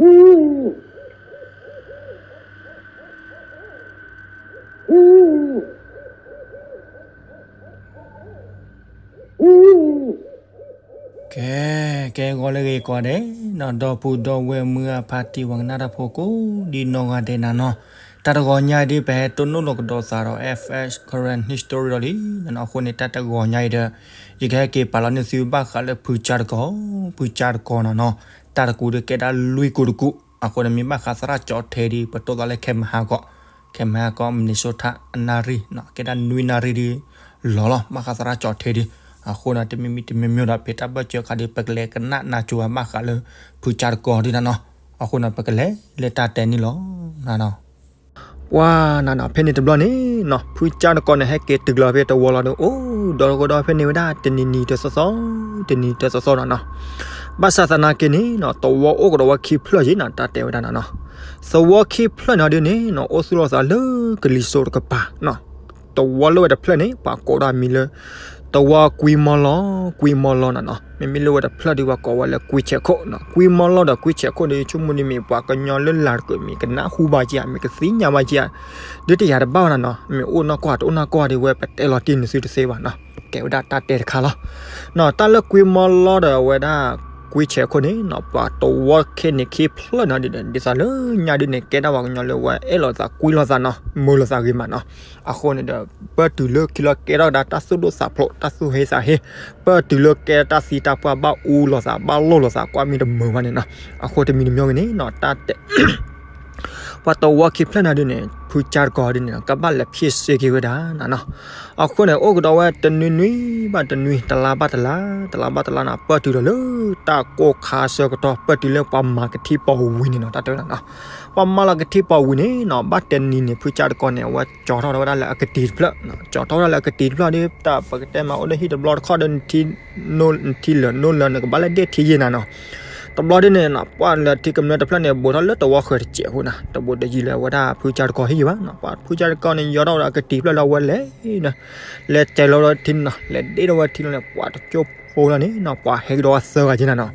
ကဲ, ကဲဂီၤလၢဂ့ၤကိးဂၤဒဲးနီၤ, ဒီပုၢ်ဒီဝဲၢ်မုၢ်အဖါတံၢ် ပှၤကနၣ်တၢ်ဖိကိးဒံနီၢ်ဂၤဒဲးနၤနီၤ, တၢ်တဂီၤညါအံၤဒ် ပဟဲတိၢ်နီၣ်လီၤကဒီးသးဒီး F X Karen History လီၤလံနနီၤ. အဃိန့ၣ် တၢ်တဂီၤညါအံၤဒီး ယကဟဲက့ၤပာ်လီၤန့ၢ်သုဘၣ်ဃးလၢဖုကၠၢ်တကီၢ်, ဖုကၠၢ်တကီၢ်နနီၤ, တၢ်တကူးဒ်ကဲဒၣ်လွံၢ်ကူးတကူး, အဃိန့ၣ်မ့ၢ်ဘၣ်ဃးသရၣ်ကၠီထဲဒ် ပတိၢ်သးလၢခဲမဟါကီး, ခဲမဟါကီး Minnesota အနၣ်ရံၣ်နီၤ, ကဲဒၣ်နွံနၣ်ရံၣ်ဒ်လီၤလီၤ, ဘၣ်ဃးသရၣ်ကၠီထဲဒ်, အဃိန့ၣ် တမံၤမံၤတမံၤမံၤဒီး ဖဲတၢ်ဘၢၣ်စၢၤအခါဒ် ပကလဲၤကနၣ်နၢ်ကၠိဘၣ်ဃးလၢ ဖုကၠၢ်တကီၢ်ဒ်နနီၤ, အဃိန့ၣ် ပကလဲၤလၢတၢ်တဲန့ၣ်လီၤနနီၤ. ပှၤနနီၤ ဖဲန့ၣ်တဘျီန့ၣ်နီၤ ဖုကၠၢ်တကီၢ်န့ၣ် ဟဲက့ၤတုၤလီၤဖဲသဝီလီၤဒီး အိၣ်ဒီးကဒီးဖဲန့ၣ်ဝဲဒၣ်တနံၤနံၤတသီသီ, တနံၤတသီသီနနီၤ. ဘၣ်ဆၣ်သနာ်က့န့ၣ်နီၤ သဝီအိၣ်ကဒီးဝဲခံဖျၢၣ်ယ့ၣ်နီၤ, တၢ်တဲဝဲဒၣ်နနီၤ. သဝီခံဖျၢၣ်န့ၣ်ဒ်န့ၣ်နီၤ အိၣ်သူၣ်လီၤသးလၢကလံၤစိးတကပၤနီၤ. သဝီလၢဝဲတဖျၢၣ်န့ၣ် ပှၤကိးဒၣ်မံၤလၢ သဝီကွံမီလီ, ကွံမီလီနနီၤ. မ့မ့ၢ်လၢဝဲတဖျၢၣ်ဒ်ပှၤကိးဝဲလၢကွံဆဲးခိၣ်နီၤ. ကွံမီလီဒီးကွံဆဲးခိၣ်န့ၣ် ဆိကမိၣ်ဒ်မ့ၢ်ပှၤကညီလၢလာ်တကၢၢ်မ့ၢ်ကနၢ်ဟူဘၣ်က့ၤဧါ, မ့ၢ်ကသ့ၣ်ညါဘၣ်က့ၤဧါ, ဒ်တယာ်တဘၣ်ဘၣ်နနီၤ. မ့ၢ်အိၣ်နီၢ်ကီၢ်တအိၣ်နီၢ်ကီၢ်ဒ်ဝဲ ပတဲလီၤတံၢ်နသုတသ့ဘၣ်နီၤ. ကဲဝဲဒၣ်တၢ်တဲတခါလီၤ. နီၤ တၢ်လၢကွံမီလီဒီးအဝဲဒၣ်ကွံဆဲးခိၣ်န့ၣ်နီၤ ပှၤသဝီခဲန့ၣ်ခံဖျၢၣ်နီၤ ဒ်သိးလၢညါဒ်န့ၣ် ကဲဒၣ်ပှၤကညီလၢဝဲအဲၣ်လိာ်သးကွံလိာ်သးနီၤ, မုာ်လိာ်သးဂ့ၤမးနီၤ. အဃိန့ၣ်ဒီး ပၢၢ်တုၤလၢခံလီၤကဲထီၣ်ကဒါတၢ်သူၣ်ဒိၣ်သးဖျိး တၢ်သူၣ်ဟ့သးဟ့, ပၢၢ်တုၤလၢကဲတၢ်သံတၢ်ပှၢ်ဘၣ်အူလိာ်သး ဘၣ်လိၣ်လိာ်သး ကွၢ်မ့ၢ်တမုာ်ဘၣ်န့ၣ်နီၤ. အဃိတမံၤတမံၤဂ့ၤန့ၣ်နီၤ တၢ်တဲ ပှၤသဝီခံဖျၢၣ်န့ၣ်ဒ်န့ၣ် ဖုကၠၢ်တကီၢ်ဒ်န့ၣ် ကဘၣ်လဲၤဖံးစ့က့ၤဝဲဒၣ်နနီၤ. အဃိန့ၣ် အိၣ်ကဒီးဝဲတနွံနွံဘၣ်တနွံ တလါဘၣ်တလါ တလါဘၣ်တလါနီၤ ပၢၢ်တုၤဒီးလၢတၢ်ကိၢ်ခါဆၢကတီၢ် ပၢၢ်တုၤလၢပှၤမၤကထံပီၤဝံၤန့ၣ်နီၤ တၢ်တဲဝဲဒၣ်နီၤ. ပှၤမၤလီၤကထံပီၤဝံၤန့ၣ်နီၤ ဘၣ်တနံၤန့ၣ် ဖုကၠၢ်တကီၢ်န့ၣ် အဝဲကၠီထီၣ်ဝဲဒၣ်လၢအကတံၤတဖျၢၣ်, ကၠီထီၣ်ဝဲဒၣ်လၢအကတံၤတဖျၢၣ်ဒီး တၢ်ပကတဲမး အိၣ်လၢဟံၣ်တဘျီတခီၣ်ဒီး နထံလၢာ်နိလၢာ်န့ၣ် ကဘၣ်လဲၤဒ့ၣ်ထံယ့ၢ်နၤနီၤ. တဘျီဒ်န့ၣ်နီၤ ပှၤလၢထံကမျၢၢ်တဖျၢၣ်န့ၣ် ဘူးထီၣ်လၢသဝီဃၢၤတစဲးဖိနီၤ, တဘူးတယံၤလၢအဝဲဒၣ်ဖုကၠၢ်တကီၢ်ဟံၣ်ယံၤဘၣ်နီၤ. ပှၤဖုကၠၢ်တကီၢ်န့ၣ် ယီၤထီၣ်ဝဲဒၣ်အကတံၤတဖျၢၣ်လၢအဝဲလဲၤ လဲၤတဲလီၤဝဲထံန့ၣ်နီၤ, လဲၤဒ့ၣ်ထီၣ်ဝဲထံန့ၣ် ပှၤတကၠိဖိလီၤန့ၣ်နီၤ ပှၤဟဲကဒီးဝဲသၢဂၤက့ၤနၤနီၤ.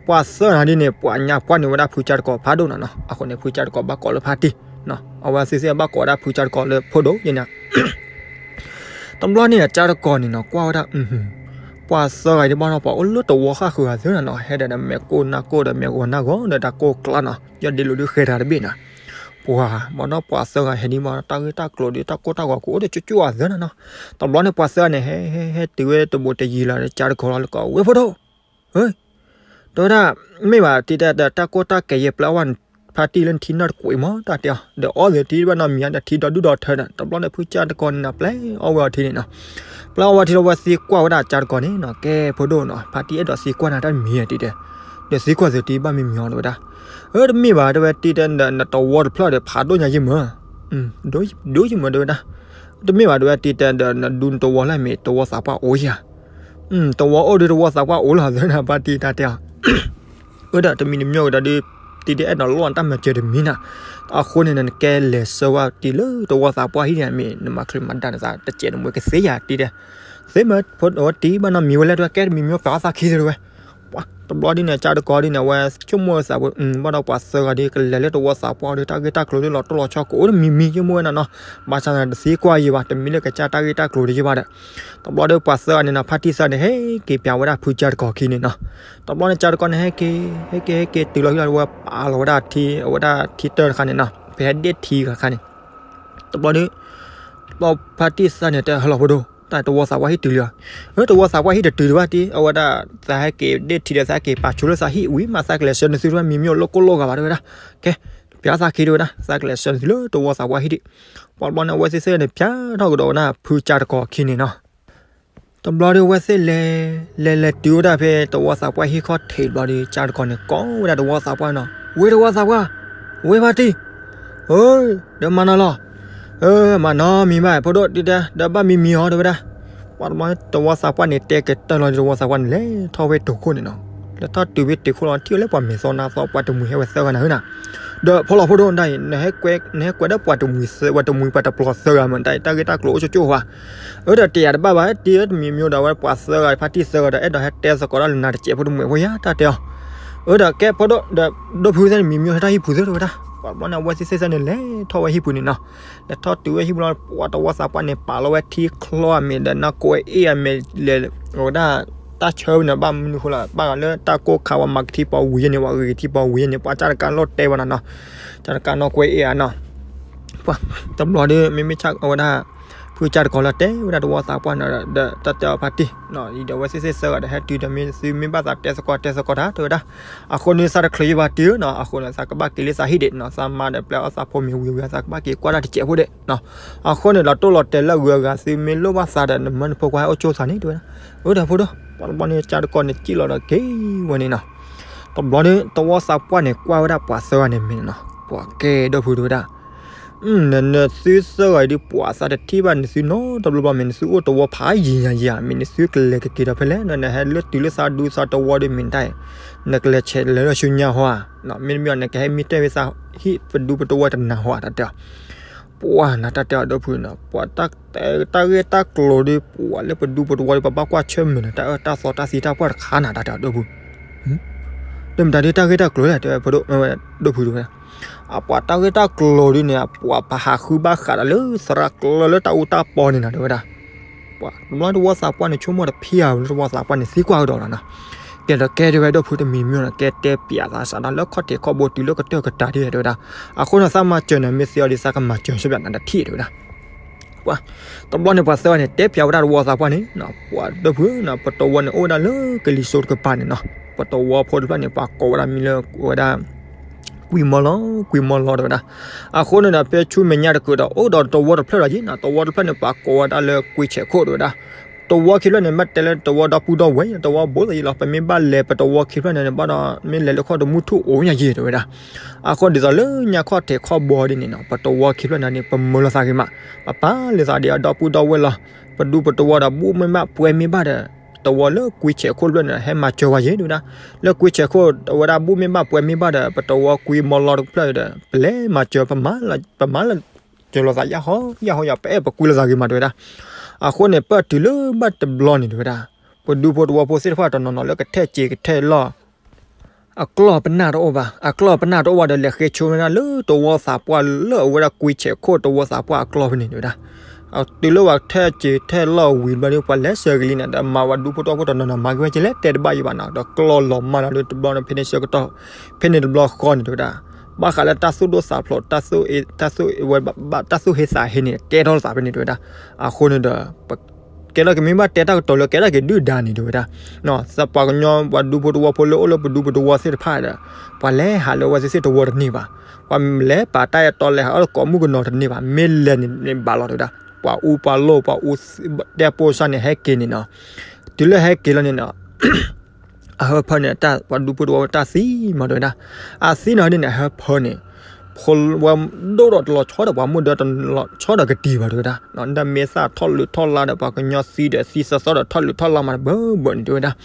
ပှၤသၢဂၤန့ၣ်ဒ်န့ၣ် ပှၤညါပှၢ်န့ၢ်ဝဲဒၣ်ဖုကၠၢ်တကီၢ်ဖးဒိၣ်နၤနီၤ. အဃိန့ၣ် ဖုကၠၢ်တကီၢ်ဘၣ်ကိးလၢဖါတံၢ်, အဝဲသ့ၣ်သ့ၣ်ဘၣ်ကိးဝဲဒၣ်ဖုကၠၢ်တကီၢ်လၢဖိဒိၣ်ယ့ၢ်နၤ. တဘျီန့ၣ် ကၠၢ်တကီၢ်န့ၣ်နီၤ ကွၢ်ဝဲဒၣ် ပှၤသၢဂၤဒ်ဘၣ်ဒီး ပှၤအိၣ်လၢသဝီဃၣ်ဃုာ်ဂၤသ့နီၤ, ဟဲဒီးမဲာ်ကိၢ်နါကိၢ်ဒီးမဲာ်ဂီၤနါဂီၤဒီးတၢ်ကိၢ်ကျါနီၤ, ယီၢ်ဒ့လိာ်ဒုးဃဲၤတၢ်တဘ့ၣ်နီၤ. ပှၤဘၣ်ဒီးပှၤသၢဂၤဟဲဒ်ဘၣ်ဒီး တၢ်ဂ့ၢ်တၢ်ကျိၤဒီးတၢ်ကိၢ်တၢ်ဂီၤကအိၣ်ဒီးကၠိကၠိအသ့နီၤနီၤ. တဘျီန့ၣ် ပှၤသၢဂၤန့ၣ် ဟဲဟဲဟဲတုၤဝဲတဘူးတယံၤလီၤဒီး ကၠၢ်တကီၢ်လီၤလၢကီး ဝဲၢ်ဖိဒိၣ် ဧၢ, တဲဝဲဒၣ် မ့ၢ်ဘၣ်တံၤတဲဒီး တၢ်ကိၢ်တၢ်ကဲယဲၢ်ပျဲအီၣ်ဘၣ်ဖါတံၢ်လၢနထံနီၢ်တကွံာ်မး တၢ်တဲအီၤ, ဒီးအီၣ်သ့ၣ်တံၢ်ဘၣ်နီတမံၤဒီးထံဒီဒူၣ်ဒီထၢဒီး တဘျီန့ၣ် ဖုကၠၢ်တကီၢ်န့ၣ်နီၤ ပျဲအီၣ်ဝဲအီၤထံန့ၣ်နီၤ. ပျဲအီၣ်ဝဲထံလီၤ ဝဲသံကွၢ်ဝဲဒၣ်ကၠၢ်တကီၢ်န့ၣ်နီၤ, ကဲဖိဒိၣ်နီၤ ဖါတံၢ်အဲၣ်ဒိးသံကွၢ်နၤတၢ်တမံၤတံၤတဲ, ဒီးသံကွၢ်သ့ၣ်တံၢ်ဘၣ်မံၤမံၤအီၤတဲဝဲဒၣ်, အၢ တမ့ၢ်ဘၣ်တဲဝဲတံၤတဲဒီး နသဝီတဖျၢၣ်ဒီးဖးဒိၣ်ညါယ့ၢ်မး, ဒိၣ်ယ့ၢ်မးတဲဝဲဒၣ်, တမ့ၢ်ဘၣ်တဲဝဲတံၤတဲဒီး နဒူနသဝီလၢမ့ၢ်သဝီသးပှၢ်အိၣ်ယၤ သဝီအိၣ်ဒီးသဝီသးပှၢ်အိၣ်လီၤသ့နီၤ ဖါတံၢ်တၢ်တဲအီၤ. အၢ ဒီးတမံၤတမံၤကဒီးဒုး တံၤဒုးအဲၣ်ဒိးလိၣ်တၢ်မၤစၢၤတမံၤနီၤ. အဃိန့ၣ် နကဲလဲၤဆှၢဝဲတံၤလၢသဝီသးပှၢ်ဟံၣ်န့ၣ် မ့ၢ်နမၤချံမၤဒါနသးတစဲးတမှဲၤကသ့ယၤတံၤတဲ, သ့မး ဖိဒိၣ်တံၤဘၣ်နီတမံၤဝဲလဲၣ်တဲဝဲ ကဲတမံၤမံၤပျဲအီၣ်သးခံသ့တဲဝဲ တဘျီဒ်န့ၣ် ကၠၢ်တကီၢ်ဒ်န့ၣ် အဝဲဆိကမိၣ်သးဝဲ ဘၣ်ဒီးပှၤသၢဂၤဒ်ကလဲၤလၢသဝီသးပှၢ်ဒီး တၢ်ဂ့ၢ်တၢ်ကျိၤဒ်လီၤတိၢ်လီၤဆီကအိၣ်တမံၤမံၤ ဆိကမိၣ်ဝဲနၤနီၤ. ဘၣ်ဆၣ်သနာ်က့ တသံကွၢ်ယံၤဘၣ် တမံၤလၢကစၢ်တၢ်ဂ့ၢ်တၢ်ကျိၤတယံၤဘၣ်ဒီး တဘျီဒီးပှၤသၢဂၤန့ၣ်နီၤ ဖါတံၢ်သၢဂၤန့ၣ် ဟဲက့ၤပၠးဝဲဒၣ်ဖုကၠၢ်တကီၢ်ခံန့ၣ်နီၤ. တဘျီန့ၣ် ကၠၢ်တကီၢ်န့ၣ် ဟဲက့ၤ ဟဲက့ၤ ဟဲက့ၤတုၤလီၤဟံၣ်လီၤ ဝဲပာ်လီၤဝဲဒၣ်ထံ အဝဲဒၣ်ထံတၢၢ်တခါန့ၣ်နီၤ ဖဲဟဲဒ့ၣ်ထံတခါန့ၣ် တဘျီဒီး ဖါတံၢ်သၢဂၤန့ၣ် တဲဟဲလီၤဖိဒိၣ် တၢ်သဝီသးပှၢ်ဟံၣ်တုၤလံဧါ. အၢ သဝီသးပှၢ်ဟံၣ်တတုၤဒံးဘၣ်တံၤ အဝဲဒၣ် သးဟဲက့ၤဒ့ၣ်ထံဒီး သးက့ၤပာ်ဆိလၢသးဟံၣ်ဝံၤမး သးကလဲၤဆှၢနသုတဖၣ်မံၤမံၤအိၣ်လၢကိၢ်လိာ်ဂၤဘၣ်တဲဝဲဒၣ်. ကဲ ပၠးသးခံတဲဝဲဒၣ် သးကလဲၤဆှၢနသုလၢသဝီသးပှၢ်ဟံၣ်ဒံး. ပှၤတဘျီန့ၣ် အဝဲသ့ၣ်သ့ၣ်န့ၣ် ပၠးထီၣ်ကဒီးဝဲဒၣ်ဖုကၠၢ်တကီၢ်ခံန့ၣ်နီၤ. တဘျီဒီး အဝဲသ့ၣ်လဲၤ လဲၤလဲၤတုၤဝဲဒၣ်ဖဲသဝီသးပှၢ်ဟံၣ်ခီၣ်ထံးတဘျီဒီး ကၠၢ်တကီၢ်န့ၣ် ကိးဝဲဒၣ်သဝီသးပှၢ်နီၤ ဝ့ၢ်သဝီသးပှၢ် ဝ့ၢ်ဖါတံၢ် ဧၢ ဒီးမၤနီၤလီၤ အၢ မၤနီတမံၤဘၣ် ဖိဒိၣ်တံၤတဲ ဒီးဘၣ်မံၤမံၤအီၤတဲဝဲဒၣ်. ပှၤတဘျီန့ၣ် သဝီသးပှၢ်န့ၣ် တဲကတၢၢ်လီၤဒီးသဝီသးပှၢ်န့ၣ် လဲၤထီၣ်ဖဲတုၤခိၣ်န့ၣ်နီၤ. လဲၤထီၣ်တုၤဖဲတုၤခိၣ်လီၤ ထံၣ်ဝဲလၢပှၤမဲာ်သီနါသီ ပှၤတမှံၤဟဲဝဲသၢဂၤနၤဧၢနီၤ. ဒီးဖီလီၤဖိဒိၣ်တၢ်အံၤ နဟဲကွဲ နဟဲကွဲဒီးပှၤတမှံၤသၢ ပှၤတမှံၤပှၤတပျီၤသၢဂၤမး တၢ်အံၤ တၢ်ဂ့ၢ်တၢ်ကျိၤအိၣ်ကၠိကၠိဘၣ်. အၢ ဒီးတယာ်တဘၣ်ဘၣ် တံၤဧၢ တမံၤမံၤဒီး အဝဲပှၤသၢဂၤ ဖါတံၢ်သၢဂၤဒီး အဲၣ်ဒိးဟဲတဲသကိးတၢ်လၢနၤတစဲးဖိတမှံၤဖိယါ တၢ်တဲအီၤ. အၢ ဒီးကဲဖိဒိၣ် ဒီးဒိၣ်ဖုသ့ၣ်န့ၣ် မံမံဟဲထီၣ်ဟံၣ်ပူၤသ့ၣ် တဲဝဲဒၣ်. ပှၤတဘျီန့ၣ် အဝဲသ့ၣ်စ့ၢ်စ့ၢ်န့ၣ် လဲၤထီၣ်ဝဲဟံၣ်ပူၤန့ၣ်နီၤ. လဲၤထီၣ်တုၤဝဲဟံၣ်ပူၤလီၤ ပှၤတဝီသးပှၢ်န့ၣ် ပာ်လီၤဝဲထံချီအမ့ၢ်ဒီး နီၢ်ကွဲအ့ၣ်အမ့ၢ်လဲၤ အဝဲဒၣ် တၢ်ဆၢဝဲန့ၣ် ဘၣ်မနုၤဃိလီၤ ဘၣ်လီၤလၢတၢ်ကိၢ်ခါ ပှၤမၤကထံပှၤဝံၤယဲန့ၣ် ပှၤဂ့ၤကထံပှၤဝံၤယဲန့ၣ် ပှၤကၢ်တကးလိၣ်တဲဝဲနီၤနီၤ. ကၢ်တကးနီၢ်ကွဲအ့ၣ်ဧါနီၤ. ပှၤတဘျီဒီး မ့မ့ၢ်ဆၣ်အဝဲဒၣ် ဖုကၢ်တကးလီၤတဲဝဲဒၣ်တဝီသးပှၢ်န့ၣ်ဒီး တၢ်တဲအီၤဖါတံၢ် ဒီးအဝဲသ့ၣ်စ့ၢ်စ့ၢ်ဒီး ဟဲတုၤဒီးမ့ၢ်သုမ့ၢ်ဘၣ်သးတဲသကိးတဲသကိးတၢ် တဲဝဲဒၣ်. အဃိန့ၣ် သးတချုးယဘၣ်တုၤနီၤ အဃိန့ၣ် သးကဘၣ်က့ၤလၢသးဟံၣ်ဒံးနီၤ သးမါဒီးပျဲအီၣ်သးဖိမ့ၢ်ဝံၤဝံၤ သးကဘၣ်က့ၤကွၢ်တၢ်တစဲးဖိဒံးနီၤ. အဃိန့ၣ် လီၤတိၢ်လီၤတဲာ်လၢအဂုၤအဂၤ သုမ့ၢ်လိၣ်ဘၣ်သးဒီး နမၢနဖိခွါဟဲအိၣ်ကၠိသးန့ၣ် တဲဝဲဒၣ်. အၢ ဒီးဖိဒိၣ် ပှၤတဘျီန့ၣ် ကၢ်တကးန့ၣ် စံၣ်လီၤဒီးက့ၤဝဲန့ၣ်နီၤ. တဘျီန့ၣ် တဝီသးပှၢ်န့ၣ် ကွၢ်ဝဲဒၣ်ပှၤသၢဂၤန့ၣ်မ့ၢ်နီၤ ပှၤကဲဒိၣ်ဖုတဲဝဲဒၣ်. နသုသၢဂၤအံၤဒုး ပှၤသးတထံၣ်ဘၣ်နသုနီတဘျီဘၣ် မ့ၢ်နသုအိၣ်တဝီဖးယံၤညါယံၤဧါ မ့ၢ်နသုကလဲၤကက့ၤဒီးဖဲလဲၣ် နဟဲလၢတုၤလၢသးဒူသးတဝီဒီးမ့ၢ်တၢ်အံၤ နကလဲၤဆဲးလဲၤလၢဆူညါဟီဧါ မ့တမ့ၢ် နကဟဲမံတဲာ်ဝဲသးဟံၣ်ပဒူပတဝီတနၤဟီဧါ တၢ်တဲအီၤ. ပှၤနၤ တၢ်တဲအီၤဒိၣ်ဖုနီၤ ပှၤတၢ်ဂ့ၢ်တၢ်ကျိၤဒီး ပှၤလၢပဒူပတဝီဒီး ပဘၣ်ကွၢ်ဆၢၣ်မဲာ်နၤ တၢ်အၢတၢ်သီတၢ်သံတၢ်ပှၢ်တခါနၤ တၢ်တဲအီၤဒိၣ်ဖု တမ့ၢ်တၢ်ဒ်တၢ်ဂ့ၢ်တၢ်ကျိၤလဲၣ် တဲဝဲ ဒိၣ်ဖုတဲဝဲ. အပှၤတၢ်ဂ့ၢ်တၢ်ကျိၤဒ်န့ၣ် အပှၤပဟးဃုဘၣ်ဃးဒီးလၢသရၣ်ကျၢလၢတၢ်အူတၢ်ပီန့ၣ်နီၤ တဲဝဲဒၣ်. ပှၤတဘျီတဝီသးပှၢ်န့ၣ် ဆိကမိၣ်တဖံးဧါ လၢတဝီသးပှၢ်န့ၣ် သံကွၢ်ကဒီးလီၤနီၤ. ကဲဒီးကဲတဲဝဲ ဒိၣ်ဖုတမံၤမံၤနီၤ ကဲတဲပျးသးစးဒီးလၢခီၣ်ထံးခီၣ်ဘိတုၤလၢကတၢၢ်ကတၢၢ်ဒ်တဲဝဲဒၣ်. အဃိန့ၣ် သးမၤစၢၤနၤ မ့ၢ်သ့အီၤဒီး သးကမၤစၢၤဆၢပျးနၤတထံၣ်တဲဝဲဒၣ်. ပှၤတဘျီန့ၣ် ပှၤသၢဂၤန့ၣ် တဲပျးဝဲဒၣ်တဝီသးပှၢ်န့ၣ်နီၤ ပှၤဒိၣ်ဖုနီၤ ပတဝီန့ၣ်အိၣ်ဝဲဒၣ်လၢကလံၤစိးတကပၤန့ၣ်နီၤ. ပတဝီဖိတဖျၢၣ်န့ၣ် ပှၤကိးဝဲဒၣ်မံၤလၢဝဲဒၣ် ကွံမီလီၤ ကွံမီလီၤတဲဝဲဒၣ်. အဃိန့ၣ်ဒီး ဖဲဆူမဲာ်ညါတကုာ်ဒီး အိၣ်ဒီးတဝီတဖျၢၣ်လီၤက့ၤနီၤ တဝီတဖျၢၣ်န့ၣ် ပှၤကိးဝဲဒၣ်လၢကွံဆဲးခိၣ်တဲဝဲဒၣ်. တဝီခံဖျၢၣ်န့ၣ် ဘၣ်တဲလၢတဝီဒီပုၢ်ဒီဝဲၢ် တဝီဘိးသယံၤလီၤ ပမ့ၢ်ဘၣ်လဲၤပတဝီခံဖျၢၣ်န့ၣ် ဘၣ်ဒီးမ့ၢ်လဲၤလၢခီၣ်တမူထူၣ်အိၣ်ညါယဲၢ်တဲဝဲဒၣ်. အဃိဒ်သိးလၢညါခီၣ်ထံးခီၣ်ဘိဒ်န့ၣ်နီၤ ပတဝီခံဖျၢၣ်န့ၣ် ပမၢလီၤသးဂ့ၤမး ပပာ်လၢသးဒီးအဒီပုၢ်ဒီဝဲၢ်လီၤ. ပဒူပတဝီဒီးဘူၣ်မ့ၢ်ဘၣ်ပှဲၤမ့ၢ်ဘၣ်ဒီး တဝီလၢကွံဆဲးခိၣ်တဖျၢၣ်န့ၣ် ဟဲမၤစၢၤဝဲယဲၢ်တဲဝဲဒၣ်. လၢကွံဆဲးခိၣ်အဝဲဒၣ်ဘူၣ်မ့ၢ်ဘၣ်ပှဲၤမ့ၢ်ဘၣ်ဒီး ပတဝီကွံမီလီၤတဖျၢၣ်ဒီး ပလဲၤမၤစၢၤ ပမၤလၢ စၢၤလိာ်သးယၣ်ဟီယၣ်ဟီယၣ် ပအဲၣ်ပကွံလိာ်သးဂ့ၤမးတဲဝဲဒၣ်. အဃိန့ၣ် ပတုၤလၢဘၣ်တဘျီန့ၣ်တဲဝဲဒၣ် ပဒူဖိတဝီဖိသ့ၣ်တဖၣ်တနီၤနီၤလၢကထဲးစ့ၤကထဲးလီၢ် အကျီၢ်ပနၢ်တအိၣ်ဘၣ် အကျီၢ်ပနၢ်တအိၣ်ဘၣ်ဒီး လဲၤဃ့ဆိဝဲဒၣ်လၢတဝီသးပှၢ်လၢအဝဲဒၣ်ကွံဆဲးခိၣ်တဝီသးပှၢ်အကျီၢ်ဖဲန့ၣ်တဲဝဲဒၣ်. တုၤလၢပှၤထဲးစ့ၤထဲးလီၢ်ဝံၤဘျီဒီး ပှၤလဲၤဆှၢကလံၤန့ၣ် ဒီးမၤဝဲဒူဖိတဝီဖိတနီၤနီၤ မၤက့ၤဝဲက့ၤလဲၣ် တဲတဘၣ်ယံၤဘၣ်နီၤ ဒီးကျီၢ်လီၤမၢ်လီၤဒီးတဘျီန့ၣ် ဖဲန့ၣ်ဆၢကတီၢ် ဖဲန့ၣ်တဘျီဃီန့ၣ်တဲဝဲဒၣ် ဘၣ်ဃးလၢတၢ်သူၣ်ဒိၣ်သးဖျိး တၢ်သူၣ်ဝဲဘၣ် တၢ်သူၣ်ဟ့သးဟ့န့ၣ် ကဲထီၣ်လိာ်သးဖဲန့ၣ်တဲဝဲဒၣ်. အဃိန့ၣ်ဒီး ကဲထီၣ်က့ၤမ့ၢ်ဘၣ်တဲတၢ်ကတိၤလၢကဲထီၣ်က့ၤဒုၣ်ဒါန့ၣ်တဲဝဲဒၣ် ပှၤကညီပှၤဒူဖိတဝီဖိလၢအိၣ်လၢပဒူပတဝီသ့ၣ်တဖၣ်ဒီး ပှၤလဲၤဟးလၢအဝဲသ့ၣ်သ့ၣ်တဝီတန့ၢ်ဘၣ်. ပှၤလဲၤပာ်တၢ်အဲၣ်တီလဲၤဟးအီၣ်လၢကိးမုၣ်ကနီၤတန့ၢ်ဘၣ်. မ့ၢ်လဲၤန့ၣ်န့ၣ်ဘၣ်လီၤတဲဝဲဒၣ်. ပှၤအူပှၤလိၢ် ပှၤအူတဲပိာ်စၢ်န့ၣ် ဟဲက့ၤန့ၣ်နီၤ. တုၤလၢဟဲက့ၤလီၤန့ၣ်နီၤ အဟၢဖၢန့ၣ် ပှၤဒူဖိတဝီဖိတၢ်သံမးတဲဝဲဒၣ်. အသံန့ၣ်ဒ်န့ၣ် အဟၢဖၢန့ၣ် ဖိဝဲဒိၣ်ဒီးတလီၤဆီဒီးပှၤမုၣ်ဒီးတလီၤဆီဒီးကတံၤဘၣ်တဲဝဲဒၣ်. ဒီးမ့ၢ်သၣ်ထီၣ်လုးထီၣ်လါဒီး ပှၤကညီသံဒီးသံသီသီဒီးထီၣ်လုးထီၣ်လါမးတဘၢဘၢန့ၣ်တဲဝဲဒၣ်.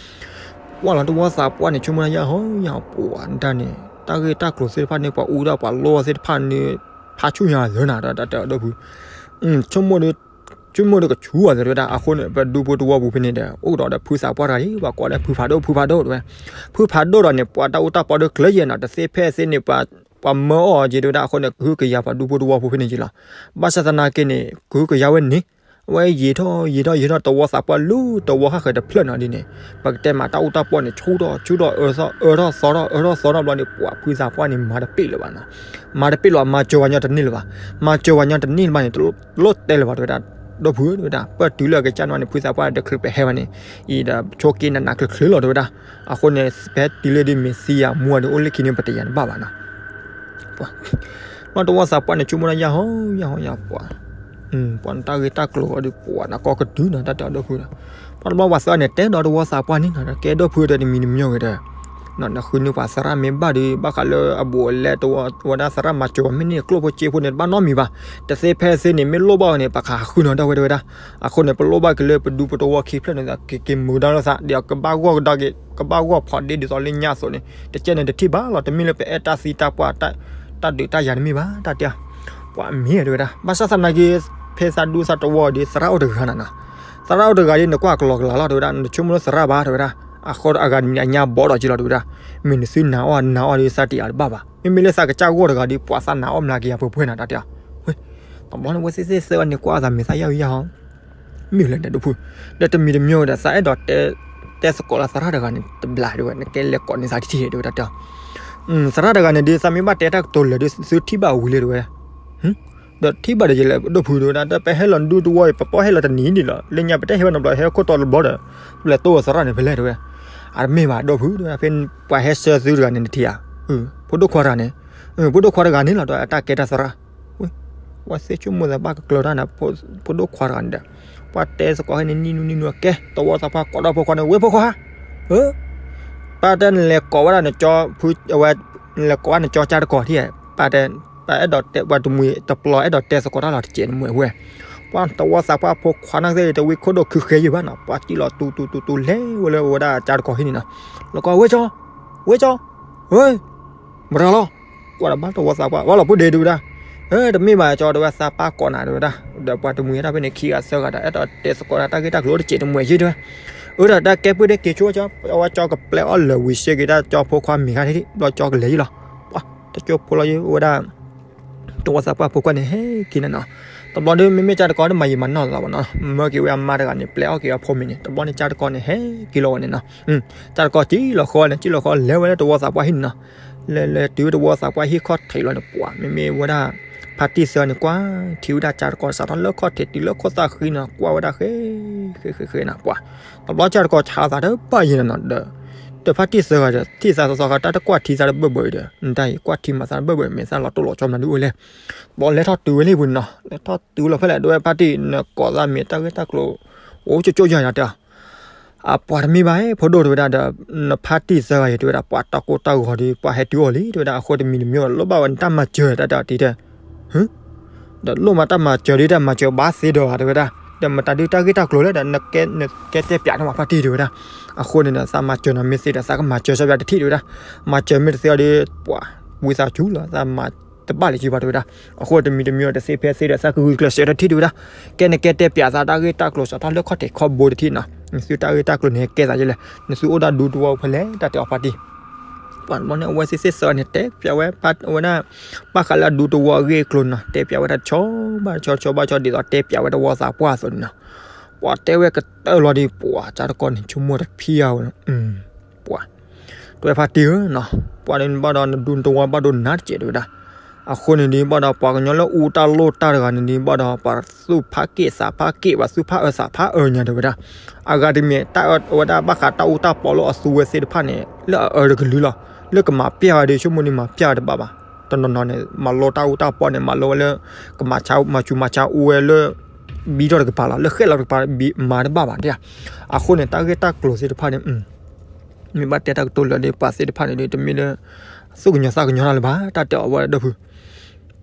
ပှၤလီၤတဝီသးပှၢ်န့ၣ် ဆိကမိၣ်တၢ်ယၢ်ဟီယၢ်ပှၤတၢ်န့ၣ် တၢ်ဂ့ၢ်တၢ်ကျိၤသ့ၣ်တဖၣ်န့ၣ် ပှၤအူဒီးပှၤလိၢ်သ့ၣ်တဖၣ်န့ၣ် ဖးဆူၣ်ညါလၢနၤဒီးတၢ်တဲအီၤဒိၣ်ဖု ဆိကမိၣ်ဒီး ဆိကမိၣ်ဒီးကဆူၣ်အီၤတဲဝဲဒၣ်. အဃိန့ၣ် ပဒူဖိတဝီပူၤဖဲန့ၣ်ဒီး အိၣ်ကဒီးဒီးဖုသးပှၢ်တဂၤအံၤ ပှၤကိးလၢဖုဖးဒိၣ် ဖုဖးဒိၣ်တဲဝဲ. ဖုဖးဒိၣ်ဒီးန့ၣ် ပှၤတၢ်အူတၢ်ပီဒီးကျၢၤယဲၢ်နီၤ တသ့ဖဲသ့န့ၣ် ပှၤမၢအီၤက့ၤတဲဝဲဒၣ်. အဃိန့ၣ် ကဟုကယာ်ပှၤဒူဖိတဝီဖိဖဲန့ၣ်က့ၤလီၤ. ဘၣ်ဆၣ်သနာ်က့န့ၣ် ကဟုကယာ်ဝဲန့ၣ် အဝဲယံာ်ထီၣ်ယံာ်ထီၣ်ယံာ်ထီၣ် တဝီသးပှၢ်လၢတဝီဃၣ်ဃၢၤတဖျၢၣ်နီၤဒ်န့ၣ် ပကတဲမးတၢ်အူတၢ်ပီန့ၣ် ဆူၣ်ထီၣ်ဆူၣ်ထီၣ် အၢထီၣ်သီထီၣ် အၢထီၣ်သီထီၣ်ဘျီန့ၣ် ပှၤဖုသးပှၢ်န့ၣ် မၤတပ့ၢ်လၢၤဘၣ်နီၤ. မၤတပ့ၢ်လၢၤ မၤစၢၤဝဲညီတန့ၢ်လၢၤဘၣ်. မၤစၢၤဝဲညီတန့ၢ်လၢၤဘၣ်န့ၣ် တလိၣ်တဲလၢၤဘၣ်တဲဝဲဒၣ်. ဒီပုၢ်ဝဲၢ်တဲဝဲဒၣ် ပၢၢ်တုၤလၢအကစၢ်န့ၣ် ဖုသးပှၢ်တချုးပဟဲဘၣ်န့ၣ် အံၤဒီးဆိးက့နးနးချ့ချ့လီၤတဲဝဲဒၣ်. အဃိန့ၣ် ဖဲတုၤလၢဒ်မ့ၢ်သံယၤမူအီၤဒီး အိၣ်လၢခံန့ၣ် ပတယၤတဘၣ်ဘၣ်နီၤ. ပှၤ နီၢ်တဝီသးပှၢ်န့ၣ် ဆိကမိၣ်ဒၣ်ယၢ်ဟီယၢ်ဟီယၢ်ပှၤ ပှၤတၢ်ဂ့ၢ်တၢ်ကျိၤအီၤဒီး ပှၤနၤကီကတုၤနီၤ တၢ်တဲအီၤဒီပုၢ်ဝဲၢ်ဒီး ပှၤတဘျီပှၤသၢဂၤန့ၣ် တဲဒီးတဝီသးပှၢ်န့ၣ်နီၤ ကဲဒီပုၢ်ဝဲၢ်ဒီးတမံၤတမံၤဂ့ၤဒီး နဃုန့ၢ်ပှၤသရၣ်မ့ၢ်ဘၣ်ဒီး ဘၣ်ဃးလၢအဘူးအလဲတဝီဝဲဒၣ်သရၣ်မၤစၢၤဝဲမ့ၢ်န့ၢ်ကျိၣ်ဖိစ့ဖိန့ၣ် တဘၣ်နီတမံၤဘၣ်. တသ့ဖဲသ့န့ၣ် မ့ၢ်လိၣ်ဘၣ်ဝဲန့ၣ် ပှၤဃုနီၤဒၣ်ဝဲတဲဝဲဒၣ်. အဃိန့ၣ် ပလိၣ်ဘၣ်က့ၤလၢပဒူဖိတဝီခံဖျၢၣ်န့ၣ် ကက့ၤမုာ်ကဒါလိာ်သး ဒီးကဘၣ်ဂီၢ်ကဒါက့ၤ ကဘၣ်ဂီၢ်ဖီးဒ့ဒ်သိးလၢညါအသိးန့ၣ် တကဲန့ၣ်တထံၣ်ဘၣ်လီၤ. တမ့ၢ်လၢပအဲၣ်တၢ်သံတၢ်ပှၢ် တၢ်ဒုးတၢ်ယၤတမ့ၢ်ဘၣ် တၢ်တဲ ပှၤမ့ၢ်တဲဝဲဒၣ် ဘၣ်ဆၣ်သနာ်က့ ဖဲသးဒူသးတဝီဒီး သရၣ်အိၣ်တဂၤနီၤနီၤ. သရၣ်အိၣ်တဂၤဒီး နကွၢ်ကလီကလီလီၤတဲဝဲဒၣ် နဆိကမိၣ်လၢသရၣ်ဘၣ်တဲဝဲဒၣ်. အဃိအဂၤတမံၤန့ၣ် အညါဘီထီၣ်က့ၤလီၤ တဲဝဲဒၣ်. မ့ၢ်နသုနာ်အီၣ်နာ်အီၣ်ဒီး သးတယာ်တဘၣ်ဘၣ်. မ့မ့ၢ်လၢသးကစၢ်ဂီၢ်တဂၤဒီး ပှၤသးနာ်အီၣ်မျးကယၤပှဲၤပှဲၤနၤ တၢ်တဲအီၤ. ဝဲ, တဘျီန့ၣ် ဝဲသ့ၣ်သ့ၣ်သၢဂၤန့ၣ် ကွၢ်သးမ့ၢ်သးယၢ်ဝံၤယၢ်ဟီ မ့ၢ်လဲၣ်ဒီးဒိၣ်ဖု, ဒီးတမံၤတမံၤဒီး သးအဲၣ်ဒိးတဲ, တဲသကိးလၢသရၣ်တဂၤန့ၣ် တဘျးတဲဝဲ, နကဲလဲၤကိးန့ၢ်သးတထံၣ် တဲဝဲဒၣ်တဲအီၤ. သရၣ်တဂၤန့ၣ်ဒီး သးမ့ၢ်ဘၣ်တဲတၢ်ကတိၤလၢာ်ဒီး သုထံၣ်ဘၣ်ဝံၤလံ တဲဝဲ. ဒီးထံၣ်ဘၣ်ဒီးယလဲၤဒိၣ်ဖု တဲဝဲဒၣ်, ဒီးပဟဲလီၤဒူတဝီအံၤ ပပီၢ်ဟဲလီၤတနံၤဒံးလီၤ, လၢညါပတဟဲဝဲနီတဘျီ ဟဲခိၣ်တီတဘျီဒီး ပလဲၤတိၢ်ဝဲသရၣ်န့ၣ်ဖဲလဲၣ် တဲဝဲ. အတမ့ၢ်ဘၣ်ဒိၣ်ဖု တဲဝဲဒၣ်, ဖဲပှၤဟဲဆှၢသုတဂၤန့ၣ် နထံၣ်ဧါ, ဖိဒိၣ်ခွါတဂၤန့ၣ်, ဖိဒိၣ်ခွါတဂၤန့ၣ်လီၤ တဲဝဲ, အတၢ်ကဲတၢ်သရၣ်. ဝဲသ့ၣ်ဆိကမိၣ်သးဘၣ်ကကျၢၤတၢ်န့ၣ် ဖိဒိၣ်ခွါတဂၤန့ၣ်ဒီး ပှၤတဲသကိးဟဲန့ၣ် နံၣ်နူနံၣ်နူအကဲ တဝီသးပှၢ်ကိးထီၣ်ဖိခွါန့ၣ် ဝဲဖိခွါဧၢ, ပၢ်တဲနလဲၤကိးဝဲဒၣ်နကၠီဖု, အဝဲ, နလဲၤကိးဝဲနကၠီကၠါတကိးထံၣ်, ပၢ်တဲ, ပၢ်အဲၣ်ဒိးတဲ ပှၤတမှံၤတပျီ အဲၣ်ဒိးတဲသကိးတၢ်လီၤတစဲးနမှဲဝဲ, ပှၤတဝီသးပှၢ်ဖိခွါန့ၣ်သ့ၣ် တဝံခိၣ်ဒိၣ်ခုဃဲယုၢ်ဘၣ်နီၤ, ပှၤစံၣ်လီၤတူတူတူတူလဲၤဝဲလၢဝဲဒၣ်ကၠါတကိးဟံၣ်န့ၣ်နီၤ, လီၤကိး ဝဲကၠီ, ဝဲကၠီ, ဝဲ, မတၤလီၤ ကွၢ်ဒီးဘၣ်တဝီသးပှၢ် ဘၣ်လီၤဖိဒ့ တဲဝဲဒၣ်, တမ့ၢ်ဘၣ်ကၠီ တဲဝဲ သးပၢ်ကိးနၤ တဲဝဲဒၣ်, ဒီးပှၤတမှံၤဟဲထီၣ်ဖဲန့ၣ် ခံဂၤသၢဂၤဒီး အဲၣ်ဒိးတဲသကိးတၢ်ဂ့ၢ်တၢ်ကျိၤတစဲးတမှဲယုၢ်တဲဝဲ, အၢ ဒီးတၢ်ကဲပှ့ၢ်ဒ့က့ၤဆိကၠီ, အဝဲကၠီကပျဲအီၣ်လၢာ်ဝံၤစ့ၢ်ကီး တၢ်ကၠီဖိခွါမ့ၢ်ဂၤထံၣ် ဘျီကၠီကလဲၤယုၢ်လီၤ, တကၠိဖိလီၤယုၢ်ဝဲဒၣ် တဝီသးပှၢ်ဖိခွါန့ၣ်ဟဲက့ၤန့ၣ်နီၤ, တဘျီဒီး မ့မ့ၢ်ကၠါတကိးတမၤယံာ်မၤနီၢ်လီၤဘၣ်နီၤ, မၢက့ၤဝဲအမါတဂၤန့ၣ် ပျဲအီၣ်က့ၤအဖိမ့ၤန့ၣ် တဘျီန့ၣ် ကၠါတကိးန့ၣ်ဟဲက့ၤလီၤဝဲန့ၣ်နီၤ, ကၠါတကိးစံၣ်လီၤဃီန့ၣ် စံၣ်လီၤဃီလဲၤဝဲလၢတဝီသးပှၢ်ဟံၣ်န့ၣ်နီၤ, လဲၤလဲၤတုၤဝဲတဝီသးပှၢ်ဟံၣ်ခီၣ်ထံးလီၤန့ၣ် ပှၤ မ့မ့ၢ်ဝဲဒၣ် ဖါတံၢ်သၢဂၤန့ၣ် ကွၢ်ထံဝဲဒၣ်ကၠါတကိး စးထီၣ်လၢခီၣ်ထံးတုၤလၢခိၣ်သၣ်ဃံန့ၣ် ကွၢ်ဝဲဒၣ်ဃဲ ဃဲဃဲဃဲန့ၣ် ပှၤ တဘျီကၠါတကိးဆါသးတဘၣ်ယံၤန့ၣ်နီၤ, ဒီး ဒီးဖါတံၢ်သၢဂၤဒီး ထံၣ်သးသီသီဃီ တၢ်တကွၢ်ထံသးတဘၢၣ်ဘၢၣ်အံၤဒီး နတၢ်အံၤ ကွၢ်ထံမၤသးတဘၢၣ်ဘၢၣ် မ့ၢ်သးလီၤတိၢ်လီၤဆီမနုၤဒုအိၣ်လဲၣ်, ဘီလဲၤထီၣ်တုၤဝဲလံပူၤန့ၣ်နီၤ, လဲၤထီၣ်တုၤလီၤဖဲလဲၣ် တဲဝဲဖါတံၢ် နကိးသးမ့ၢ်တၢ်ဂ့ၢ်တၢ်ကျိၤ အိၣ်ကၠိကၠိယၤယၤတဲအီၤ, အပှၤတမ့ၢ်ဘၣ် ဖိဒိၣ်တဲဝဲဒၣ်ဒီး နဖါတံၢ်သၢဂၤအံၤ တဲဝဲဒၣ် ပှၤတၢ်ကိၢ်တၢ်ဂီၤဒီး ပှၤဟဲတုၤအီၤလံ တဲဝဲဒၣ် အဃိတမံၤတမံၤ လိၣ်ဘၣ်ဝဲနတၢ်မၤစၢၤတၢ်တဲအီၤတံၤတဲ ဒီးလိၣ်မးတၢ်မၤစၢၤဒ်တၢ်မၤစၢၤ ဘၣ်သ့ဒီး တဲဝဲဒၣ်, ဒီးမတၤဒုးတၢ်ဂ့ၢ်တၢ်ကျိၤလဲၣ်ဒီး နကဲတဲပၠးန့ၢ်ဝဲဖါတံၢ်တဲဝဲဒၣ်, အဃိန့ၣ်ဒီး သးမၤစၢၤနၤမ့ၢ်သ့ဒီး သးကမၤစၢၤစၢ်ပၠးတထံၣ်တဲဝဲဒၣ်, မၤစၢၤမ့ၢ်တသ့အီၤဒီး ပှၤ ဝံသးစူၤလီၤ သးမၤတဘၣ်လၢၤက့ၤဘၣ်တဲဝဲဒၣ်, အဃိတမံၤတမံၤဒီး တသ့ဖဲသ့ဒီး သးကဂုာ်ကျဲးစၢးတထံၣ်တဲဝဲဒၣ်, ကဲနကဲတဲပၠးသးတၢ်ဂ့ၢ်တၢ်ကျိၤစးထီၣ်လၢခီၣ်ထံးခီၣ်ဘိတထံၣ်နီၤ, နသုတၢ်ဂ့ၢ်တၢ်ကျိၤန့ၣ် ကဲသးယဲလဲၣ်, နသုအိၣ်ဒၣ်ဒူတဝီဖဲလဲၣ် တၢ်တဲအီၤဖါတံၢ် ပှၤတဘျီန့ၣ် အဝဲသ့ၣ်သ့ၣ်သၢဂၤန့ၣ် တဲပၠးဝဲ ဝဲဒၣ် ဘၣ်ဃးလၢအဒူတဝီအဂ့ၢ်အကျိၤန့ၣ်နီၤ တဲပၠးဝဲတဆီဘၣ်တဆီ တဆီဘၣ်တဆီ ဒ်သိးတဲပၠးဝဲတဝီသးပှၢ်အသိးန့ၣ်နီၤ, ပှၤတဲဝဲကတၢၢ်လီၤဒီး ပှၤကၠါတကိးန့ၣ် ဆိကမိၣ်တဖံးအါဝဲ, ပှၤ တဲဝဲဖါတံၢ်ဧၢနီၤ, ပှၤဒ်န့ၣ်ဘၣ်ဒီး နဒူတဝီဘၣ်ဒိနါတစဲးတဲဝဲဒၣ်, အဃိန့ၣ်ဒ်ဘၣ်ဒီး ပှၤကညီလၢအူတၢ်လိၣ်တၢ်တဂၤန့ၣ်ဒ်ဘၣ်ဒီး ပှၤသူၣ်ဖးက့ၣ်သးဖးက့ၣ် ပှၤသူၣ်ဖးအၢသးဖးအၢညါတဲဝဲဒၣ်, အဂၤတမံၤ တၢ်အၢဝဲဒၣ်ဘၣ်ဃးတၢ်အူတၢ်ပီလိၣ်အသူဝဲသ့ၣ်တဖၣ်န့ၣ် လၢအအၢတကလုာ်လီၤ, လၢကမၤပျၢ်ဝဲဒီး ဆိကမိၣ်န့ၣ်မၤပျၢ်ဝဲတဘၣ်ဘၣ်, တနီၤနီၤန့ၣ် မၤလိတၢ်အူတၢ်ပီန့ၣ် မၤလိဝဲလၢ ကမၤဆါ မၤဆူးမၤဆါအူဝဲလၢ ဘံထီၣ်တကပၤလီၤ လၢဃဲၣ်လီၤတကပၤ မၤတဘၣ်ဘၣ်တဲ, အဃိန့ၣ် တၢ်ဂ့ၢ်တၢ်ကျိၤသ့ၣ်တဖၣ်န့ၣ် မ့ၢ်ဘၣ်တဲတၢ်ကတိၤလၢာ်ဒီး ပှၤသ့ၣ်တဖၣ်န့ၣ်ဒီး တမ့ၢ်လၢ သူၣ်ကညီၤသးကညီၤတၢ်လၢၤဘၣ် တၢ်တဲအီၤဝဲဒၣ်ဒီးဖု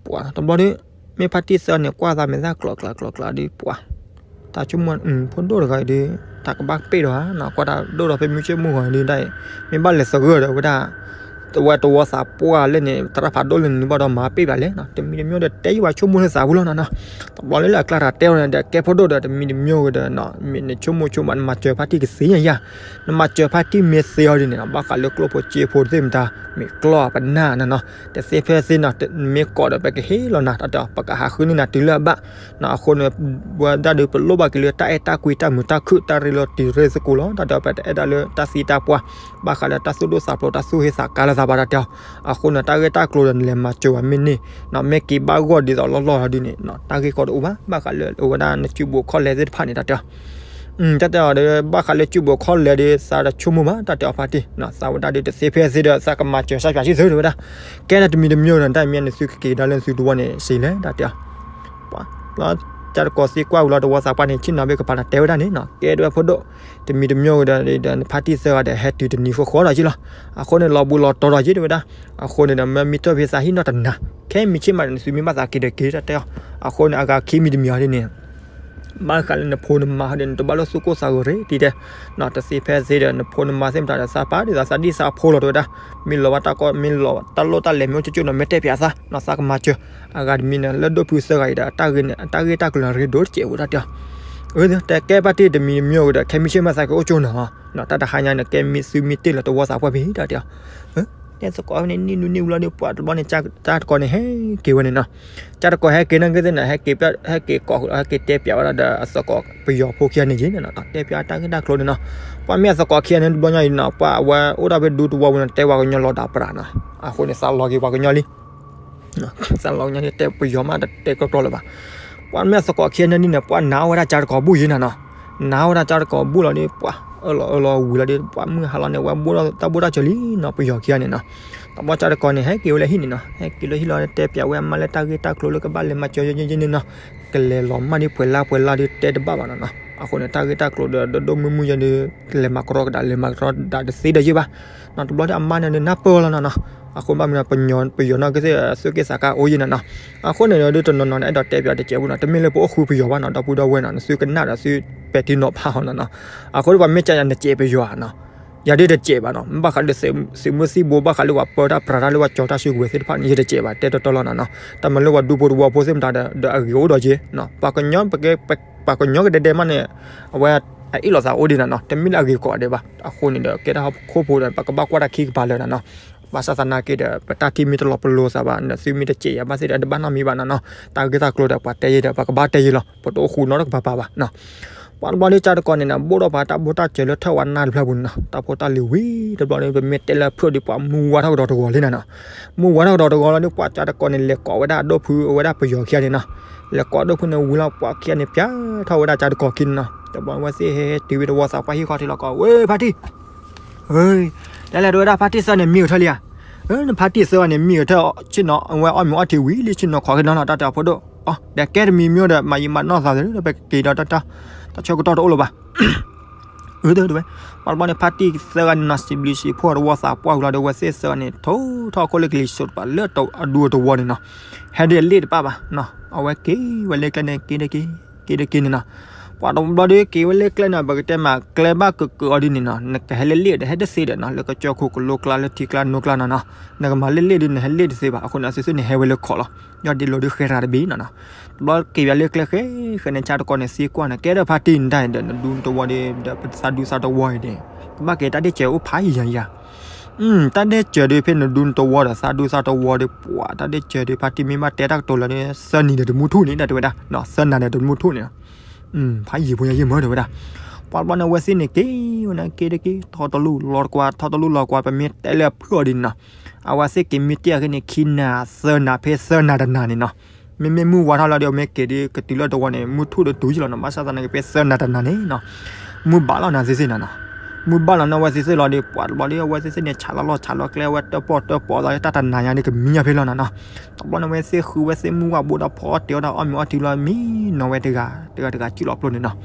ပှၤတဘျီဒီး မ့ၢ်ဖါတံၢ်သၢဂၤန့ၣ် ကွၢ်သးမ့ၢ်သးကျိးကျါကျိးကျါဒီး ပှၤ တၢ်ဆိကမိၣ် ဖိဒိၣ်တဂၤအံၤဒီး တၢ်ကဘၣ်ပ့ၢ်ဒီးဧါနီၤ ကွၢ်တၢ်ဒိၣ်ဒီးဖဲမုၢ်ဆ့ၣ်မုၢ်ဂီၤန့ၣ်ဒ်အံၤ မ့ၢ်ဘၣ်လဲၤသဂၢၢ်ဒီးဝဲဒၣ် တဝဲတဝီသးပှၢ်လၢန့ၣ် သရၣ်ဖးဒိၣ်လၢန့ၣ် ဘၣ်ဒီးမၤပ့ၢ်ဘၣ်လဲၣ်နီၤ တမံၤတမံၤဒီးတဲယံၤဘၣ်ဆိကမိၣ်လၢသးပူၤလီၤနီၤနီၤ တဘျီလၢလၢအကျါတၢ်တဲဝဲန့ၣ်ဒီး ကဲဖိဒိၣ်ဒီး တမံၤတမံၤဝဲဒီးနီၤ မ့ၢ်နဆိကမိၣ်ဆိကမး နမၤစၢၤဖါတံၢ်ကသ့ညါယါ နမၤစၢၤဖါတံၢ်မ့ၢ်သ့အီၤဒ်န့ၣ်နီၤ ဘၣ်ဃးလၢကျိၣ်ဖိစ့ဖိတသ့ၣ်မတၤ မ့ၢ်ကျီၢ်ပနၢ်နီၤနီၤ တသ့ဖဲသ့နီၤ မ့ၢ်ကိးဒီး ပကဟ့ၣ်လီၤနၤ တၢ်တဲအီၤ ပကဟးဃုန့ၢ်နၤတုၤလၢအဘၣ်နီၤ အဃိန့ၣ် ဝဲဒၣ်ဒီးပလိၣ်ဘၣ်က့ၤလၢတၢ်အဲၣ်တၢ်ကွံတၢ်မုာ်တၢ်ခုၣ်တၢ်ရ့လိာ်တံၤရ့သကိးလီၤ တၢ်တဲအီၤ ပတအဲၣ်ဒၣ်လၢတၢ်သံတၢ်ပှၢ် ဘၣ်ဃးလၢတၢ်သူၣ်ဒိၣ်သးဖျိးတၢ်သူၣ်ဟ့သးကါလၢသးဘၣ် တၢ်တဲအီၤ အဃိန့ၣ် တၢ်ဂ့ၢ်တၢ်ကျိၤဒီးနလဲၤမၤစၢၤဝဲမ့ၢ်န့ၣ်နီၤ မ့ၢ်က့ၤဘၣ်ဂီၢ်ဒ်သိးလီၢ်လီၢ်လီၤဒ်န့ၣ်နီၤ တၢ်ဂ့ၢ်ကီတအိၣ်ဘၣ် ဘၣ်ဃးလၢအဝဲဒၣ်နစုဘိးခီၣ်လဲသ့ၣ်တဖၣ်န့ၣ် တၢ်တဲအီၤ တၢ်တဲအီၤဒီး ဘၣ်ဃးလၢစုဘိးခီၣ်လဲဒီး သးတဆိကမိၣ်ဘၣ် တၢ်တဲအီၤဖါတံၢ်နီၤ သးဝဲဒၣ်ဒီးတသ့ဖဲသ့ဒီး သးကမၤစၢၤစၢ်ပၠးဆံသၢတဲဝဲဒၣ် ကဲဒီးတမံၤတမံၤဒီး တၢ်မ့ၢ်နသုကက့ၤကဒါလၢနသုတဝီန့ၣ် စံးလဲၣ် တၢ်တဲအီၤ ပှၤ လီၤ ကၠါတကိးသံကွၢ်ဝံၤလီၤ တဝီသးပှၢ်န့ၣ် ဆ့ၣ်နီၤဘ့ၣ်ကပၤန့ၣ် တဲဝဲဒၣ်န့ၣ်နီၤ ကဲဒီးဖိဒိၣ် တမံၤတမံၤဒီး ဒီးနဖါတံၢ်သၢဂၤဒီး ဟဲတုၤတနံၤဃီဃီဒီးက့လီၤ အဃိန့ၣ် လီၤဘှံးလီၤတီၤဒီးက့တဲဝဲဒၣ် အဃိန့ၣ်ဒီး မ့ၢ်မံထီၣ်ဖဲသးဟံၣ်နီၣ်တနၤ ခဲမံဆ့ၣ်မးဒီး နသုမ့ၢ်ဘၣ်သးက့ၤဒီးက့ၤ တၢ်တဲအီၤ အဃိန့ၣ် အဂၤခံမံၤတမံၤအီၤဒ်န့ၣ် ဘၣ်ဃးလၢနဖိနမါဒီး နတဘၣ်လိၣ်သူၣ်ကိၢ်သးဂီၤရ့ တံၤတဲ နီၤ တသ့ဖဲသ့ဒီး နဖိနမါသ့ၣ်မတၤဒီး သးပာ်ဒ်သိးသးဒံၣ်သးဖိလီၤတဲဝဲဒၣ် မ့ၢ်လီၤဘၣ်တၢ်ကီ မ့ၢ်လီၤတၢ်လိၣ်တၢ်လဲၤမ့ၢ်အိၣ်ကၠိကၠိန့ၣ် မ့ၢ်တဲပၠးသးနီၤ သးကမၤစၢၤ အဂၤတမံၤန့ၣ် လၢဒိၣ်ဖုသၢဂၤအံၤဒီး အတၢ်ဂ့ၢ်န့ၣ် အတၢ်ဂ့ၢ်တၢ်ကျိၤန့ၣ် ရ့ဒိၣ်တစဲးဝဲဒၣ်တဲအီၤ တဲကဲဖါတံၢ်တမံၤတမံၤအိၣ်ဒီး ခဲမုၢ်ဆ့ၣ်မုၢ်သးကအိၣ်ကၠိနီၤ, တၢ်တဟါညါန့ၣ် ကဲမ့ၢ်သုမ့ၢ်တ့ၢ်လီၤတဝီသးပှၢ်ဖဲတၢ်တဲအီၤ, တဲသကိးဖဲန့ၣ် နံၣ်နူနံၣ်ဝံၤလီၤဒီး ပှၤတဘျီန့ၣ် ကၠၢ်တကီၤန့ၣ် ဟဲက့ၤဝဲန့ၣ်နီၤ, ကၠၢ်တကီၤဟဲက့ၤနာ်က့သ့ၣ်န့ၣ် ဟဲက့ၤပျၢ် ဟဲက့ၤကိးဃုာ်ဒီး ဟဲက့ၤတဲပၠးဝဲဒၣ်ဒီးအသကိးပယီၤဖိခံဂၤန့ၣ်က့ၤန့ၣ်နီၤ, တဲပၠးတၢ်ဂ့ၢ်တၢ်ကျိၤန့ၣ်နီၤ, ပှၤမ့ၢ်အသကိးခံဂၤန့ၣ်တဘျီညါအံၤနီၤ ပှၤအဝဲအိၣ်ဒၣ်ဖဲဒူသဝီဝံၤန့ၣ် တဲပှၤကညီလီၤဒၣ်ပြးနီၤ, အဃိန့ၣ် သးလီၤက့ၤပှၤကညီလံ သးလီၤကညီန့ၣ် တဲပယီၤမးတတဲကျီကျီလၢၤဘၣ်, ပှၤမ့ၢ်အသကိးခံဂၤန့ၣ်န့ၣ် ပှၤနာ်ဝဲဒၣ်ကၠၢ်တကီၤဘူၣ်ယ့ၢ်နၤနီၤ, နာ်ဝဲဒၣ်ကၠၢ်တကီၤဘူၣ်လီၤဒီး ပှၤအၢၣ်လီၤအၢၣ်လီၤဝံၤလီၤဒီး ပှၤမုၢ်ဟါလီၤန့ၣ် ဝဲဘိၣ်တၢ်ဘိၣ်တၢ်စၢၤလံနီၤ ပယီၤခံဂၤန့ၣ်နီၤ, တဘျီကၠၢ်တကီၤန့ၣ် ဟဲက့ၤဝဲလၢဟံၣ်န့ၣ်နီၤ, ဟဲက့ၤလၢဟံၣ်လီၤတဲပၠးဝဲအမါလၢတၢ်ဂ့ၢ်တၢ်ကျိၤလၢကဘၣ်လဲၤမၤစၢၤယဲန့ၣ်နီၤ, ကလဲၤလီၤမၢ်ဒ်ပှဲၤလါပှဲၤလါဒီးတဲတဘၣ်ဘၣ်နီၤနီၤ, အဃိန့ၣ် တၢ်ဂ့ၢ်တၢ်ကျိၤဒီးဒိၣ်ဒိၣ်မုၢ်မုၢ်ယဲဒီး ကလဲၤမၤကရီကဒးလဲၤမၤကရီဒးတသ့ဒီးယ့ၢ်ဘၣ်, တဘျီဒီးအမါန့ၣ်ဒုးနၢ်ပၢၢ်လီၤနီၤနီၤ, အဃိဘၣ်မနုၤ ပယီၤနာ်က့သ့ၣ် သုးက့သးကါအိၣ်ယ့ၢ်နၤနီၤ, အဃိန့ၣ်ဒီးတနီၤနီၤန့ၣ် အဲၣ်ဒိးတဲပၠးတစဲးဖိနီၤ, တမ့ၢ်လၢပအိၣ်ဃုပယီၤဘၣ်နီၤ, ဒီပုၢ်ဒီဝဲၢ်နီၤ နသုကနၣ်ဒီးသုပဲာ်ထံနီၤဖးအီၤနီၤနီၤ, အဃိဒီးပှၤမ့ၢ်ကၠၢ်ယၤနစဲးပယီၤနီၤ, ယၤဒုးတစဲးဘၣ်နီၤ, ဘၣ်ဃးလၢသုးမုၢ်သံၣ်ဘိ ဘၣ်ဃးလၢပှၤပၢတၢ်ပြးတၢ်လၢပှၤကၠီၤတၢ်စုကဝဲၤသ့ၣ်တဖၣ်န့ၣ် ယတစဲးဘၣ် တဲတီတီလီၤနီၤနီၤ, တၢ်မၤလၢပှၤဒူဖိတဝီဖိသ့ၣ်မတၤဒီး အဂ့ၤအိၣ်ဒီးက့ၤ, ပှၤကညီ ပှၤကညီကဒဲဒဲမးန့ၣ် အဝဲအအ့ၣ်လိာ်သးအိၣ်ဒံးနၤနီၤ, တမ့ၢ်လၢအဂ့ၤကိးဂၤဒဲးဘၣ်, အဃိန့ၣ်ဒီး ကဲတၢ်ဟီၣ်ခိၣ်ဖိဒီး ပကဘၣ်ကွၢ်တၢ်ခံကပၤလၢာ်နၤနီၤ, ဘၣ်ဆၣ်သနာ်က့ဒီး ပတၢ်ထံၣ်မ့ၢ်တလီၤပလိာ်သးဘၣ် သုမ့ၢ်တစဲးယၤဘၣ်သ့ၣ်ဒီး တဘၣ်နီတမံၤဘၣ်နၤနီၤ, တၢ်ဂ့ၢ်တၢ်ကျိၤဒီး ပှၤတဲယဲဒီး ပှၤကဘၣ်တဲယဲလီၤ, ပတအိၣ်ဃူနီတကပၤပၤဘၣ်နီၤ ပှၤတဘျီဒီးကၠၢ်တကီၤန့ၣ်နီၤ ဘိၣ်ထီၣ်ပှၤတၢ်ဘိၣ်တၢ်စၢၤလၢထၢၣ်ဝဲနၢ်တဖျၢၣ်ပူၤန့ၣ်နီၤ, တၢ်ဖိတၢ်လံၤဝံၤတဘျီဒီး ပမ့ၢ်တဲလၢဖုၣ်ဒီး ပှၤမူဝါထီၣ်ကဒီးတဂီၤလံနၤနီၤ, မူဝါထီၣ်ကဒီးတဂီၤလီၤဒီး ပှၤကၠၢ်တကီၤန့ၣ် လဲၤကိးဝဲဒၣ်အဒိၣ်ဖုအဝဲဒၣ်ပယီၤခံဂၤန့ၣ်နီၤ, လဲၤကိးအဒိၣ်ဖုန့ၣ်ဝံၤလီၤ ပှၤခံဂၤန့ၣ် ပၠးထီၣ်ဝဲဒၣ်ကၠၢ်တကီၤခံန့ၣ်နီၤ, တဘျီဝဲသ့ၣ်ဟဲဟဲတုၤဝဲတဝီသးပှၢ်ဟံၣ်ဃီထံးလီၤကီး ဝဲဖါတံၢ် တၢ်လဲၤတဝဲဒၣ်ဖါတံၢ်သၢဂၤန့ၣ် မံဂဲၤထၢၣ်လံဧါ, နဖါတံၢ်သၢဂၤန့ၣ် မံဂဲၤထၢၣ် ဆ့ၣ်နီၤ အဝဲအီၣ်မ့ၤအီထံဝံၤလံ ဆ့ၣ်နီၤခိးက့ၤနီၤနီၤ တၢ်တဲအဖိဒိၣ်, ဒီးကဲတမံၤမ့ၢ်ဒီး မၤယံာ်မၤနီၢ်သးဒီး ပက့ၤဒီးတၢ်ဆၢကတီၢ်တအိၣ်လၢၤဘၣ် ဝဲ ပှၤတဘျီန့ၣ် ဖါတံၢ်သၢဂၤန့ၣ်နီၤ စံးဘျုးစံးဖှိၣ်တဝီသးပှၢ်ဝံၤလီၤဒီး ဝဲသ့ၣ်သၢဂၤန့ၣ် ထိၣ်ထီၣ်အခိၣ်လၢကလံၤစိးတပၤလၢအဒူအတဝီန့ၣ်နီၤ, ဟဲဒ်အလ့ၣ်တဘၣ်ဘၣ်, အဝဲက့ၤဝဲလၢကျဲန့ၣ် က့ၤတက့ၤ က့ၤတက့ၤန့ၣ်နီၤ, ပှၤတဘျီဒီးက့ၤဝဲလၢကျဲန့ၣ် ပကတဲမးကျဲဘၣ်ကကၢအီၤဒ်န့ၣ်နီၤ နကဟဲလၢလ့ၣ်ဒီးဟဲတသ့ဒီးနီၤ လၢကစၢၢ်ခိၣ်ကလိကျါလၢထံကျါနိကျါနီၤနီၤ, နကမၤလ့ၣ်လ့ၣ်ဒီးနဟဲလ့ၣ်တသ့ဘၣ် အဃိန့ၣ် အသုးသုးန့ၣ်ဟဲဝဲလၢခီၣ်လီၤ, ယီၢ်ဒ့လိာ်ဒုးဃဲၤတဂၤတဘ့ၣ်နီၤနီၤ, တဘျီက့ၤဝဲလၢကျဲဃဲဃဲန့ၣ် ကၠၢ်တကီၤန့ၣ် သံကွၢ်န့ၣ် ကဲဒီးဖါတံၢ်နတၢ်ဒီး နဒူနတဝီဒီး ဒီးပသးဒူသးတဝီအံၤဒီး ကဘၣ်က့ၤတၢ်ဒ့ၣ်စၢၤအိၣ်ဖးယံာ်ယံာ်ယံာ် တၢ်ဒ့ၣ်စၢၤဒီးဖဲနဒူနတဝီဒီးသးဒူသးတဝီဒီး ပှၤတၢ်ဒ့ၣ်စၢၤဒီးဖါတံၢ်မ့ၢ်ဘၣ်တဲတၢ်ကတိၤလၢၤဒီး သၢနံၤဒီးတမူထူၣ်န့ၣ် တၢ်တဲဝဲဒၣ် သၢနၤဒီးတမူထူၣ်န့ၣ် ဖးယံာ်ဖိယံာ်ယံာ်မၢတၢ်တဲဝဲဒၣ်, ပှၤတဘျီန့ၣ် အဝဲသ့ၣ်န့ၣ်က့ၤဝဲန့ၣ်က့ၤတက့ၤ ထီၣ်တလူၢ်လီၤတကွၢ် ထီၣ်တလူၢ်လီၤကွၢ် ပမ့ၢ်တဲလၢအဖုၣ်အီၤဒ်န့ၣ်နီၤ, အဝဲသ့ၣ်က့ၤမ့ၢ်တ့ၢ်အဃိန့ၣ် ခံနၤသၢနၤဖဲသၢနၤတနၤန့ၣ်နီၤ, မ့မ့ၢ်မုၢ်ဝါထီၣ်လီၤဒီး အမ့ၢ်က့ၤဒီးကတုၤလၢတဝီန့ၣ် မုၢ်ထူၣ်ဒီးတုၤယံလီၤနီၤ, ဘၣ်ဆၣ်သနာ်က့ဖဲသၢနၤတနၤန့ၣ်နီၤ, မုၢ်ဘၣ်လီၤနၤသ့ၣ်သ့ၣ်နၤနီၤ, မုၢ်ဘၣ်လီၤန့ၣ် အဝဲသ့ၣ်သ့ၣ်လီၤဒီး ပှၤတဘျီဒီး အဝဲသ့ၣ်သ့ၣ်န့ၣ် ဆးလီၤလီၢ်ဆးလီၤကျဲ အဝဲတၢၣ်ပီၣ်တၢၣ်ပီၣ်လီၤ တၢ်တနၤညါဒီးကမံညါဖဲလီၤနၤနီၤ, တဘျီန့ၣ် အဝဲသ့ၣ်ဃုဝဲသ့ၣ်မုၢ်ဝါဘိဒီးဖီအီၣ်တ့ၤအီၣ်တၢ်အီၣ်မ့ၤအီထံလီၤ မံနီၤဝဲတဂၤ တဂၤတဂၤ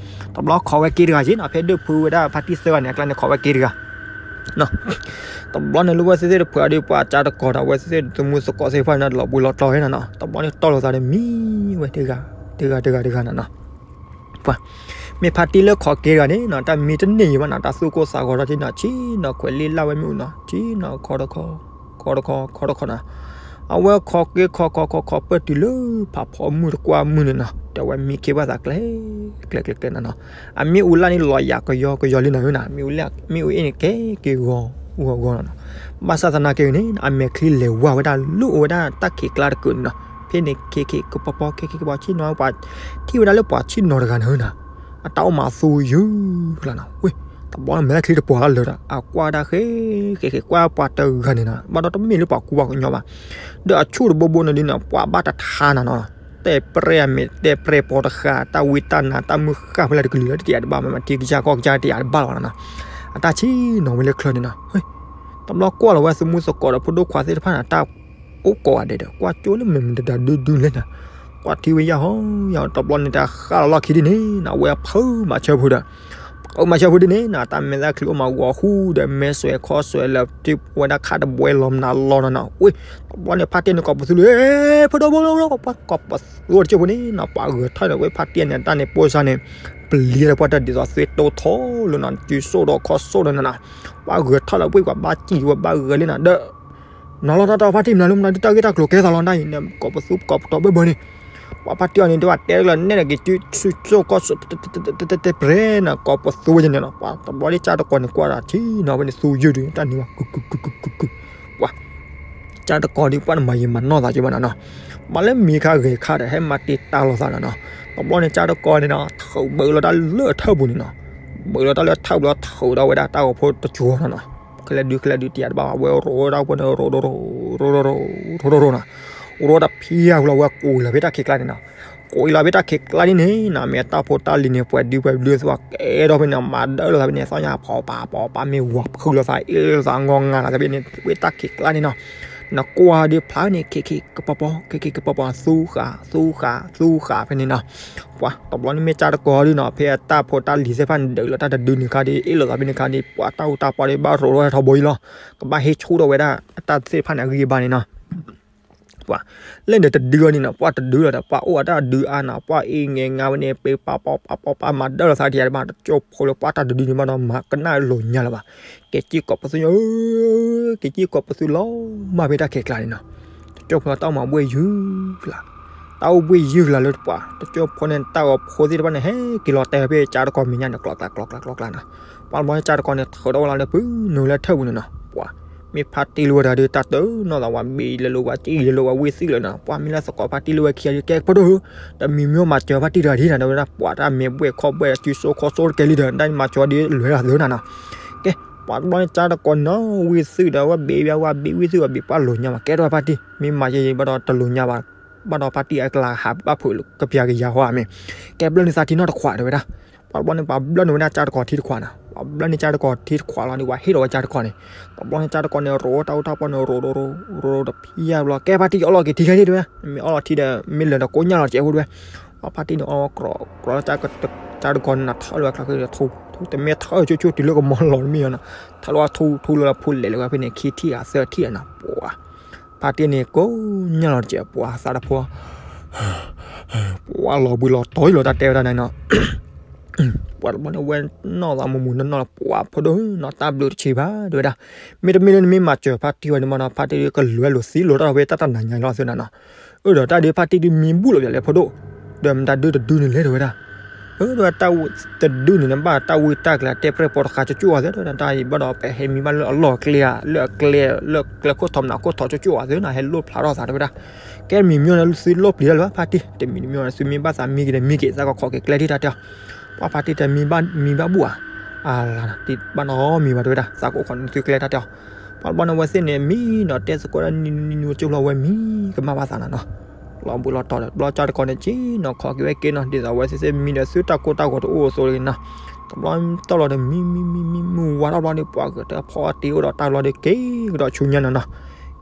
စုၣ်လီၤပျိန့ၣ်နီၤ, တဘျီခိးဝဲက့ၤတဂၤက့ၤနီၤ ဖဲဒၢၣ်ဖုဝဲဒၣ်ဖါတံၢ်သၢဂၤန့ၣ် အကျါန့ၣ်ခိးဝဲက့ၤတဂၤ တဘျီန့ၣ် လၢဝဲသ့ၣ်သ့ၣ်တဖုးဒီး ပှၤကၠၢ်တကီၤဒီး အဝဲသ့ၣ်သးမူသကိးသ့ၣ်တဖၣ်န့ၣ် လီၤဘှံးလီၤတီၤဝဲနီၤနီၤ, တဘျီန့ၣ်တီၢ်လိာ်သးဒီးမံဝဲတဂၤ တဂၤတဂၤတဂၤနီၤနီၤ, ပှၤ မ့ၢ်ဖါတံၢ်လၢခိးက့ၤတဂၤန့ၣ်နီၤ တၢ်မံတန့ၢ်ယံၤဘၣ်နီၤ တၢ်သူၣ်ကိၢ်သးဂီၤထီၣ်ထံနီၤ ဆံးနီၤခွဲးလ့လၢ်ဝဲမ့ၣ်အူနီၤ ဆံးနီၤခီတခီ ခီတခီ ခီတခီနီၤ, အဝဲခိးက့ၤခိးခိးခိးခိးပၢၢ်တုၤလၢဖးဖီမုၢ်တကွၢ်မုၢ်န့ၣ်နီၤ တဲဝဲမံခ့ဘၣ်သးကျဲ ကျဲကျဲကျဲနီၤနီၤ, အမ့ၣ်အူလၢ်န့ၣ်လီၤယၤကယီကယီလံနီၤနီၤ, မ့ၣ်အူအ့ၣ်န့ၣ် ကဲက့ၤဂီၤဂီၤဂီၤနီၤနီၤ, ဘၣ်ဆၣ်သနာ်က့န့ၣ် အမဲာ်ချံလဲၤဝါဝဲဒၣ် လူၤအိၣ်ဝဲဒၣ်တၢ်ခံးကျါတကုာ်န့ၣ်နီၤ, ဖဲန့ၣ်ခ့ခ့ကပီၤပီၤ ခ့ခ့ကပီၤ ဆ့ၣ်နီၤ ပှၤထံၣ်ဝဲဒၣ်လၢပှၤဆ့ၣ်နီၤတဂၤန့ၣ်နီၤ, အတၢ်အိၣ်မးသူယုၢ်ကျါနီၤ, ဝ့ၢ် တဘျီန့ၣ် မဲာ်ချံတပှီၤလၢာ်ဒီး အကွၢ်ဝဲဒၣ်ဃ့ဃ့ဃ့ ကွၢ်ပှၤတဂၤန့ၣ်နီၤ, ဘၣ်ဒီးတမ့ၢ်လၢပှၤကူပှၤကညီဘၣ်, ဒီးအဆူၣ်တဘိဘိန့ၣ်ဒ်န့ၣ် ပှၤဘၣ်တထါနီၤနီၤ, တဲပြဲၢ်အမဲာ် တဲပြဲၢ်ပီၤတဃာ် တၢ်ဝံတၢ်နါ တၢ်မုၢ်ဃၢ်ဖဲလဲၣ်တကလုာ်လၢတကယၤတဘၣ် မ့ၢ်မၤထံကစၢ်ကီၢ်ကစၢ်တယၤတဘၣ်လီၤနီၤနီၤ, အတၢ်ဆ့ၣ်နီၤဝဲလၢချၢန့ၣ်နီၤ, တဘျီကွၢ်လီၤဝဲသးမူသကိးဒီးဖိဒိၣ်ခွါသ့ၣ်တဖၣ်န့ၣ် တၢ်အိၣ်ကိးဂၤဒဲးဒီး ကွၢ်ကၠိလၢမဲာ်မနုၤတဒုဒုလဲၣ်နီၤ, ကွၢ်ထံဝဲယၢ်ဟီယၢ် တဘျီန့ၣ် တၢ်ဃၣ်လီၤလီၢ်ခံဒ်န့ၣ်နီၤ အဝဲဖုးမၤဆၢဖိဒီး ဖုးမၤဆၢဖိဒ်န့ၣ်နီၤ တၢ်မဲာ်သၣ်ချံအိၣ်မးဂီၤဃူဒီး မဲာ်စွဲးခီစွဲးလၢ ထံၣ်ဝဲဒၣ်ခးတဘှဲလီၤမနုၤလီၤနီၤနီၤ, ဝ့ၢ် တဘျီန့ၣ် ဖါတံၢ်န့ၣ်ကိးပသူလၢ ဖိဒိၣ်ဖိဒိၣ်ဖိဒိၣ် ကိးပသူတကၠိၢ်ဖိန့ၣ်နီၤ ပှၤဂဲၤထီၣ်ဒီးဝဲဖါတံၢ်န့ၣ် တၢ်န့ၣ်ပိၢ်စါန့ၣ် ပျံၤဒီးပှၤတၢ်ဒ်သိးသွ့တိထီလၢနီၤ စုစိၢ်ဒီးခီၣ်စိၢ်ဒီးနီၤနီၤ, ပှၤဂဲၤထီၣ်ဒီးဝ့ၢ်ပှၤဘၣ်စံၣ်ဝဲဘၣ်ဂဲၤလံနီၤ ဒီး နီၤလီၤတၢ်တၢ်ဖါတံၢ်မနုၤလၢမနုၤဒ်တၢ်ဂ့ၢ်တၢ်ကျိၤကဲသးလီၤဒၣ်အံၤန့ၣ် ကိးပသူကိးပတီၢ်ဘၢဘၢန့ၣ်, ပှၤဖါတံၢ်အီၤန့ၣ် တဘၣ်တဲလၢန့ၣ်ဒီး က့ၤစုဆိကီၢ် တဲပြဲနီၤ ကိးပသူဝဲန့ၣ်နီၤ. ပှၤတဘျီန့ၣ် ကၠၢ်တကီၤန့ၣ် ကွၢ်တၢ်ထံနီၤ ဖဲန့ၣ်သူယုၢ်ဒုး တၢ်န့ၣ်ဝဲ ကုၢ်ကုၢ်ကုၢ်ကုၢ်ကုၢ် ပှၤ ကၠၢ်တကီၤဒုး ပှၤတမၤယံာ်မၤနီၢ်သးက့ဘၣ်နီၤနီၤ. ပှၤလၢမံၤခါဂဲၤခါဒီး ဟဲမၤတံာ်တာ်လိာ်သးနီၤနီၤ. တဘျီန့ၣ် ကၠၢ်တကီၤန့ၣ်နီၤ ထုးဘၢလီၤတၢ်လၢအထၢၣ်ပူၤန့ၣ်နီၤ. ဘၢလီၤတၢ်လၢအထၢၣ်ပူၤလီၤ ထုးဒီးဝဲဒၣ်တၢ်ဂီၤဖိတကၠိၤနီၤနီၤ. ခဲလၢာ်ဒုး ခဲလၢာ်ဒုး တယၤတဘၣ်ဘၣ် ဝဲရိးဝဲဒၣ်ပှၤန့ၣ် ရိးရိးရိးရိးရိးနီၤ. ရိးတဖံးယၤပူၤလီၤ ဝဲကိးလီၤဖဲတၢ်ခံးကျါန့ၣ်နီၤ. ကိးလီၤဖဲတၢ်ခံးကျါန့ၣ်န့ၣ်နီၤ မ့ၢ်တၢ်ဖိတၢ်လံၤန့ၣ် ပှဲၤဒုပှဲၤဘျုးသးကဲထီၣ်ဖဲန့ၣ် မၤဒၢလီၤသးဖဲန့ၣ် သီၣ်ညါဖီပာ်ဖီပာ် မ့ၢ်ဝၤဖုးလိာ်သး အ့ၣ်လိာ်သး ငီၢ်ငါလိာ်သးဖဲန့ၣ် ဝဲတၢ်ခံးကျါန့ၣ်နီၤ. နကွၢ်ဒုးဖျါန့ၣ် ခံခံကပီၤပီၤ ခံခံကပီၤပီၤ သူဃာ် သူဃာ် သူဃာ်ဖဲန့ၣ်နီၤ. ပှၤတဘျီန့ၣ်မ့ၢ်ကၠၢ်တကီၤဒုးနီၤ ဖဲအတၢ်ဖိတၢ်လံၤသ့ၣ်တဖၣ်န့ၣ် ဒုးလီၤတၢ်တဒုန့ၣ်ခါဒုး အ့ၣ်လိာ်သးဖဲန့ၣ်ခါဒုး ပှၤတၢ်အူတၢ်ပီၢ်ဒုး ဘၣ်ရိးထီၣ်ထီဘိအံၤလီၤ. ကဘၣ်ဟ့ၣ်ဆူၣ်ထီၣ်ဝဲဒၣ် အတၢ်သ့ၣ်တဖၣ်န့ၣ် အဂံၢ်အဘါန့ၣ်နီၤ. ပှၤ လၢန့ၣ်တဒုအီၤန့ၣ်နီၤ ပှၤတဒုလီၤဒီး ပှၤအိၣ်အတၢ်ဒုးအါနီၤ ပှၤအ့ၣ်ငဲၤငါဝဲန့ၣ် ပ့ၤပာ်ပီပာ်ပီပာ် မၤဒၢလီၤသးတယၤတဘၣ် တကၠိဖိလၢပှၤတၢ်တဒုန့ၣ်ဘၣ်ဒီး မၤကနၣ်လိာ်ညါလၢၤဘၣ်. ကဲက့ၤကိးပသူညါ က့ၤက့ၤကိးပသူလီၤ မ့ၢ်ဖဲတၢ်ခံးကျါန့ၣ်နီၤ. တကၠိဖိတၢ်အိၣ်မၤဘှ့ၣ်ယုၢ်ကျါ တၢ်အိၣ်ဘှ့ၣ်ယုၢ်ကျါလၢပှၤ တကၠိဖိန့ၣ် တၢ်ဂီၤဖိသ့ၣ်တဖၣ်န့ၣ် ဟဲက့ၤလီၤတဲာ်ဖဲကၠၢ်တကီၤမဲာ်ညါန့ၣ် ကျီကျါကျီကျါကျီကျါနီၤ. ပှၤတဘျီန့ၣ် ကၠၢ်တကီၤန့ၣ် ထုးဒီးဝဲလီၤလၢပူၤ နုာ်လၢထၢၣ်ပူၤန့ၣ်နီၤ. ပှၤ မ့ၢ်ဖါတံၢ်လၢဝဲတဂၤဒီး တၢ်တနီၣ်သး ဝဲဘ့ၣ်လၢလိၤ ဝဲစံၣ်လၢလိၤ ဝဲဝံသ့ၣ်လၢနီၤ. ပှၤမ့ၢ်လၢသကိးဖါတံၢ်လၢဝဲခံဂၤဒုး ကဲပဒိၣ်ဧၢ တမံၤမံၤမၤစၢၤဖါတံၢ်တဂၤဒ်နၤ တဲဝဲဒၣ် ပှၤတၢ်မဲာ်ဘှဲၣ်ခီၣ်ဘှဲၣ် စုစိခီၣ်စိတကဲလံဒီး တၢ်မၤစၢၤဒ်လဲၤဒၣ်သုနီၤနီၤ. ကဲ ပှၤတဘျီန့ၣ် ကၠၢ်တကီၤနီၤ ဝံသ့ၣ်ဒီး ဝဲဘ့ၣ်ဝဲဘ့ၣ်ဝံသ့ၣ် ဝဲဘ့ၣ်ပှၤလိာ်ညါဘၣ် ကဲထီၣ်ဝဲဖါတံၢ် မ့ၢ်မၤယံာ်ယံာ်ဘၣ်ဒီးတလိာ်ညါဘၣ် ဘၣ်ဒီးဖါတံၢ်အကလၤဟးဘၣ်ဖုးကပျၢ်ကယၤဟီဧါမ့ၢ် ကဲဘျၢနုာ်သးထံနီတခွးတဲဝဲဒၣ်. ပှၤတဘျီန့ၣ် ပှၤဘျၢနုာ်ဝဲဒၣ်ကၠၢ်တကီၤထံတခွးနီၤ. ပှၤဘျၢန့ၢ်ကၠၢ်တကီၤထံတခွးလီၤန့ၣ် ပှၤဟ့ၣ်လီၤဝဲကၠၢ်တကီၤန့ၣ်. တဘျီန့ၣ် ကၠၢ်တကီၤန့ၣ် ရိးတၢ်အူတၢ်ပီၢ်န့ၣ် ရိးရိးရိး ရိးတဖံးယၤဘျီ ကဲဖါတံၢ် ယအီၣ်လီၤက့ၤထံခဲအံၤတဲဝဲဒၣ်. မ့ၢ်အီၣ်လီၤထံဒီး မ့ၢ်လၢာ်ဒီးကိးညၣ်လီၤကဲဖိတဲဝဲ. ပှၤဖါတံၢ်န့ၣ် အီၣ်ကြီကြီ ကၠၢ်တကီၤန့ၣ် ထီၣ်လၢဝဲကျါဃုာ် တမ့ၢ်ထီၣ်ဆိဆိတုၤလၢကမီၤလီၤတမ့ၢ်နီၤ. ထီၣ်လၢဝဲထူထူလၢဖူလဲၤလၢဝဲဖဲန့ၣ် ခံထံၣ်ဧါသၢထံၣ်ဧါနီၤ ပှၤ ဖါတံၢ်န့ၣ် ကိးညၣ်လီၤတကဲး ပှၤသးတဖီ ပှၤလီၤဘှံးလီၤတီၤလီၤတၢ်တဲဝဲဒၣ်န့ၣ်နီၤ. ပှၤတဘျီန့ၣ် ဝဲနီၢ်သးမူးမူးနီၢ်နီၢ်လီၤ ပှၤဖိဒိၣ်နီၤ တၢ်ဘျုးတဆံးဘၣ်တဲဝဲဒၣ်. မ့တမ့ၢ်လၢနမ့ၢ်မၤစၢၤဖါတံၢ်ဝဲန့ၣ်မနီၤ ဖါတံၢ်ကလဲၤလိာ်သံလိာ်တၢ်ဝဲတၢ်တနၤညါလီၤသုနီၤနီၤ. အၢ ဒီးတၢ်ဒုးဖါတံၢ်ဒုးမံဘၣ်လီၤပျၢၤလဲၤဖိဒိၣ်, ဒီးမတၤဒုးတဒုန့ၣ်လဲၣ်တဲဝဲဒၣ်. အၢ ဒီးတၢ်တဒုန့ၣ် နဘၣ်တၢ်ဝံတၢ်ကျဲၤတဲပြဲၢ်ပိာ်တဃာ်ကၠိကၠိဝဲသ့ၣ်ဒီး တၢ်အံၤဘၣ်ဒီးပဟဲမံဘၣ်လၢအလီၢ်အကျဲဧါ လၢအကျဲ လၢကျဲခိၣ်ထီၣ်မနုၤခိၣ်ထီၣ်ကၠိကၠိဝဲသ့ၣ်နီၤ ဟဲလိၣ်ဖျါထီၣ်သးတဲဝဲဒၣ်. ကဲမံၤမံၤန့ၣ် သုလိၣ်ပျံၤတၢ်လၢၤဘၣ်ဖါတံၢ် တမံၤတမံၤန့ၣ် သုမ့ၢ်ဘၣ်သးမံက့ၤဒီးမံက့ၤ သးကခီက့ၤကျဲဒ်တၢ်တဲအီၤ. ပှၤဖါတံၢ်တမံၤဘၣ်မံၤဘၣ်ဘူၣ်ဧါ. အလၤ တဘၣ်နီတမံၤဘၣ်တဲဝဲဒၣ် သးကအိၣ်ခိးန့ၢ်သုကျဲတၢ်တဲအီၤ. ပှၤတဘျီန့ၣ် အဝဲသ့ၣ်န့ၣ် မံနီၤ တဲသကိးဒၣ်နံၤနံၤနံၤနံၤ ကၠိဖျီဝဲမံကမၣ်ဘၣ်သးနီၤနီၤ. လီၤဘှံးလီၤတီၤဒီး တဘျီကၠၢ်တကီၤန့ၣ် က့ၤနီၤခီက့ၤဝဲက့ၤနီၤ ဒ်သိးအဝဲသ့ၣ်သ့ၣ်မံဒီးသုတၢ်ကိၢ်တၢ်ဂီၤတအိၣ်အသိးတဂ့ၤနီၤ. တဘျီတဘျီဒီး မံမံမံမံမံဝါထီၣ်ဘျီဒီး ပှၤကတၢၢ်ဖီတ့ၢ်အိၣ်ဒီးတၢ်ဘျီဒီး က့ၤကဒီးဆူညါနီၤနီၤ.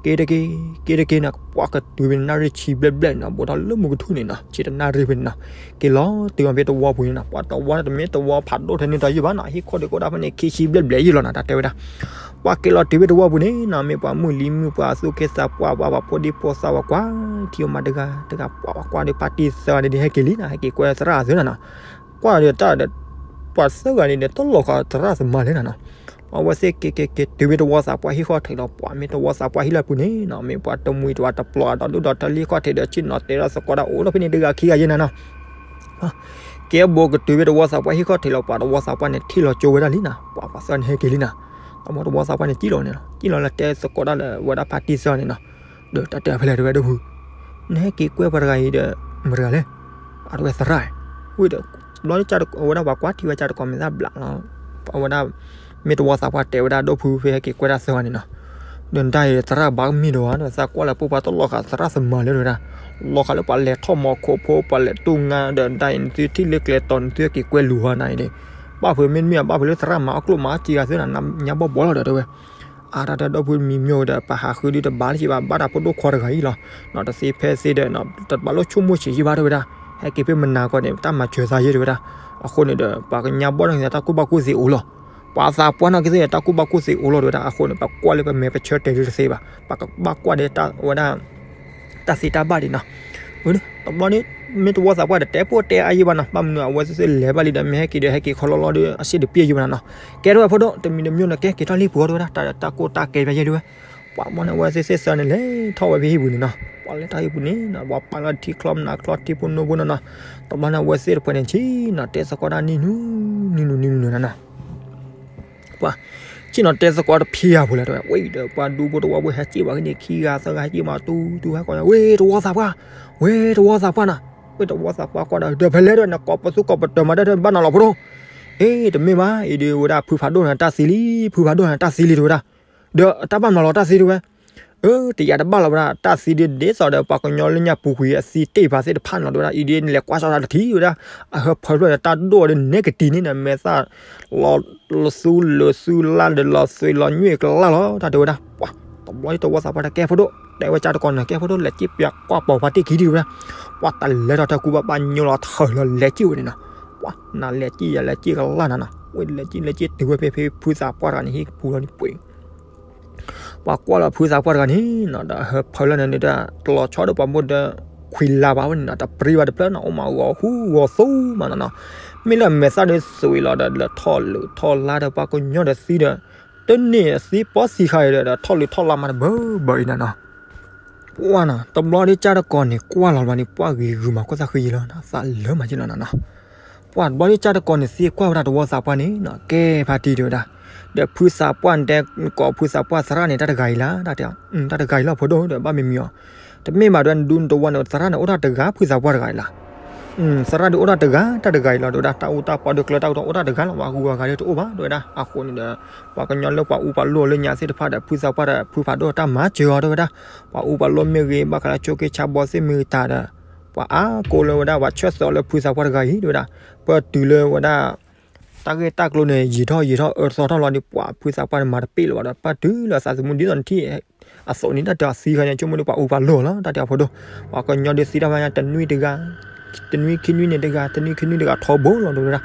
က့ၤတက့ၤ က့ၤတက့ၤနီၤ ပှၤကတုၤဖဲန့ၣ် နၣ်ရံၣ်ဆံဘျဲၣ်ဘျဲၣ်နီၤ ဘူးထီၣ်လၢမုၢ်ကထူၣ်န့ၣ်နီၤ ဆံတနၣ်ရံၣ်ဖဲန့ၣ်နီၤ. က့ၤလီၤတုၤအီၤဖဲတဝီပူၤန့ၣ်နီၤ ပှၤတဝီန့ၣ် တမ့ၢ်တဝီဖးဒိၣ်ထဲန့ၣ်တယုၢ်ဘၣ်နီၤ ဟံၣ်ခိၣ်ဒံးကအိၣ်ဒၣ်ဖဲန့ၣ် ခံဆံဘျဲၣ်ဘျဲၣ်ယုၢ်လီၤနီၤ တၢ်တဲဝဲဒၣ်. ပှၤက့ၤလီၤတုၤဖဲတဝီပူၤန့ၣ်နီၤ မ့ၢ်ပှၤမုၢ်လံမုၢ်ပှၤသူၣ်က့သးပှၢ် ပှၤပှၤဖိဒံဖိသၣ်ဝဲကွၢ်ထံအိၣ်မးတဂၤတဂၤ ပှၤပှၤကွၢ်ဒီးဖါတံၢ်သၢဂၤန့ၣ်ဒီး ဟဲက့ၤလံနီၤ ဟဲက့ၤကွဲသရၣ်အသုနီၤနီၤ. ကွၢ်ဒီးတၢ်ဒီး ပှၤသၢဂၤန့ၣ်ဒီး တလီၤဃာ်သရၣ်သမါလဲၣ်နီၤနီၤ. အဝဲသ့ၣ်က့ၤက့ၤက့ၤတုၤဖဲတဝီသးပှၢ်ဟံၣ်ဃီထံးလီၤ ပှၤမ့ၢ်တဝီသးပှၢ်ဟံၣ်လၢပူၤန့ၣ်နီၤ မ့ၢ်ပှၤတမှံၤတဝၤတပျီၤဒီးဒူၣ်ဒီးထၢလံဟံၣ်ခီၣ်ထံးဒီး ဆ့ၣ်နီၤတဲဒီးသကိးဒၣ်အိၣ်လီၤဖဲန့ၣ်တဂၤခံဂၤယဲၢ်နီၤနီၤ. ကဲဘိကတုၤဖဲတဝီသးပှၢ်ဟံၣ်ခီၣ်ထံးလီၤ ပှၤတဝီသးပှၢ်န့ၣ် ထံၣ်လီၤကၠိဝဲဒၣ်လံနီၤ ပှၤပှၤသၢဂၤန့ၣ်ဟဲက့ၤလံနီၤ. အမ့ၢ်တဝီသးပှၢ်န့ၣ် ကံၣ်လီၤန့ၣ်လီၤ ကံၣ်လီၤလၢတဲသကိးဒၣ်လၢဝဲဒၣ်ဖါတံၢ်သၢဂၤန့ၣ်နီၤ. ဒီးတၢ်တဲဖဲလဲၣ်တဲဝဲဒၣ်ဖု နဟဲက့ၤကွဲပှၤတဂၤအံၤဒီး မတၤတဂၤလဲၣ်. အတဲဝဲသရၣ် ဝံၤဒီး ဘျီဝဲဒၣ်ပှၤကွၢ်ထံဝဲကၠၢ်တကီၤမဲာ်သၣ်ဘျးလီၤ. အဝဲဒၣ် မ့ၢ်တဝီသးပှၢ်တဲဝဲဒၣ်ဒိၣ်ဖုဖဲဟဲက့ၤကွဲတၢ်သၢဂၤန့ၣ်နီၤ. ဒီးနတၢ်အံၤသရၣ်ဘၣ်ကမ့ၢ်ဒီးဝဲဒီး သးကွၢ်လၢပှၤတလီၤဃာ်သရၣ်သမါလၢၤတဲဝဲဒၣ်. လီၤဃာ်လၢပှၤလဲၤထီၣ်မီၤခိၣ်ဖိ ပှၤလဲၤတူၢ်ငါဒီးနတၢ်အံၤ နသုထံၣ်လၢကျဲတီၤ နသုဟဲက့ၤကွဲလူၤဟီနၤအံၤန့ၣ် ဘၣ်ဖုးမ့တမ့ၢ် ဘၣ်ဖုးလၢသရၣ်မၤအီၣ်ကျိၣ်မၤအီၣ်စ့ဂၤသ့နီၤ ညါဘီဘီလီၤဒီးတဲဝဲ. အါတၢ်တဲဒိၣ်ဖုမံၤမျိၢ်ဒီး ပဟးဃုဒုတဘၣ်လၢၤဘၣ် ဘၣ်တၢ်ဖိဒိၣ်ခွါတဂၤအံၤလီၤ. နီၤတသ့ဖဲသ့ဒီး တဘၣ်လိၣ်ဆိကမိၣ်ဆံးယံာ်ဘၣ်တဲဝဲဒၣ်. ဟဲက့ၤဖဲမနၤကီးန့ၣ် တၢ်မၤစၢၤသးယဲၢ်တဲဝဲဒၣ်. အဃိန့ၣ်ဒီး ပှၤကညီဘီၣ်န့ၣ် တၢ်ကူၣ်ဘၣ်ကူၣ်သ့အိၣ်လီၤ. ပှၤသးပှၢ်နီၢ်ကသ့ၣ် တၢ်ကူၣ်ဘၣ်ကူၣ်သ့အိၣ်လီၤတဲဝဲဒၣ်. အဃိန့ၣ် ပကွၢ်လၢပမဲာ်ပဆၢတဲာ်ဒုတသ့ဘၣ်. ပကဘၣ်ကွၢ်ဒီးဝဲဒၣ် တၢ်သ့တၢ်ဘၣ်ဒံးနီၤ. တဘျီန့ၣ် မ့ၢ်တဝီသးပှၢ်ဒီး တဲပိၢ်တဲအါယံာ်ဘၣ်နီၤ. ဘၣ်မနုၤအဝဲသ့ၣ်သ့ၣ်လဲၤဘၣ်လံဒီး မ့ၢ်ဟဲက့ၤဒီး ဟဲက့ၤခီလီၤလီၤဒီး အစ့ၣ်တပျဲၢ်ယံာ်ဘၣ်နီၤနီၤ. ကဲထီၣ်ဝဲဖိဒိၣ် တမံၤတမံၤန့ၣ် ကဲက့ၤထီၣ်လံပှၤတဲဝဲဒၣ် တၢ်တၢ်ကိၢ်တၢ်ကဲပျဲယဲၢ်တဲဝဲ. ပှၤဘျီန့ၣ် အဝဲသ့ၣ်သ့ၣ်သၢန့ၣ် လဲၤထီၣ်ဝဲဖဲဟံၣ်ပူၤန့ၣ်နီၤ. ပှၤလဲၤထီၣ်ဟံၣ်ပူၤန့ၣ်နီၤ ပှၤပာ်လီၤထံချီမနၤချီထံဖိနိဖိနီၤနီၤ. တဘျီန့ၣ် အဝဲသ့ၣ်တဖၣ်န့ၣ်ဆံးနီၤ တဲသကိးတၢ်နံၣ်နူ နံၣ်နူ နံၣ်နူနီၤနီၤ. ပှၤ ဆ့ၣ်နီၤတဲသကိးတဖျၢၣ်ဖိလဲၣ်တဲဝဲ ဝဲဒီးပှၤဒူဖိတဝီဖိဟဲစ့ၢ်ဘၣ်က့ၤန့ၣ် ခံဂၤသၢဂၤဟဲစ့ၢ်မး တူတူဟဲကိး ဝဲတဝီသးပှၢ်, ဝဲတဝီသးပှၢ်နီၤ, ဝဲတဝီသးပှၢ်ကွၢ်ဒီး ဒီးဖဲလဲၣ်ဒီး နကိးပသူကိးပတၢၢ်မၤတၢ်တဘၣ်နီၤလီၤဖိဒိၣ်. အ့ တမ့ၢ်ဘၣ် အံၤဒုးဝဲဒၣ်ဖုဖးဒိၣ်န့ၣ်တၢ်သံလံ, ဖုဖးဒိၣ်န့ၣ်တၢ်သံလံတဲဝဲဒၣ်. ဒီးအတၢ်ဘၣ်နီၤလီၤတၢ်သံတဲဝဲ အၢ တယာ်တဘၣ်လီၤဝဲဒၣ် တၢ်သံဒ်ဒ်သိးဒီး ပှၤကညီလၢညါပူၤကွံာ်အသံတ့ၢ်ဖးသ့ၣ်တဖၣ်န့ၣ်လီၤ တဲဝဲဒၣ်. အံၤဒ်န့ၣ် လဲၤကွၢ်စီတၢ်တထံၣ်ဝဲဒၣ် အဟၢဖၢဖျၢၣ်ဒီးတၢ်ဒိၣ်ဒီးနဲကတံၤန့ၣ်ဒီး မဲာ်သၣ်လီၤသူလၢာ်သူလါဒီးလီၤသွံးလီၤညွံၣ်ကလၢ်လီၤ တၢ်တဲဝဲဒၣ်. ပှၤ တဘျီတဝီသးပှၢ်ဒီးကဲဖိဒိၣ် တဲဝဲကၢ်တကိးန့ၣ် ကဲဖိဒိၣ် လဲၤစ့ၢ်ပၠးကွၢ်ပီၤဖါတံၢ်ခံထံၣ်တဲဝဲဒၣ်. ပှၤတၢ်လဲၤထီၣ်တၢ်ကူဘၣ်ဘၣ်ညိလီၤထၢၣ်လီၤလဲၤစ့ၢ်ဝဲန့ၣ်နီၤ. ပှၤ နၤလဲၤစ့ၢ်ယၤလဲၤစ့ၢ်ကလၢ်နၤနီၤ ဝဲလဲၤစ့ၢ်လဲၤစ့ၢ်တုၤဝဲဖဲဖဲဖုသးပှၢ်တဂၤန့ၣ်ဟံၣ်ပူၤလီၤန့ၣ်ပှ့ၤ ပှၤကွၢ်လီၤဖုသးပှၢ်တဂၤန့ၣ်နီၤ ဒီးဟၢဖၢလၢန့ၣ်ဒီး တလီၤဆီဒီးပှၤမိၢ်ဒီး ခွံလါဘၣ်ဝဲန့ၣ်နီၤ တပြံဘၣ်တဖျၢၣ်နီၤ အိၣ်မးဂီၤဃူဂီၤသူမးနီၤနီၤ. မ့ၢ်လၢမဲာ်သၣ်ဒီးသွံးလီၤဒီး လၢထီၣ်လၢထီၣ်လါဒီးပှၤကညီဒီးသံဒီး တန့ၢ်သံပီသံခါအံၤဒီး ထီၣ်လၢထီၣ်လါမးတဘၢဘၢအံၤနီၤနီၤ. ပှၤနီၤ တဘျီဒ်ကၢ်တကိးန့ၣ် ကွၢ်လီၤဘျီန့ၣ် ပှၤဂ့ၤဂုာ်မၤခိၣ်သၣ်ဃံယံၤလီၤ သးလၢမၤယံၤလီၤနီၤနီၤ. ပှၤတဘျီဒ်ကၢ်တကိးန့ၣ် သံကွၢ်ဝဲဒၣ်တဝီသးပှၢ်န့ၣ်နီၤ ကဲဖါတံၢ်တဲဝဲဒၣ်. ဒီးဖုသးပှၢ်တဲ ကိးဖုသးပှၢ်သရၣ်န့ၣ် တၢ်တဂၤအံၤလၢ တၢ်တဂၤအံၤလီၤဖိဒိၣ်ဒီး ဘၣ်မ့ၢ်မံၤအီၤ. တမ့ၢ်ဘၣ်ဒီးနဒူနတဝီန့ၣ် သရၣ်န့ၣ် အိၣ်တၢ်တဂၤ ဖုသးပှၢ်တဂၤအံၤလီၤ. သရၣ်ဒုးအိၣ်တၢ်တဂၤ တၢ်တဂၤအံၤလီၤ တဲဝဲဒၣ်. တၢ်အူတၢ်ပီဒုးကျၢၤတၢ်အူတၢ်အိၣ်တၢ်တဂၤလီၤ ပှၤဂုၤပှၤဂၤဒုးတအိၣ်ဘၣ် တဲဝဲဒၣ်. အဃိန့ၣ်ဒီး ပှၤကညီလၢပှၤအူပှၤလိၢ်လၢညါသ့ၣ်တဖၣ်ဒီး ဖုသးပှၢ်ဒီး ဖုဖးဒိၣ်တၢ်မၤစၢၤအီၤ တဲဝဲဒၣ်. ပှၤအူပှၤလိၢ်မ့ၢ်ဂ့ၤ ဘၣ်ဃးလၢဆိးက့ဆါဘီသ့ၣ်မ့ၢ်ဂ့ၤတၢ်ဒီး ပှၤအါကိးလၢဝဲဒၣ် ပှၤဆၢသၢအီၤလၢဖုသးပှၢ်တဂၤအံၤ တဲဝဲဒၣ်. ပတုၤလၢဝဲဒၣ် တၢ်ဂ့ၢ်တၢ်ကျိၤန့ၣ် ယံာ်ထီၣ်ယံာ်ထီၣ်အၢသီထီၣ်လီၤဒီး ပှၤဖုသးပှၢ်န့ၣ်မၤတပ့ၢ်လၢၤဘၣ်ဒီး ပတုၤလၢသးသမူဒ်သိးနထံၣ် အသိးန့ၣ် တၢ်တဲအီၤသံခါန့ၣ် ဆိကမိၣ်ဒီးပှၤအူပှၤလိၢ်လီၤ တၢ်တဲအီၤဖိဒိၣ်. ပှၤကညီဒုးသံတၢ်မၤညါ တနွံတဂၤ တနွံခံနွံန့ၣ်တဂၤ တနွံခံနွံတဂၤထီဘိလီၤ တဲဝဲဒၣ်.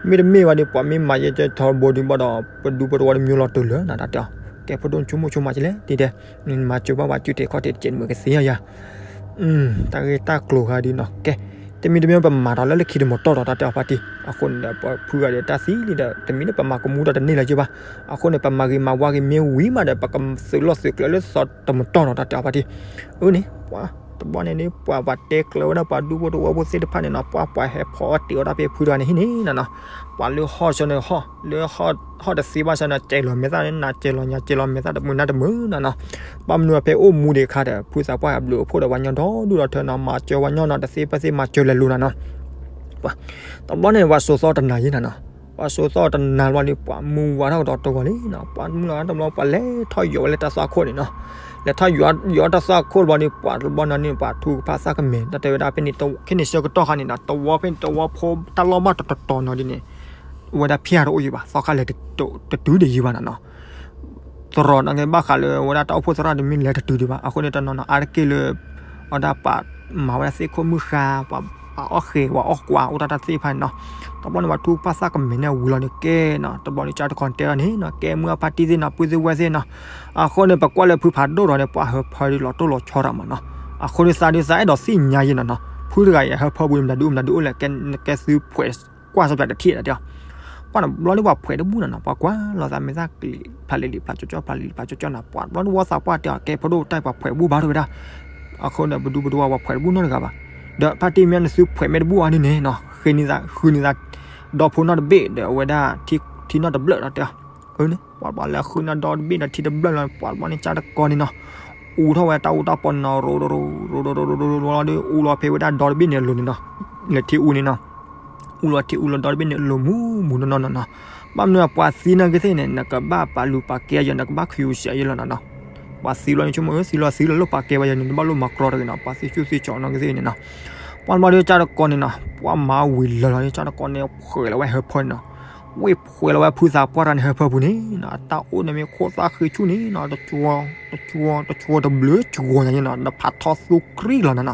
မ့တမ့ၢ်ဘၣ်ဒီး ပှၤမ့ၢ်မၤယဲၢ်ထီဘိဒုးဘၣ်ဒီး ပဒူပတဝီတမံၤလီၤတုၤလၢနတၢ်တဲအီၤ. ကဲဖိဒိၣ်ဆိကမိၣ်ဆိမးကလဲၣ် တဲတဲ မၤစၢၤဘၣ်ပှၤစုတဲာ်ခီၣ်တဲာ်တကဲးန့ၣ် မ့ၢ်ကသ့ဧါယၤ တၢ်ဂ့ၢ်တၢ်ကျိၤဂၤဒ်နီၤ ကဲ တမံၤတမံၤပမၤဒီးလၢလၢခံတမတီၢ်ဒီး တၢ်တဲအီၤဖါတံၢ်. အဃိန့ၣ်ဒီး ပဖုဂၤဒီးတၢ်သံလံဒီး တမံၤလၢပမၤကမူဒီးတန့ၢ်လၢၤက့ဘၣ်. အဃိန့ၣ် ပမၤဂ့ၤမၤဝါဂ့ၤမ့ၢ်ဝံၤမးဒီး ပကသုးလီၢ်သုးကျဲလၢသီတမတီၢ်ဒီး တၢ်တဲအီၤဖါတံၢ်. အၢန့ၣ် ပှၤ တဘျီန့ၣ်ဒ် ပှၤပှၤတဲကျၢၤဝဲဒၣ်ပှၤဒူဖိတဝီဖိသ့ၣ်တဖၣ်န့ၣ်နီၤ ပှၤပှၤဟဲဖီအီၣ်တ့ၢ်အီၣ်တၢ်ဖဲဖုတဂၤန့ၣ်ဟံၣ်န့ၣ်နီၤနီၤ. ပှၤလၢဟီၣ်ဆၢန့ၣ်ဟီၣ် လၢဟီၣ်တသ့ဘၣ်ဆၢန့ၣ် ကဲလီၤမဲာ်သၣ်န့ၣ် နၤကဲလီၤညါကဲလီၤမဲာ်သၣ်တမုာ်နၤတမုာ်နီၤနီၤ. ဘၣ်မနုၤဖဲအိၣ်မူဒံးအခါဒီး ဖုသးပှၢ်အဘျုးအဖှိၣ်ဒီးပှၤကညီဒီဒူၣ်ဒီထၢနီၤ မၤစၢၤပှၤကညီနီၤ တသ့ဖဲသ့မၤစၢၤလဲၤလိၤနီၤနီၤ. ပှၤ တဘျီန့ၣ် ပှၤစိာ်သီတနၤယံၤနီၤနီၤ. ပှၤစိာ်သီတနၤဘျီန့ၣ် ပှၤမုၢ်ဝးထီၣ်ကဒီးတဂီၤလံနီၤ. ပှၤမုၢ်ဝးထီၣ်တဘျီ ပှၤလဲၤထီၣ်ယိးဝဲလၢတၢ်သွၣ်ခိၣ်န့ၣ်နီၤ. လဲၤထီၣ်ယိးတၢ်သွၣ်ခိၣ်တဘျီန့ၣ် ပှၤတဘျီနီၤန့ၣ် ပှၤထူကဖၣ်သၣ်ကမဲာ် တၢ်တဲဝဲဒၣ်ဖဲန့ၣ် ခဲန့ၣ်ဆၢကတီၢ်ခါန့ၣ်နီၤ တဝီဖဲန့ၣ်တဝီဖိတၢ်လီၢ်ဘၣ်တတီၤတီၤနီၤဒ်န့ၣ် ဝဲဒၣ်ဖျါတအိၣ်ယံၤဘၣ် သီခါလဲၤတတုၤဒံးယံၤဘၣ်နီၤနီၤ. သရိာ်နီၣ်က့ဘၣ်ဃးလၢဝဲဒၣ်တၢ်အိၣ်ဖှိၣ်သရၣ်တမ့ၢ်လဲၤတတုၤဒံးဘၣ် အဃိန့ၣ်တနီၤနီၤ အါတက့ၢ်လၢ အဝဲဒၣ်ပှၤမၤဝဲဒၣ်သ့ၣ်ခိၣ်မုၢ်ဃါ ပှၤအီၣ်ဃဲၤပှၤအီၣ်ကွၢ်အိၣ်တၢ်တၢ်သ့ၣ်တဖၣ်န့ၣ်နီၤ. တဘျီန့ၣ် ပှၤထူကဖၣ်သၣ်ကမဲာ်န့ၣ်ဝံၤလီၤန့ၣ်ကဲနီၤ တဘျီန့ၣ် ကၢ်တကီၤတဲအီၤန့ၣ်နီၤ ကဲမုၢ်အဖါတံၢ်သ့ၣ်နီၤ ပုၢ်သ့ၣ်ဝဲၢ်သ့ၣ်နီၤ. အဃိန့ၣ် ပကွၢ်လၢဖုဖးဒိၣ်ဒီးန့ၣ် ပှၤဟၢဖၢဒ်လီၤတိၢ်လီၤဆီတၢ်မးနီၤ. အဃိန့ၣ် သးဒုးသးအဲၣ်ဒိးသ့ၣ်ညါယံၤနီၤနီၤ ဖုတဂၤအံၤအဟၢဖၢပူၤန့ၣ် မတၤဒုးအိၣ်မတၤဒုးအိၣ်လဲၣ် ကဲသုဖှဲးကွၢ်စီပျးတထံၣ်နီၤတဲအီၤ. ပှၤနီၤ ဘျီဒ်ပှၤဖှဲးတဘူၣ်နီၤနီၤ ပှၤကွၢ်လီၤသးမဲာ်သၣ်ကလံၤ ဖးလံၤလံၤ ဖးကၠီကၠီ ဖးလံၤလံၤ ဖးကၠီကၠီနီၤ ပှၤဘျီဒ်ဝီသးပှၢ်တဲအီၤ ကဲဖိဒိၣ်တၢ်ပှၤဖှဲးတဘူၣ်ဘၣ်တဲဝဲဒၣ်. အဃိန့ၣ် ပဒူပတဝီပှၤဖှဲးတဘူၣ်နီတဂၤဘၣ်. ဒီးဖါတံၢ်မ့ၢ်နသုဖှဲးမ့ၢ်တဘူၣ်အါဒ်န့ၣ်နီၤ ဃ့နံၤသး ဃုနံၤသး ဒီဖိနီၣ်တဘ့ၣ်ဒီးအဝဲဒၣ် ထံနီၣ်တဘျၢၣ်နီၤတဲအီၤ. အန့ၣ် ပှၤဘျီလဲၤဃုနံၤဒီတဘ့ၣ်ဒီးထံတဘျၢၣ်လီၤ ပှၤဘျီန့ၣ် ကၢ်တကီၤန့ၣ်နီၤ အူထီၣ်ဝဲတၢ်အူတၢ်ပီန့ၣ်နီၤ ရိရိရိရိရိရိရိရိဒီး အူလီၤဖဲဝဲဒၣ်ဒီတဘ့ၣ်န့ၣ်အလိၤန့ၣ်နီၤ လၢထံအူန့ၣ်နီၤ အူလီၤထံအူလီၤဒီတဘ့ၣ်န့ၣ်အလိၤမူမူနီၢ်နီၢ်နီၢ်နီၢ်. ဘၣ်မနုၤပှၤသံနာ်က့သ့ၣ်န့ၣ် နကဘၣ်ပာ်လုၢ်ပာ်ကဲယၤ နကဘၣ်ခူၣ်စဲးယဲလီၤနီၢ်နီၢ်. ပှၤသံလီၤန့ၣ် ဆိကမိၣ် အၢ သံလီၤသံလီၤလိၣ်ပာ်ကဲဘၣ်ယၤန့ၣ် နဘၣ်လိၣ်မၤကြီတဂ့ၤနီၤ ပှၤသံဆူၣ်သံကၠီနာ်က့သ့ၣ်န့ၣ်နီၤ. ပှၤဘျီဒီးကၢ်တကီၤန့ၣ်နီၤ ပှၤမၤဝံၤလၢာ်လီၤန့ၣ် ကၢ်တကီၤန့ၣ် ဖှဲးလီၤဝဲဟၢဖၢန့ၣ်နီၤ ဝ့ၢ်ဖှဲးလီၤဝဲဖုသးပှၢ်တဂၤန့ၣ် ဟၢဖၢပူၤန့ၣ်နီၤ အတၢ်အိၣ်န့ၣ်မ့ၢ်ခိၣ်သၣ်ဃံဆူၣ်န့ၣ်နီၤ တကၠီ တကၠီ တကၠီတဘျုးကၠီညါန့ၣ်နီၤ နဖးထီသူကြံလီၤနီၤနီၤ.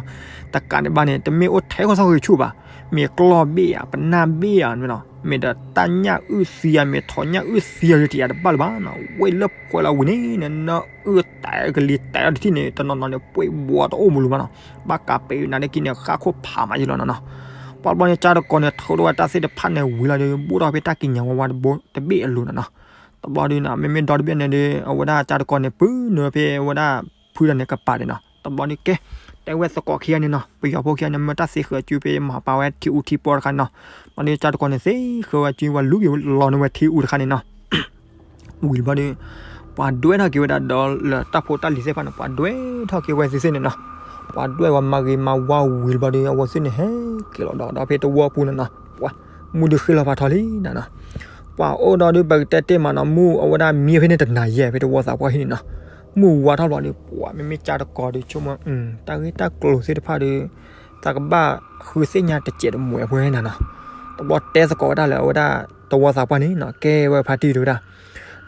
တကးန့ၣ်ဘၣ်န့ၣ် တမ့ၢ်အိၣ်ထဲခိၣ်သၣ်ဃံဆူၣ်ဘၣ် မ့ၢ်ကျီၢ်ဘ့ၣ်ဧါ ပနၢ်ဘ့ၣ်ဧါနီၤ မ့ၢ်ဒီးတၢ်ညၣ်အုၣ်သံဧါ မ့ၢ်ထိးညၣ်အုၣ်သံဧါ တယာ်တဘၣ်လၢၤဘၣ်နီၤ ဝ့ၢ်လၢဖှဲးလီၤဝံၤန့ၣ် နၢအုၣ်တဲကလံၤတဲအီၤတထံၣ်န့ၣ် တနီၤနီၤန့ၣ် ပှ့ၤဘှီတအိၣ်မူလၢၤဘၣ်နီၤ ဘၣ်ကးပ့ၤနာ်က့န့ၣ် ဃၣ်ခိၣ်ဖးမးယဲလီၤနီၤနီၤ. ပှၤဘျီန့ၣ် ကၢ်တကီၤန့ၣ် ထုးထီၣ်ဝဲတၢ်သ့ၣ်တဖၣ်န့ၣ်ဝံၤလီၤဒီး ဘိၣ်ထီၣ်ဖဲတၢ်ကံးညာ်ဝါဝါတဘိတဘ့ၣ်အလိၤနီၤနီၤ. တဘျီဒုန့ၣ် မ့မ့ၢ်ဒီတဘ့ၣ်န့ၣ်ဒီး အဝဲဒၣ်ကၠၢ်တကီၤန့ၣ် ပုၢ်နုာ်ဖဲအဝဲဒၣ်ဖုဒီးန့ၣ်ကပၤန့ၣ်နီၤ. တဘျီဒုကဲ တဲဝဲသကိးခံဂၤန့ၣ်နီၤ, ပယီၤဖိခံဂၤန့ၣ် မၢတၢ်သ့ဃၢၤစုဖဲ မၤပာ်ဝဲထံအူထံပီတခါန့ၣ်နီၤ. တဘျီဒုကၠၢ်တကီၤန့ၣ် သ့ဃၢၤဝဲစု ပှၤလူက့ၤလီၤန့ၢ်ဝဲထံအူတခါန့ၣ်နီၤ. ဝံၤတဘျီဒု ပှၤဒွဲထီၣ်က့ၤဝဲဒၣ်ဒီးလၢတၢ်ဖိတၢ်လံၤသ့ၣ်တဖၣ်န့ၣ် ပှၤဒွဲထီၣ်က့ၤဝဲသ့ၣ်သ့ၣ်န့ၣ်နီၤ. ပှၤဒွဲဝဲမၤဂ့ၤမၤဝါဝံၤတဘျီဒု အဝဲသ့ၣ်န့ၣ် ဟဲက့ၤလီၤဒီး ဒီးဖဲတဝီပူၤန့ၣ်နီၤ. ပှၤ မုၢ်ဒုးဃ့လီၤဖးထီလံနၤနီၤ. ပှၤအိၣ်ဒီးဒု ပကတဲတ့ၢ်မးနီၤ, မုၢ်အဝဲဒၣ်မံဖဲန့ၣ်တနၤယဲၢ် ဖဲတဝီသးပှၢ်ဟံၣ်န့ၣ်နီၤ. မုၢ်ဝါထီၣ်တဘျီဒု ပှၤမ့မ့ၢ်ကၠၢ်တကီၤဒု ဆိကမိၣ် တၢ်ဂ့ၢ်တၢ်ကျိၤသ့ၣ်တဖၣ်ဒီး သးကဘၣ်ဃုသ့ၣ်ညါတစဲးတမှဲးအဖိနၤနီၤ. တဘျီတဲသကိးဝဲဒၣ်လၢအဝဲဒၣ်တဝီသးပှၢ်န့ၣ်နီၤ, ကဲဝဲဖါတံၢ်တဲဝဲဒၣ်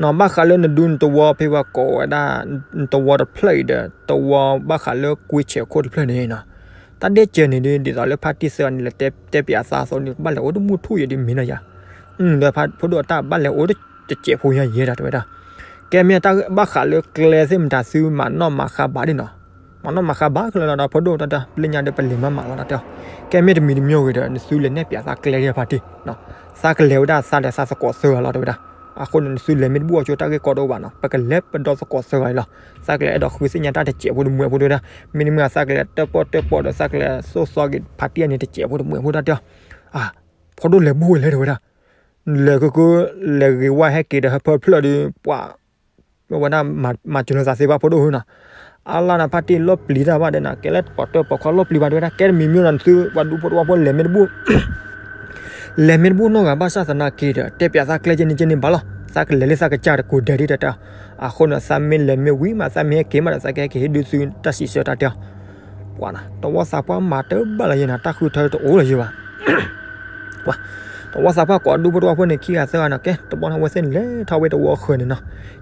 နီၤ ဘၣ်ဃးလၢနဒုနတဝီဖဲပှၤကိးဝဲဒၣ် နတဝီတဖျၢၣ်အံၤဒီး တဝီဘၣ်ဃးလၢကွ့ဆဲးခိၣ်တဖျၢၣ်န့ၣ်နီၤ. တၢ်ဒဲကဲန့ၣ်ဒု ဒ်သိးလၢဖါတံၢ်သၢဂၤန့ၣ် လဲၤတဲပၠးသးအသိးန့ၣ် ကဘၣ်လဲၤအိၣ်တမူထူၣ်ယဲဒု မ့ၢ်နီၤယၤ. ဒီးဖါဒိၣ်အတၢ်ဘၣ်လဲၤအိၣ်တစဲးဖိညါယဲဒၣ်တဲဝဲဒၣ်. ကဲမ့ၢ်တၢ်ဘၣ်ဃးလၢကျဲသ့ၣ်မတၤ သုမၤနီၣ်မၤဃါဘၣ်ဒ်နီၤ. မၤနီၣ်မၤဃါဘၣ်ခဲလၢာ်လီၤဒီး ဖးဒိၣ်တၢ်တၢ် ပလ့ၣ်ညါဒီးပလဲၤမၤမးလီၤတၢ်တဲအီၤ. ကဲမ့ၢ်တမံၤတမံၤဂ့ၤဒီး နသုလဲၤနဲၣ်ပၠးသးကျဲဒ်ဖါတံၢ်နီၤ. သးကလဲၤဝဲဒၣ်သးဒီးသးသကိးသၢဂၤလီၤတဲဝဲဒၣ်. အဃိန့ၣ် နသုလဲၤမ့ၢ်တဘူၣ်အီၤကၠိတၢ်ဂ့ၢ်ကီတအိၣ်ဘၣ်နီၤ. ပကလဲၤပဒီသကိးသၢဂၤအံၤလီၤ. သးကလဲၤအဲၣ်ဒိးဃုသ့ၣ်ညါတၢ်တစဲးဖိတမှဲးဖိတဲဝဲဒၣ်. မ့တမ့ၢ်သးကလဲၤတၢၣ်ပီၣ်တၢၣ်ပီၣ်ဒီး သးကလဲၤသိၣ်သီက့ၤဖါတံၢ်အန့ၣ်တစဲးဖိတမှဲးဖိတၢ်တဲအီၤ. ဖးဒိၣ်လဲၤဘူၣ်ဝဲလဲၤတဲဝဲဒၣ် လဲၤကက လဲၤဂ့ၤဝဲဟဲက့ၤဒီးဟၢဖၢဖျၢၣ်ဒီး ပှၤ ဝဲဒၣ်မၤစၢၤလိာ်သးသ့ဘၣ်ဖးဒိၣ်ဧၢနီၤ. အါလၢ်န့ၣ် ဖါတံၢ်လီၢ်ပျံၤတၢ်ဘၣ်ဒီးနီၤ, ကဲလၢပှၤတၢၣ်ပှၤခီလီၢ်ပျံၤဘၣ်တဲဝဲဒၣ်. ကဲတမံၤမံၤနီၤ နသုပှၤဒူဖိတဝီဖိလဲၤမ့ၢ်တဘူၣ် လဲၤမ့ၢ်တဘူၣ်နီတဂၤဘၣ်ဆၣ်သနာ်က့ဒီး တဲပၠးသးကျဲကဲန့ၣ်ကဲန့ၣ်ဘၣ်လီၤ. သးကလဲၤလၢသးကစၢ်တကိးဒဲးဒ်တၢ်တဲအီၤ. အဃိန့ၣ် သးမ့ၢ်လဲၤမ့ၢ်ဝံၤမး သးမ့ၢ်ဟဲက့ၤမးဒီး သးကဟဲက့ၤဟ့ၣ်ဒုးသုတၢ်စံးဆၢတၢ်တဲအီၤ. ပှၤနီၤ တဝီသးပှၢ်မၤတၢ်ဘၣ်လီၤယဲနီၤ, တၢ်ဃုထၢတအိၣ်လၢၤယဲဘၣ်. ပှၤ တဝီသးပှၢ်ကိးဒူဖိတဝီဖိန့ၣ် ခံဂၤသၢဂၤနီၤ, ကဲ တဘျီန့ၣ် အဝဲသ့ၣ်န့ၣ်လဲၤထီၣ်ဝဲတဝီဃၢၤန့ၣ်နီၤ,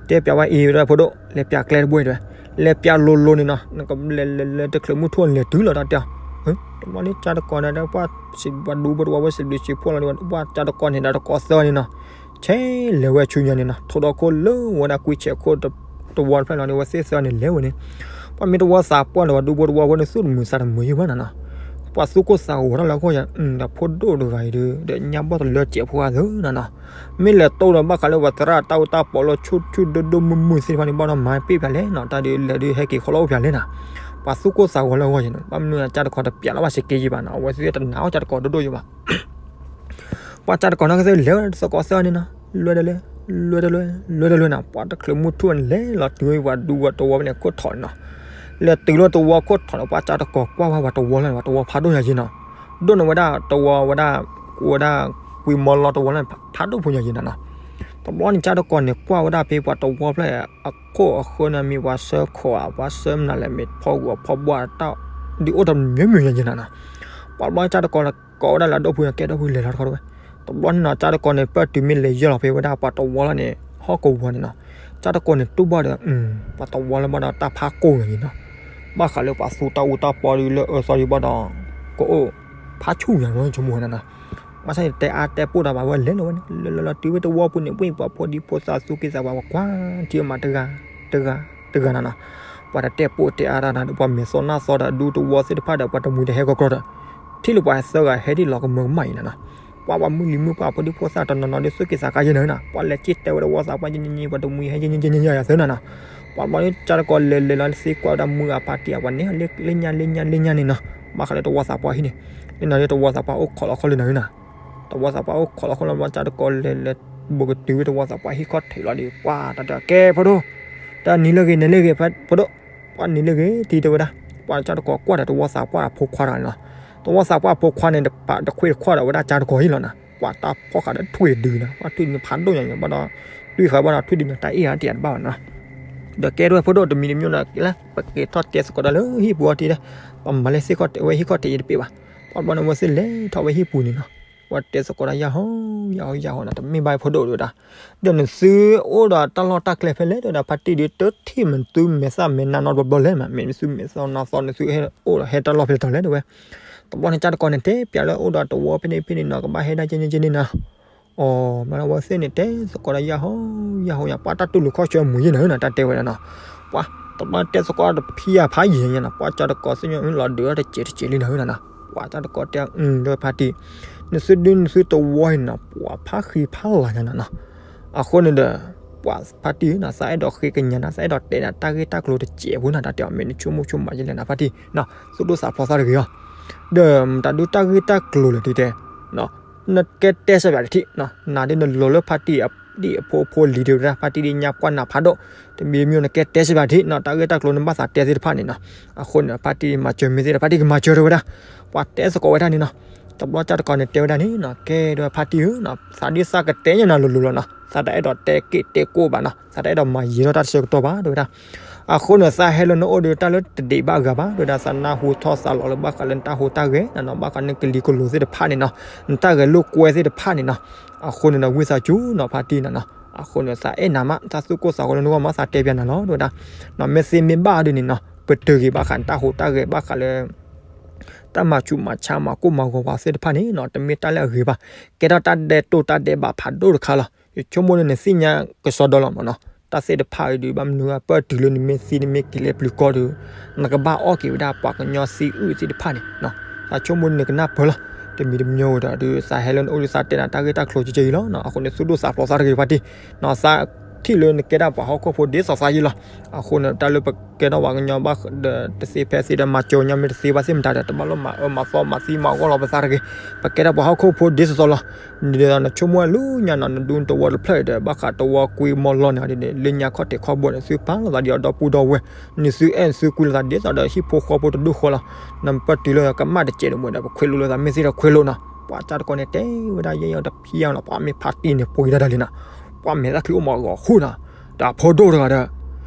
တဲပၠးဝဲအံၤဝဲဒၣ်ဖးဒိၣ် လဲၤပၠးကျဲတဘိအံၤတဲဝဲ, လဲၤပၠးလိၤလိၤန့ၣ်နီၤ, နကလဲၤလဲၤလဲၤတချုးမုၢ်ထူၣ်န့ၣ် လဲၤတုၤလီၤတၢ်တဲအီၤ. တဘျီန့ၣ် ကၠၢ်တကိးန့ၣ်ဒီး ပှၤစံးဘျုးဒူဖိတဝီဖိ စံးဘျုးစံးဖှိၣ်လီၤဒီး ပှၤကၠၢ်တကိးန့ၣ်ဒီးတကိးသၢဂၤန့ၣ်နီၤ, ဆဲးလဲၤဝဲဆူညါန့ၣ်နီၤ, ထိးဒီးခိၣ်လၢဝဲဒၣ်ကွံဆဲးခိၣ်တဝီတဖျၢၣ်လီၤန့ၣ် အဝဲသ့ၣ်သၢဂၤန့ၣ်လဲၤဝဲန့ၣ် ပှၤမ့ၢ်တဝီသးပှၢ်ဒီး ပှၤဒူဖိတဝီဖိန့ၣ် သူၣ်တမုာ်သးတမုာ်ယဲဘၣ်နီၤနီၤ, ပှၤသူၣ်ကိၢ်သးဂီၤထီၣ်လၢအဂီၢ်ယၤ, ဒီးဖိဒိၣ်တဂၤအံၤဒီး ညါဘီၣ်တလၢစဲးဖိဂၤသၢနီၤနီၤ, မ့ၢ်လဲၤတိၢ်ဒီး ဘၣ်ဃးလၢပှၤသရၣ်တၢ်အိၣ်တၢ်ပီးလၢဆူၣ်ဆူၣ်ဒိၣ်ဒိၣ်မုၢ်မုၢ်သ့ၣ်တဖၣ်န့ၣ် ဘၣ်ဒီးမၤပ့ၢ်ပၠးလဲၣ်နီၤ, တၢ်ဒုးလဲၤဒုးဟဲက့ၤခီလီၤအိၣ်ပၠးလဲၣ်နီၤ, ပှၤသူၣ်ကိၢ်သးဂီၤလၢအဂီၢ်ယၤန့ၣ် ဘၣ်မနုၤကၠၢ်တကိးတပၠးလီၤဘၣ်စ့ၢ်ကီးယဲဘၣ်နီၤ, အဝဲသ့ၣ်တနာ်အီၣ်ကၠၢ်တကိးဒိၣ်ဒိၣ်ယဲဘၣ် ပှၤကၠၢ်တကိးနီၢ်ကစၢ်လဲၤဝဲသကိးသၢဂၤန့ၣ်နီၤ, လွဲတလွဲ, လွဲတလွဲ, လွဲတလွဲနီၤ, ပှၤတချုးမုၢ်ထူၣ်န့ၣ် လဲၤလီၤတုၤဝဲပှၤဒူဖိတဝီဖဲန့ၣ်ခိၣ်ထိးန့ၣ်နီၤ, လဲၤတုၤလၢတဝီခိၣ်ထိးန့ၣ် ပှၤကၠၢ်တကိးကွၢ်ဝဲပှၤတဝီလီၤန့ၣ် ပှၤတဝီဖးဒိၣ်ညါယဲနီၤ, ဒိၣ်န့ၢ်ဝဲဒၣ်တဝီဝဲဒၣ်, ဝဲဒၣ်ကွံမီလီတဝီလီၤန့ၣ် ဖးဒိၣ်ဖိညါယဲနီၤနီၤ, တဘျီန့ၣ် ကၠၢ်တကိးန့ၣ် ကွၢ်ဝဲဒၣ်ဖဲပှၤတဝီဖျၢၣ်အခိၣ်အဃၢၤန့ၣ် မ့ၢ်ပှၤဆှၢခိးဧါ ပှၤဆှၢမနုၤလဲၣ် မ့ၢ်ဖီဂူာ်ဖီဘှါတၢ် ဒုးအိၣ်တမံၤမံၤညါယဲနီၤနီၤ, ပှၤတဘျီန့ၣ် ကၠၢ်တကိးန့ၣ် ကိးဝဲဒၣ်လၢအဒီပုၢ် ကဲဒီပုၢ်လဲၤလီၤတခီတဝဲ, တဘျီန့ၣ်နီၤ ကၠၢ်တကိးန့ၣ် ပၢၢ်တုၤမ့ၢ်လဲၤယၢၢ်လီၤဖဲဝဲဒၣ်ပှၤတဝီလီၤန့ၣ် ဟီၣ်ကဝီၤန့ၣ်နီၤ, ကၠၢ်တကိးန့ၣ်တူၢ်ဘၣ်ဒီး ပှၤတဝီလၢဘၣ်ဒီးတၢ်ဖးကိၢ်ညါယဲနီၤ, ဘၣ်ဃးလၢပှၤသူတၢ်အူတၢ်ပီဒုးလၢအၢသီဒုးဘၣ်ဒီး ကအိၣ်ဖးဆူၣ်ညါလီၤဆိကမိၣ်ဝဲနီၤနီၤ, ဘၣ်ဆၣ်န့ၣ် တဲအါတဲပိၢ်ဒီးဘၣ်ဝဲလဲၤလီၤဝဲန့ၣ် လၢလၢလီၤတုၤဝဲတဝီပူၤန့ၣ် ဝ့ၢ်ပှၤဖိဒံဖိသၣ်သူၣ်က့သးပှၢ် ပှၤကွၢ်ထံအမးတဂၤ တဂၤ တဂၤနီၤနီၤ, ပှၤတတဲပိၢ်တဲအါတၢ်နီၤ ပှၤမဲာ်သီၣ်နၢ်သီဒီးဒူတဝီသ့ၣ်တဖၣ်ဒီး ပှၤတမှံၤတဟဲကီကီဒီး ထံၣ်လၢပှၤသၢဂၤဟဲဒ်လီၤကမၢကမၣ်အံၤနီၤနီၤ, ပှၤပှၤမုၢ်လံၤမုၢ်ပှၢ်ဖိဒံဖိသၣ်တနီၤနီၤဒုးသူၣ်က့သးကါယဲနီၤနီၤ, ပှၤလဲၤက့ၤတဲဝဲတဝီသးပှၢ် ယဲယဲယဲ ပှၤတမှံၤဟဲယဲယဲယဲယဲယဲသၢနီၤနီၤ, ပှၤဘျီန့ၣ် ကၠၢ်တကိးလဲၤလဲၤလီၤသ့ကွၢ်ဝဲဒၣ် မုၢ်ဂၤဖါတံၢ်အပှၤန့ၣ် လ့ၣ်ညါလ့ၣ်ညါလ့ၣ်ညါန့ၣ်နီၤ, ဘၣ်ဃးလၢတဝီသးပှၢ်ဟံၣ်န့ၣ်, လၢနီၤလၢတဝီသးပှၢ်အိၣ်ခိးလီၤခီလၢနီၤနီၤ တဝီသးပှၢ်အိၣ်ခိးလီၤခီလၢ ကၠၢ်တကိးလဲၤလဲၤ ဘူးကတုၤဝဲတဝီသးပှၢ်ဟံၣ်ခီၣ်ထံးလီၤဒီး ပှၤတၢ်တဲကဲဖိဒိၣ်, တၢ်နံၤလၢဂ့ၤန့ၣ်လၢဂ့ၤ ဖိဒိၣ်, ပှၤနံၤလၢဂ့ၤတံၤတဲဝဲဒၣ်, ပှၤကၠၢ်တကိးကွၢ်ဒီးတဝီသးပှၢ်အဖိခွါတဂၤန့ၣ်လီၤ, တဝီသးပှၢ်အဖိခွါန့ၣ် တခွ့တခွါဒီးဝဲဒၣ်ကၠၢ်တကိးဟံၣ်လီၤနီၤ, ပှၤတၢ်ဖီၣ်ဃာ်ဒီးထွံၣ်တဒုနီၤ, ပှၤထွံၣ်တဒုန့ၣ်ဖးဒိၣ်ညါယဲ ဘၣ်ဒီး ထွံၣ်ဃာ်ဘၣ်ဒီးထွံၣ်တဒုန့ၣ် တၢ်အ့ၣ်အါတ့ၢ်တဘၣ်ဘၣ်နီၤ ဒီးကဲထီၣ်ဖိဒိၣ်တမံၤတမံၤနီၤ လၢပက့ၤထီၣ်တဲသကိးတၢ်လၢဟံၣ်ပူၤအီၤတံၤဒီး ပမၤလၢသ့ၣ်ခီၣ်တဲဝဲဟံၣ်ခီၣ်တဲယဲတပ့ၤဘၣ်, ပှၤဘျီန့ၣ်ဝဲသ့ၣ်လဲၤထီၣ်ဝဲဟံၣ်ပူၤန့ၣ်နီၤ, ပှၤတဲသကိးတၢ်ယၢ်ဟီယၢ်ဟီယၢ်ဟီနီၤ တမ့ၢ်ဘၣ်ဖိဒိၣ်တဲဝဲဒၣ်, ဒီးနသုအိၣ်ဒီးတၢ်လီၢ်တၢ်ကျဲဖဲလဲၣ်တဲဝဲဒၣ် ဖါတံၢ်ဒုးတထံၣ်မနုၤသုမဲာ်သၣ်မဲာ်နါနီတဘျီဘျီလဲၣ်မး မ့ၢ်နသုမဲာ်သၣ်နါသီနသုဟဲအိၣ်ဒီးဟဲတၢ်လီၢ်ဖဲလဲၣ်တီၤလဲၣ်တဲဝဲ, တဘျီန့ၣ်ကၠၢ်တကိးန့ၣ်တဲပၠးလၢအိၣ်ဒီးတဝီဖဲန့ၣ်ဖဲန့ၣ်နီၤ ကဘၣ်ဟဲဒၣ်ကဲန့ၣ်ကဲန့ၣ်နီၤ အီၤ မ့ၢ်လၢအဝဲသ့ၣ်န့ၣ် တဲသကိးဒီးယၢ်ဟီယၢ်ဟီယၤ ပှၤတၢ်တူၢ်လိာ်ခီၣ်ဆၢမုာ်ယဲၢ်နၤနီၤ တၢ်တဲဝဲဒၣ်နီၤ, ပှၤတဘျီတဲသကိးတဖံးယၤဖးယံၤညါနီၤ ပှၤကၠၢ်တကိးသ့ၣ်ညါလီၤဒုးတစဲးတစဲးလံနၤနီၤ, ပှၤကၠၢ်တကိးတဲအီၤ ဒီးဖါတံၢ် နသုဒုနသုတဝီအံၤနီၤ ပှၤဖးဃံဖးလၤညါနီၤနီၤ, အဃိန့ၣ်ဒီး ပှၤဖါတံၢ်ဧၢနီၤ သးအဲၣ်ဒိးဃ့ကညးနၤ သးအဲၣ်ဒိးတဲနၤ တၢ်ဂ့ၢ်တၢ်ကျိၤတစဲးဖိနီၤ တၢ်တဲအီၤ မ့ၢ်နဆိကမိၣ်ဆိကမးယလဲၣ်နၤ ဖါတံၢ်နီၤ သူၣ်ဒိၣ်သးဖျိးသးတဂ့ၤအီၤ ဒီးတၢ်ဒုးတၢ်ဂ့ၢ်တၢ်ကျိၤလၢဒ်တဲ နကဲတဲစၢဘၣ်တထံၣ်နီၤ နၤဒ်နလီၤလၢဖါတံၢ်အဒံၣ်အဖိအဖိလံၤတဝဲဒၣ် ဖါတံၢ်ဒ်ညါပှၢ်နၤဖးဒိၣ် တမံၤတမံၤနကဲတဲစၢဘၣ်တထံၣ်နီၤ တၢ်ဂ့ၢ်တၢ်ကျိၤနဘၣ်သးတဲသ့ၣ်တဖၣ်န့ၣ်နီၤ အဃိန့ၣ် ဖါတံၢ်မၤစၢၤမ့ၢ်သ့ဒီး ဖါတံၢ်ကမၤစၢၤတဝဲဒၣ် ပှၤတဲသကိးဝဲဒၣ်န့ၣ်နီၤ တဘျီကၢ်တကီးန့ၣ်တဲဝဲဒၣ်န့ၣ်နီၤ ကဲဒီးဖါတံၢ်ဧၢနီၤ သးဒ်သးကတဲညါနၤလိၤလိၤလီၤနီၤ သးတအဲၣ်ဒိးတဲက့ၤတဲကိးဘၣ်နီၤ သးတအဲၣ်ဒိးမၤယံၤထီၣ်တၢ်ဆၢကတီၢ်ဘၣ်တဝဲဒၣ် အဃိန့ၣ် သးဟဲလၢနအိၣ်ဒီးတၢ်လၢတဒံးဘၣ်ဂၤဘၣ် တဝဲဒၣ် သးနၢ်ဟူထီၣ်သးလီၤလၢဘၣ်ဃးလၢနတၢ်ဟူးတၢ်ဂဲၤနၤနီၤ ဘၣ်ဃးနကလံၤကလိၤသ့ၣ်တဖၣ်န့ၣ်နီၤ နတၢ်ဂဲၤလိာ်ကွဲသ့ၣ်တဖၣ်န့ၣ်နီၤ အဃိန့ၣ်ဒီး ဝံသးစူၤနီၤ ဖါတံၢ်နၤနီၤ အဃိန့ၣ် သးအဲၣ်နၤမး သးသူၣ်ကိၢ်သးဂီၤလၢနဂီၢ်မး သးတဲပျးနၤလီၤ တဝဲဒၣ် မ့ၢ်သ့မ့ၢ်ဘၣ်ဒ်န့ၣ်နီၤ ပတုာ်ဂ့ၤဘၣ်ဃးနတၢ်ဟူးတၢ်ဂဲၤဘၣ်ဃးလၢ တၢ်မၤဆူးမၤဆါမၤကိၢ်မၤဂီၤပှၤသ့ၣ်တဖၣ်န့ၣ်နီၤ တမ့ၢ်တၢ်လၢအဂ့ၤဘၣ် ကဲထီၣ်တၢ်ဒဲးတိၢ်တၢ်ဒဲးဘးဖးဒိၣ်တခါလီၤ ယဆိကမိၣ်န့ၣ်နသ့ၣ်ညါကစီဒီလီၤမးနီၤ တၢ်သ့ၣ်တဖၣ်အံၤဒုး ဘၣ်မနုၤအပၢၢ်တုၤလၢနမ့ၢ်သံနမ့ၢ်က့ၤလၢပျုၤကီၢ်ဒီး နကဘၣ်အီၣ်က့ၤဝဲဒၣ်ပှၤကညီသံအုၣ်သ့ၣ်တဖၣ်န့ၣ် သးဆိကမိၣ်န့ၣ်နကနၢ်ပၢၢ်လီၤ တမံၤတမံၤဝဲဒီးဒုး သးဟဲလၢနအိၣ်ဒုးသးတဲနၤတၢ်ဂ့ၢ်တၢ်ကျိၤကဲကဲအံၤလီၤ အဃိန့ၣ် သူၣ်ဒိၣ်သးဖျိးသးတဂ့ၤဖါတံၢ် သးထံၣ်လၢနကဲဒၣ်ပှၤဟီၣ်ခိၣ်ဖိဒ်သိးသးယံၤလီၤ အဃိန့ၣ် တၢ်လၢပကဲထီၣ်ပှၤကညီဘၣ်ဒီး တသ့ဖဲသ့ဒီး မၤစၢၤညီမ့ၢ်တသ့ဘၣ်သ့ၣ်မတၤဒီး တဘၣ်လီၤမၤအၢမၤသီမၤသံမၤဂီၢ်လီၤပသးတဂ့ၤ ပကဲထီၣ်ပှၤဟီၣ်ခိၣ်ဖိဒ်သိးသိးလီၤ ဒ်သိးနဆိကမိၣ်အလူညါနီၤ နဒူနတဝီတဖျၢၣ်အံၤဒီး ဘၣ်ဃးတဝီကွံမီၢ်လီၢ်န့ၣ်ဒီး လၢညါခီၣ်ထံးခီၣ်ဘိန့ၣ် သုပာ်လီၤသးဒ်အီၤဒီပုၢ်ဒီဝဲၢ် နသုအဲၣ်နသုကွံလိာ်သးဒ်သိးဒီးဟံၣ်ဖိဃီဖိတဒူၣ်ဃီလီၤ နပၢၢ်တုၤလၢကမၣ်တစဲးတမှဲးဒီး ပခွဲးလိာ်လိာ်သးမ့ၢ်သ့ဒီးခွဲးလိာ်နီၤ ပှၤကၢ်တကီန့ၣ် တဲဝဲဒၣ်ယဲၢ်ယဲၢ်တဖျၢၣ်နီၤ ပှၤမ့ၢ်ဖါတံၢ်န့ၣ် ပှ့ၤတၢ်တၢ်လံနီၤ ပှၤမဲာ်သၣ်ချံအိၣ်မးဂီၤဃိနီၤ တၢ်ဖိဒိၣ်တဂၤဒီး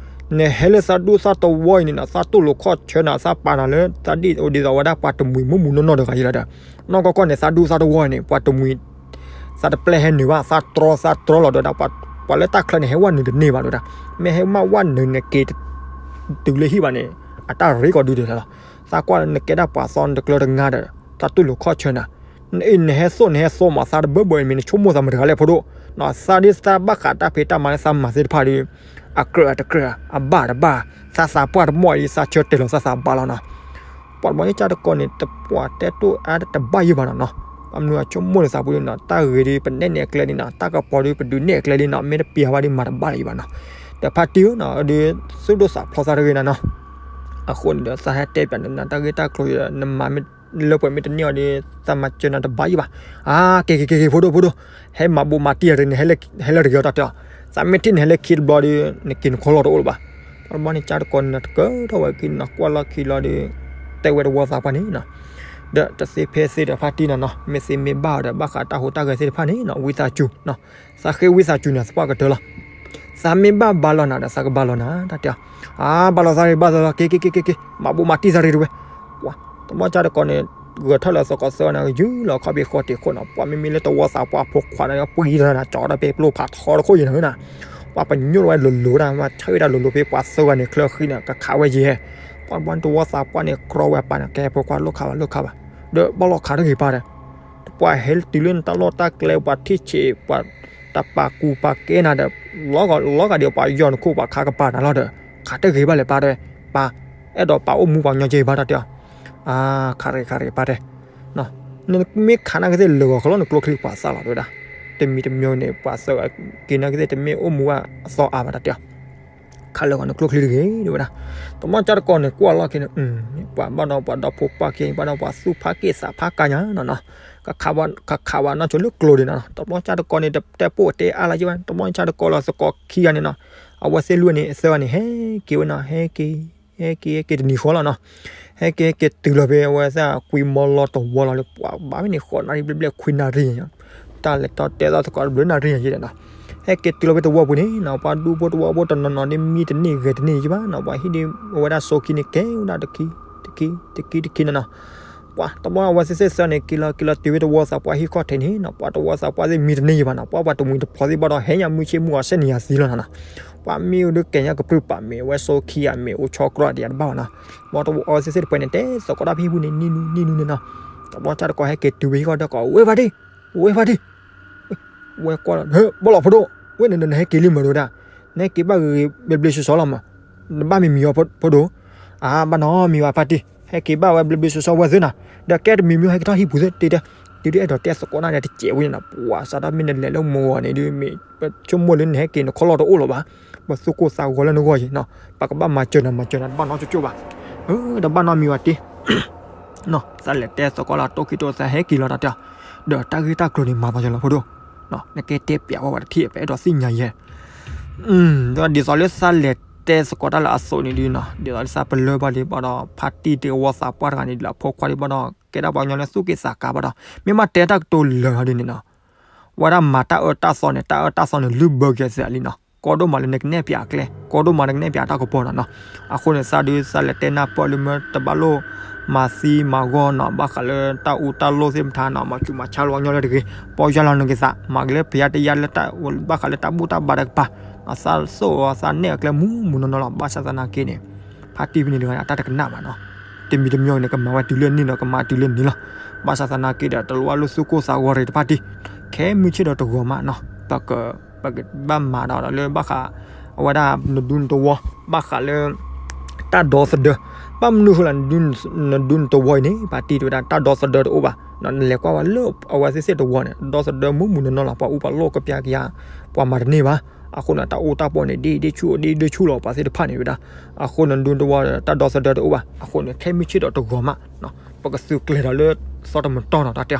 နဟဲလၢသးဒူသးတဝီအံၤန့ၣ်နီၤ သးတူၢ်လိာ်ခီၣ်ဆၢနၤ သးပာ်နၤလၢ သးဒ်အိၣ်ဒ်သိးဝဲဒၣ်ပှၤတမှံၤမုၢ်မုၢ်နီၢ်နီၢ်တဂၤယံၤလီၤဒီး နီၢ်ကီၢ်ကီၢ်န့ၣ် သးဒူသးတဝီအံၤန့ၣ် ပှၤတမှံၤ သးတပျဲၢ်ဟဲနုာ်ဘၣ် သးတြီသးတြီလီၤဒီး ပှၤလၢတၢ်ချၢန့ၣ် ဟဲဝဲနုာ်တန့ၢ်ဘၣ်ဒီး မ့ၢ်ဟဲမးဝဲနုာ်န့ၣ်က့ၤ တုၤလၢဟံၣ်ဘၣ်န့ၣ် အတၢ်ရ့ကီၤဒုးဒဲးလီၤ သးကွၢ်လၢနကဲဒၣ်ပှၤသီနတကျၢၤတငါဒီး သးတူၢ်လိာ်ခီၣ်ဆၢနၤ နအံၤနဟဲသိၣ်နဟဲသိမး သးတဘၢဘၢအံၤမ့ၢ်နဆိကမိၣ်သးမတၤတဂၤလဲၣ်ဖိဒိၣ် သးဒ်သးဘၣ်ဃးတၢ်ဖံးတၢ်မၤလၢသးမၤသ့ၣ်တဖၣ်ဒီး အကြၢးအတကြၢး အဘၣ်တဘၣ် သးသးပှၢ်တမီၢ်အံၤ သးဆၢတဲာ်လီၤသးသးဘၣ်လီၤနီၤ ပှၤတဘျီန့ၣ်ကၢ်တကီန့ၣ် တပှၤတဲတိၢ်အါတဘၣ်ယံၤဘၣ်နီၤနီၤ ဘၣ်မနုၤအဆိကမိၣ်လၢသးပူၤဒ်နီၤ တၢ်ဂ့ၤဒီးပနဲၣ်န့ၢ်အကျဲဒ်နီၤ တၢ်ကပီၤဒီးပဒုးနဲၣ်အကျဲဒ်နီၤ မ့ၢ်တပျးဘၣ်ဒီးမၤတဘၣ်လၢၤဘၣ်နီၤ ဒီးဖါတံၢ်ဧၢနီၤ ဒီးသူၣ်ဒိၣ်သးဖျိးသးတဂ့ၤနၤနီၤ အဃိန့ၣ်ဒီးသးဟဲတဲပျးနၤတၢ်ဂ့ၢ်တၢ်ကျိၤဒီး နမၤမ့ၢ်လၢပှဲၤမ့ၢ်တန့ၢ်အီၤဒီး သးမၤစၢၤနၤတဘၣ်ယံၤဘၣ် အါ က့ၤက့ၤက့ၤက့ၤဖိဒိၣ်ဖိဒိၣ် ဟဲမၤဘူးမၤတံၢ်အီၤဒီး နဟဲလၢက့ၤအီၤတၢ်တဲအီၤ သးမ့ၢ်ထံၣ်နဟဲလၢခံတဘျီဒီး နက့ၤနခီလီၤတအိၣ်လၢၤဘၣ် ပှၤတဘျီန့ၣ်ကၢ်တကီန့ၣ် နတကၢထီၣ်ဝဲခံနီၤ ကွၢ်လီၢ်ခံလီၤဒီး တဲဝဲတဝီသးပှၢ်န့ၣ်နီၤ ဒီးတသ့ဖဲသ့ဒီးဖါတံၢ်နၤနီၤ မ့ၢ်သ့မ့ၢ်ဘၣ်အီၤဒီး ဘၣ်ဃးတၢ်ဟူးတၢ်ဂဲၤသ့ၣ်တဖၣ်န့ၣ်နီၤ ဝံသးစူၤနီၤ သးဃ့ဝံသးစူၤန့ၣ် သပှၢ်ကတၢၢ်လီၤ သးမ့ၢ်ဘၣ်ဘါလီၤနၤဒီး သးကဘါလီၤနၤ တၢ်တဲအီၤ အါ ဘါလီၤသးရ့ၣ်ဘၣ်သးလီၤ က့ၤက့ၤက့ၤက့ၤက့ၤ မၤဘူးမၤတံၢ်သးရ့ၣ်တဝဲ ပှၤ တဘျီကၢ်တကီန့ၣ် ဂဲၤထီၣ်လၢသကိးသၢဂၤန့ၣ် ယုၢ်လီၤခီၣ်ဖံးဃီတံာ်ခိၣ်နီၤ ပှၤမ့မ့ၢ်လၢတဝီသးပှၢ်ဖိခွါန့ၣ် ပှံၤတၢ်နၤ ကၠီတၢ်ပဲပျိဖးထီတခိၣ်ယံၤနၤနၤ ပှၤပညိၣ်ဝဲလိၤလိၤဒၣ် မ့ၢ်ဆၢဝဲဒၣ်လိၤလိၤဖဲပှၤသၢဂၤန့ၣ် ချၢဃံန့ၣ် ကခးဝဲယဲၢ် ပှၤတဘျီန့ၣ်တဝီသးပှၢ်န့ၣ် ကြီဝဲအပၢ်န့ၣ် ကဲဖိခွါလိၣ်ခးဘၣ်လိၣ်ခးဘၣ် ဒီးဘၣ်လီၤခးတဂ့ၤပၢ်ဒီး ပှၤဟဲတုၤလၢနတၢ်လီၢ်တၢ်ကျဲ ပှၤထံၣ်ဆံး ပှၤတၢ်ပာ်ကူပာ်ကဲနၤဒီး လီၤဂာ်ဒီးပှၤယီၤနခိၣ် ပှၤခးကပၤနၤလီၤဒီး ခးတဂ့ၤဘၣ်လဲၣ်ပၢ်တဲ ပၢ် အဲၣ်ဒိးပာ်အိၣ်မူပှၤကညီက့ၤဘၣ်တၢ်တဲအီၤ အါ ခးရ့ၣ်ခးရ့ၣ်ပၢ်တဲ နမ့ၢ်ခးနာ်က့သ့ၣ်လၢာ်ဂီၤခီလီၤ နကျိချံပှၤသၣ်လီၤတဲဝဲဒၣ် တမံၤတမံၤန့ၣ် ပှၤသၢဂၤက့ၤနာ်က့သ့ၣ် တမ့ၢ်အိၣ်မူဘၣ်အသီအါဘၣ်တၢ်တဲအီၤ ခးလၢာ်ဂီၤနကျိချံတဂ့ၤတဲဝဲဒၣ် တဘျီကၢ်တကီန့ၣ် ကွၢ်လီၢ်ခံန့ၣ် ပှၤဘၣ်ဒီးပှၤဒီဖိပှၢ်ခံ ဘၣ်ဒီးပှၤသူၣ်ဖးက့ၣ်သးဖးကါညါနီၤနီၤ ကခးဝဲနီၢ်ဆိလၢကျိၤဒံးနီၤနီၤ တဘျီကၢ်တကီန့ၣ် တတဲပိၢ်တဲအါလၢၤဘၣ် တဘျီကၢ်တကီလီၤသကိးခံဂၤန့ၣ်နီၤ အဝဲသ့ၣ်လွံၢ်န့ၣ် အသၢဂၤန့ၣ် ဟဲက့ၤဝဲနီၤ ဟဲက့ၤ ဟဲက့ၤဟဲက့ၤတနံၤဃီလီၤနီၤ ဟဲက့ၤဟဲက့ၤတုၤလီၤဖဲအဝဲသ့ၣ်ကွံမီလီၤတဝီလီၤလၢ ပှၤဘၣ်မ့ၢ်န့ၣ် ဃိးနၣ်ရံၣ်ဘျဲၣ်ဘျဲၣ်ခွံနၣ်ရံၣ်ညါ တၢ်လဲၤထီၣ်တဲသီသကိးတဘျုးနၣ်ရံၣ်ညါယဲၢ်ဒီးနီၤ ဟဲက့ၤတုၤလီၤဖဲတဝီပူၤန့ၣ်နီၤ ပှၤဒူဖိတဝီဖိတနီၤနီၤန့ၣ် မံတန့ၢ်ဂဲၤတန့ၢ်ယံၤဘၣ်နီၤ ပှၤဟံၣ်ဒ်အဝဲဒၣ်စိခံန့ၣ် ကဲဝဲဒၣ်တခံ တခံ တခံ တခံန့ၣ်နီၤ ပှၤတဘျီအဝဲသ့ၣ်သၢဂၤန့ၣ် က့ၤလီၤက့ၤလီၤတုၤဝဲတဝီသးပှၢ်ဟံၣ်ခီၣ်ထံးန့ၣ်နီၤ ပှၤတဝီသးပှၢ်သ့ၣ်မံတန့ၢ်ယံၤဘၣ်နီၤ ပှၤပှၤတမှံၤတဖီသ့ၣ်ဘၣ်ဒီး ဟဲညါမုၢ်ဆ့ၣ်မုၢ်ဂီၤဆဲးန့ၣ်ယၤသံလီၤနီၤ ပှၤမ့ၢ်အိၣ်ဒီးကဲညါကပြုၢ်ပာ်မ့ၢ် အဝဲစိခံဂၤမ့ၢ် အိၣ်ဆီကြီဒံးတဘၣ်ဘၣ်နီၤ ပှၤတဝီအဝဲသ့ၣ်သ့ၣ်တပှဲၤန့ၣ် တဲသကိးတၢ်ဖံၣ်ပူၤန့ၣ် နံၤနူနံၤနူန့ၣ်နီၤ တဘျီကၢ်တကီဟဲက့ၤတုၤဝဲဟံၣ်ခီၣ်ဒီးကီး ဝဲဖါတံၢ် ဝဲဖါတံၢ် ဝဲကွၢ်လီၤ ဘၣ်လီၤဖိဒိၣ် ဝဲန့ၣ်နဟဲက့ၤလံမးတဝဲဒၣ် နဟဲက့ၤဘၣ်ဂ့ၤဂ့ၤဘျ့ဘျ့ဆှီဆှီလီၤမး နဘၣ်မံၤမံၤအီၤဖိဒိၣ် အါဘၣ်နီၤမံၤဘၣ်ဖါတံၢ် ဟဲက့ၤဘၣ်ဝဲဘျ့ဘျ့ဆှီဆှီဝဲသ့နီၤ ဒီးကဲတမံၤမံၤဟဲက့ၤထီၣ်ဟံၣ်ပူၤသ့တဲတဲ ဒုးအဲၣ်ဒိးတဲသကိးနၤဒီးတစဲးဝဲန့ၣ်နီၤ, ပှၤစးထီၣ်မ့ၢ်နလဲၤလၢမုၢ်ဂီၤန့ၣ်ဒုး မ့ၢ်ပဆိကမိၣ်လၢနဟဲက့ၤနခီၣ်လီၢ်တအိၣ်လၢၤဘၣ်, ပသူၣ်ကိၢ်သးဂီၤလၢနဂီၢ်ယံၤနီၤ, ပကဘၣ်မၤစၢၤနၤ မၤစၢၤနၤတဘၣ်နီတကၠိၢ်ဘၣ်, တဘၣ်နီတမံၤဘၣ်တ့ သးလဲၤတဲသကိးလၢတိၢ်ခံတိၢ်သးဟဲက့ၤလီၤတၢ်တဲအီၤ, ဒီးတၢ်ဂ့ၢ်တၢ်ကျိၤန့ၣ် မၤပှၤယလီၤဖိဒိၣ်, နကဲတဲပျးဝဲပှၤတထံၣ် ပအဲၣ်ဒိးသ့ၣ်ညါယဲ, ဒ်သိးလၢသးလဲၤတဲသကိးတၢ်လၢအသိးန့ၣ်ဒုးနီၤ, ဒ်သိးလၢသးပလၢၢ်ဘၣ်ဒံးဘၣ်ဒီး ဖါတံၢ်တဝီသးပှၢ်တဂၤန့ၣ်ဒုး အဖိခွါဒံးဘၣ်ဒီး ကဲဒၣ်ပှၤကညီလၢသူၣ်က့သးကါဘၣ်ဒီး မ့ၢ်ဘၣ်တဲတၢ်ကတိၤလၢာ်လီၤဒ်န့ၣ်နီၤ ဝဲဒၣ်မၤတၢ်အၢတၢ်သီန့ၣ် တၢ်အၢတၢ်သီန့ၣ် လုၢ်ဘၢက့ၤသးလံနီၤ, ကီဒိၣ်မးလၢနကနဲၣ်ပၠးအကျဲ ကီဒိၣ်မးလၢကနဲၣ်ပၠးတၢ်ကပီၤနီၤနီၤ, အဃိန့ၣ် သးဒုးသးလဲၤတဲနၢ်ပၢၢ်လၢမ့ၢ်တဘၣ်လိၣ် မၤသံမၤဂီၢ်နီၤ, ဘၣ်ဃးလၢတၢ်အူတၢ်လိၣ်သ့ၣ်မထါနီၤ, မၤဆူးမၤဆါလၢပှၤကညီလၢတဂ့ၤ, ပီၢ်ယၢ်လီၤနက့ၤသး မၤက့ၤလၢဖံးယါတယါလၢ ဘၣ်ဃးလၢတၢ်ဘူၣ်တၢ်ဘါတကပၤ, သးသိၣ်အီၤသးနဲၣ်အကျဲမူးမူးနီၢ်နီၢ်လီၤ, ဘၣ်ဆၣ်သနာ်က့န့ၣ် ဖါတံၢ်ဖဲန့ၣ်တဂၤန့ၣ် အတၢ်တကနၣ်ဘၣ်နီၤ, တမံၤတမံၤန့ၣ် ကမၤဝဲတုၤလၢန့ၣ်ဒီး ကမၤတုၤလၢန့ၣ်လီၤ, ဘၣ်ဆၣ်သနာ်က့ဒီး တလိၣ်ဘၣ်လိၣ်သူၣ်ကိၢ်သးဂီၤရ့ၣ်တဖၣ်တံၢ်, ခဲမုၢ်ဆ့ၣ်ဒီးတဂီၤမးနီၤ, ပက ပကဘၣ်မၤဒီးလၢဘၣ်ဃး အဝဲဒၣ်နဒူနတဝီ, ဘၣ်ဃးလၢ တၢ်ဒီသဒၢ, ဘၣ်မနုၤဃိလၢ နဒူနတဝီအံၤန့ၣ် ဖါတံၢ်တဲဝဲဒၣ် တၢ်ဒီသဒၢတအိၣ်ဘၣ်, နလဲၤကွၢ်ဝဲလၢအဝဲသ့ၣ်သ့ၣ်တဝီန့ၣ် ဒီသဒၢမူးမူးနီၢ်နီၢ်လီၤ, ပှၤအူပှၤလိၣ်ကပျၢ်ကယၤ, ပှၤမၤတန့ၢ်ဘၣ်, အဃိန့ၣ် တၢ်အူတၢ်ပီန့ၣ် ဒ့ဒ့ဆူၣ် ဒ့ဒ့ဆူၣ်လီၤ ပှၤသ့ၣ်တဖၣ်န့ၣ်ဝဲဒၣ်, အဃိန့ၣ် နဒူနတဝီ တၢ်ဒီသဒၢတအိၣ်ဘၣ်, အဃိန့ၣ် ခဲမုၢ်ဆ့ၣ်ဒီးတဂီၤမး ပကသုးကျဲၤဒီးလၢသီတမတီၢ်နီၤ တၢ်တ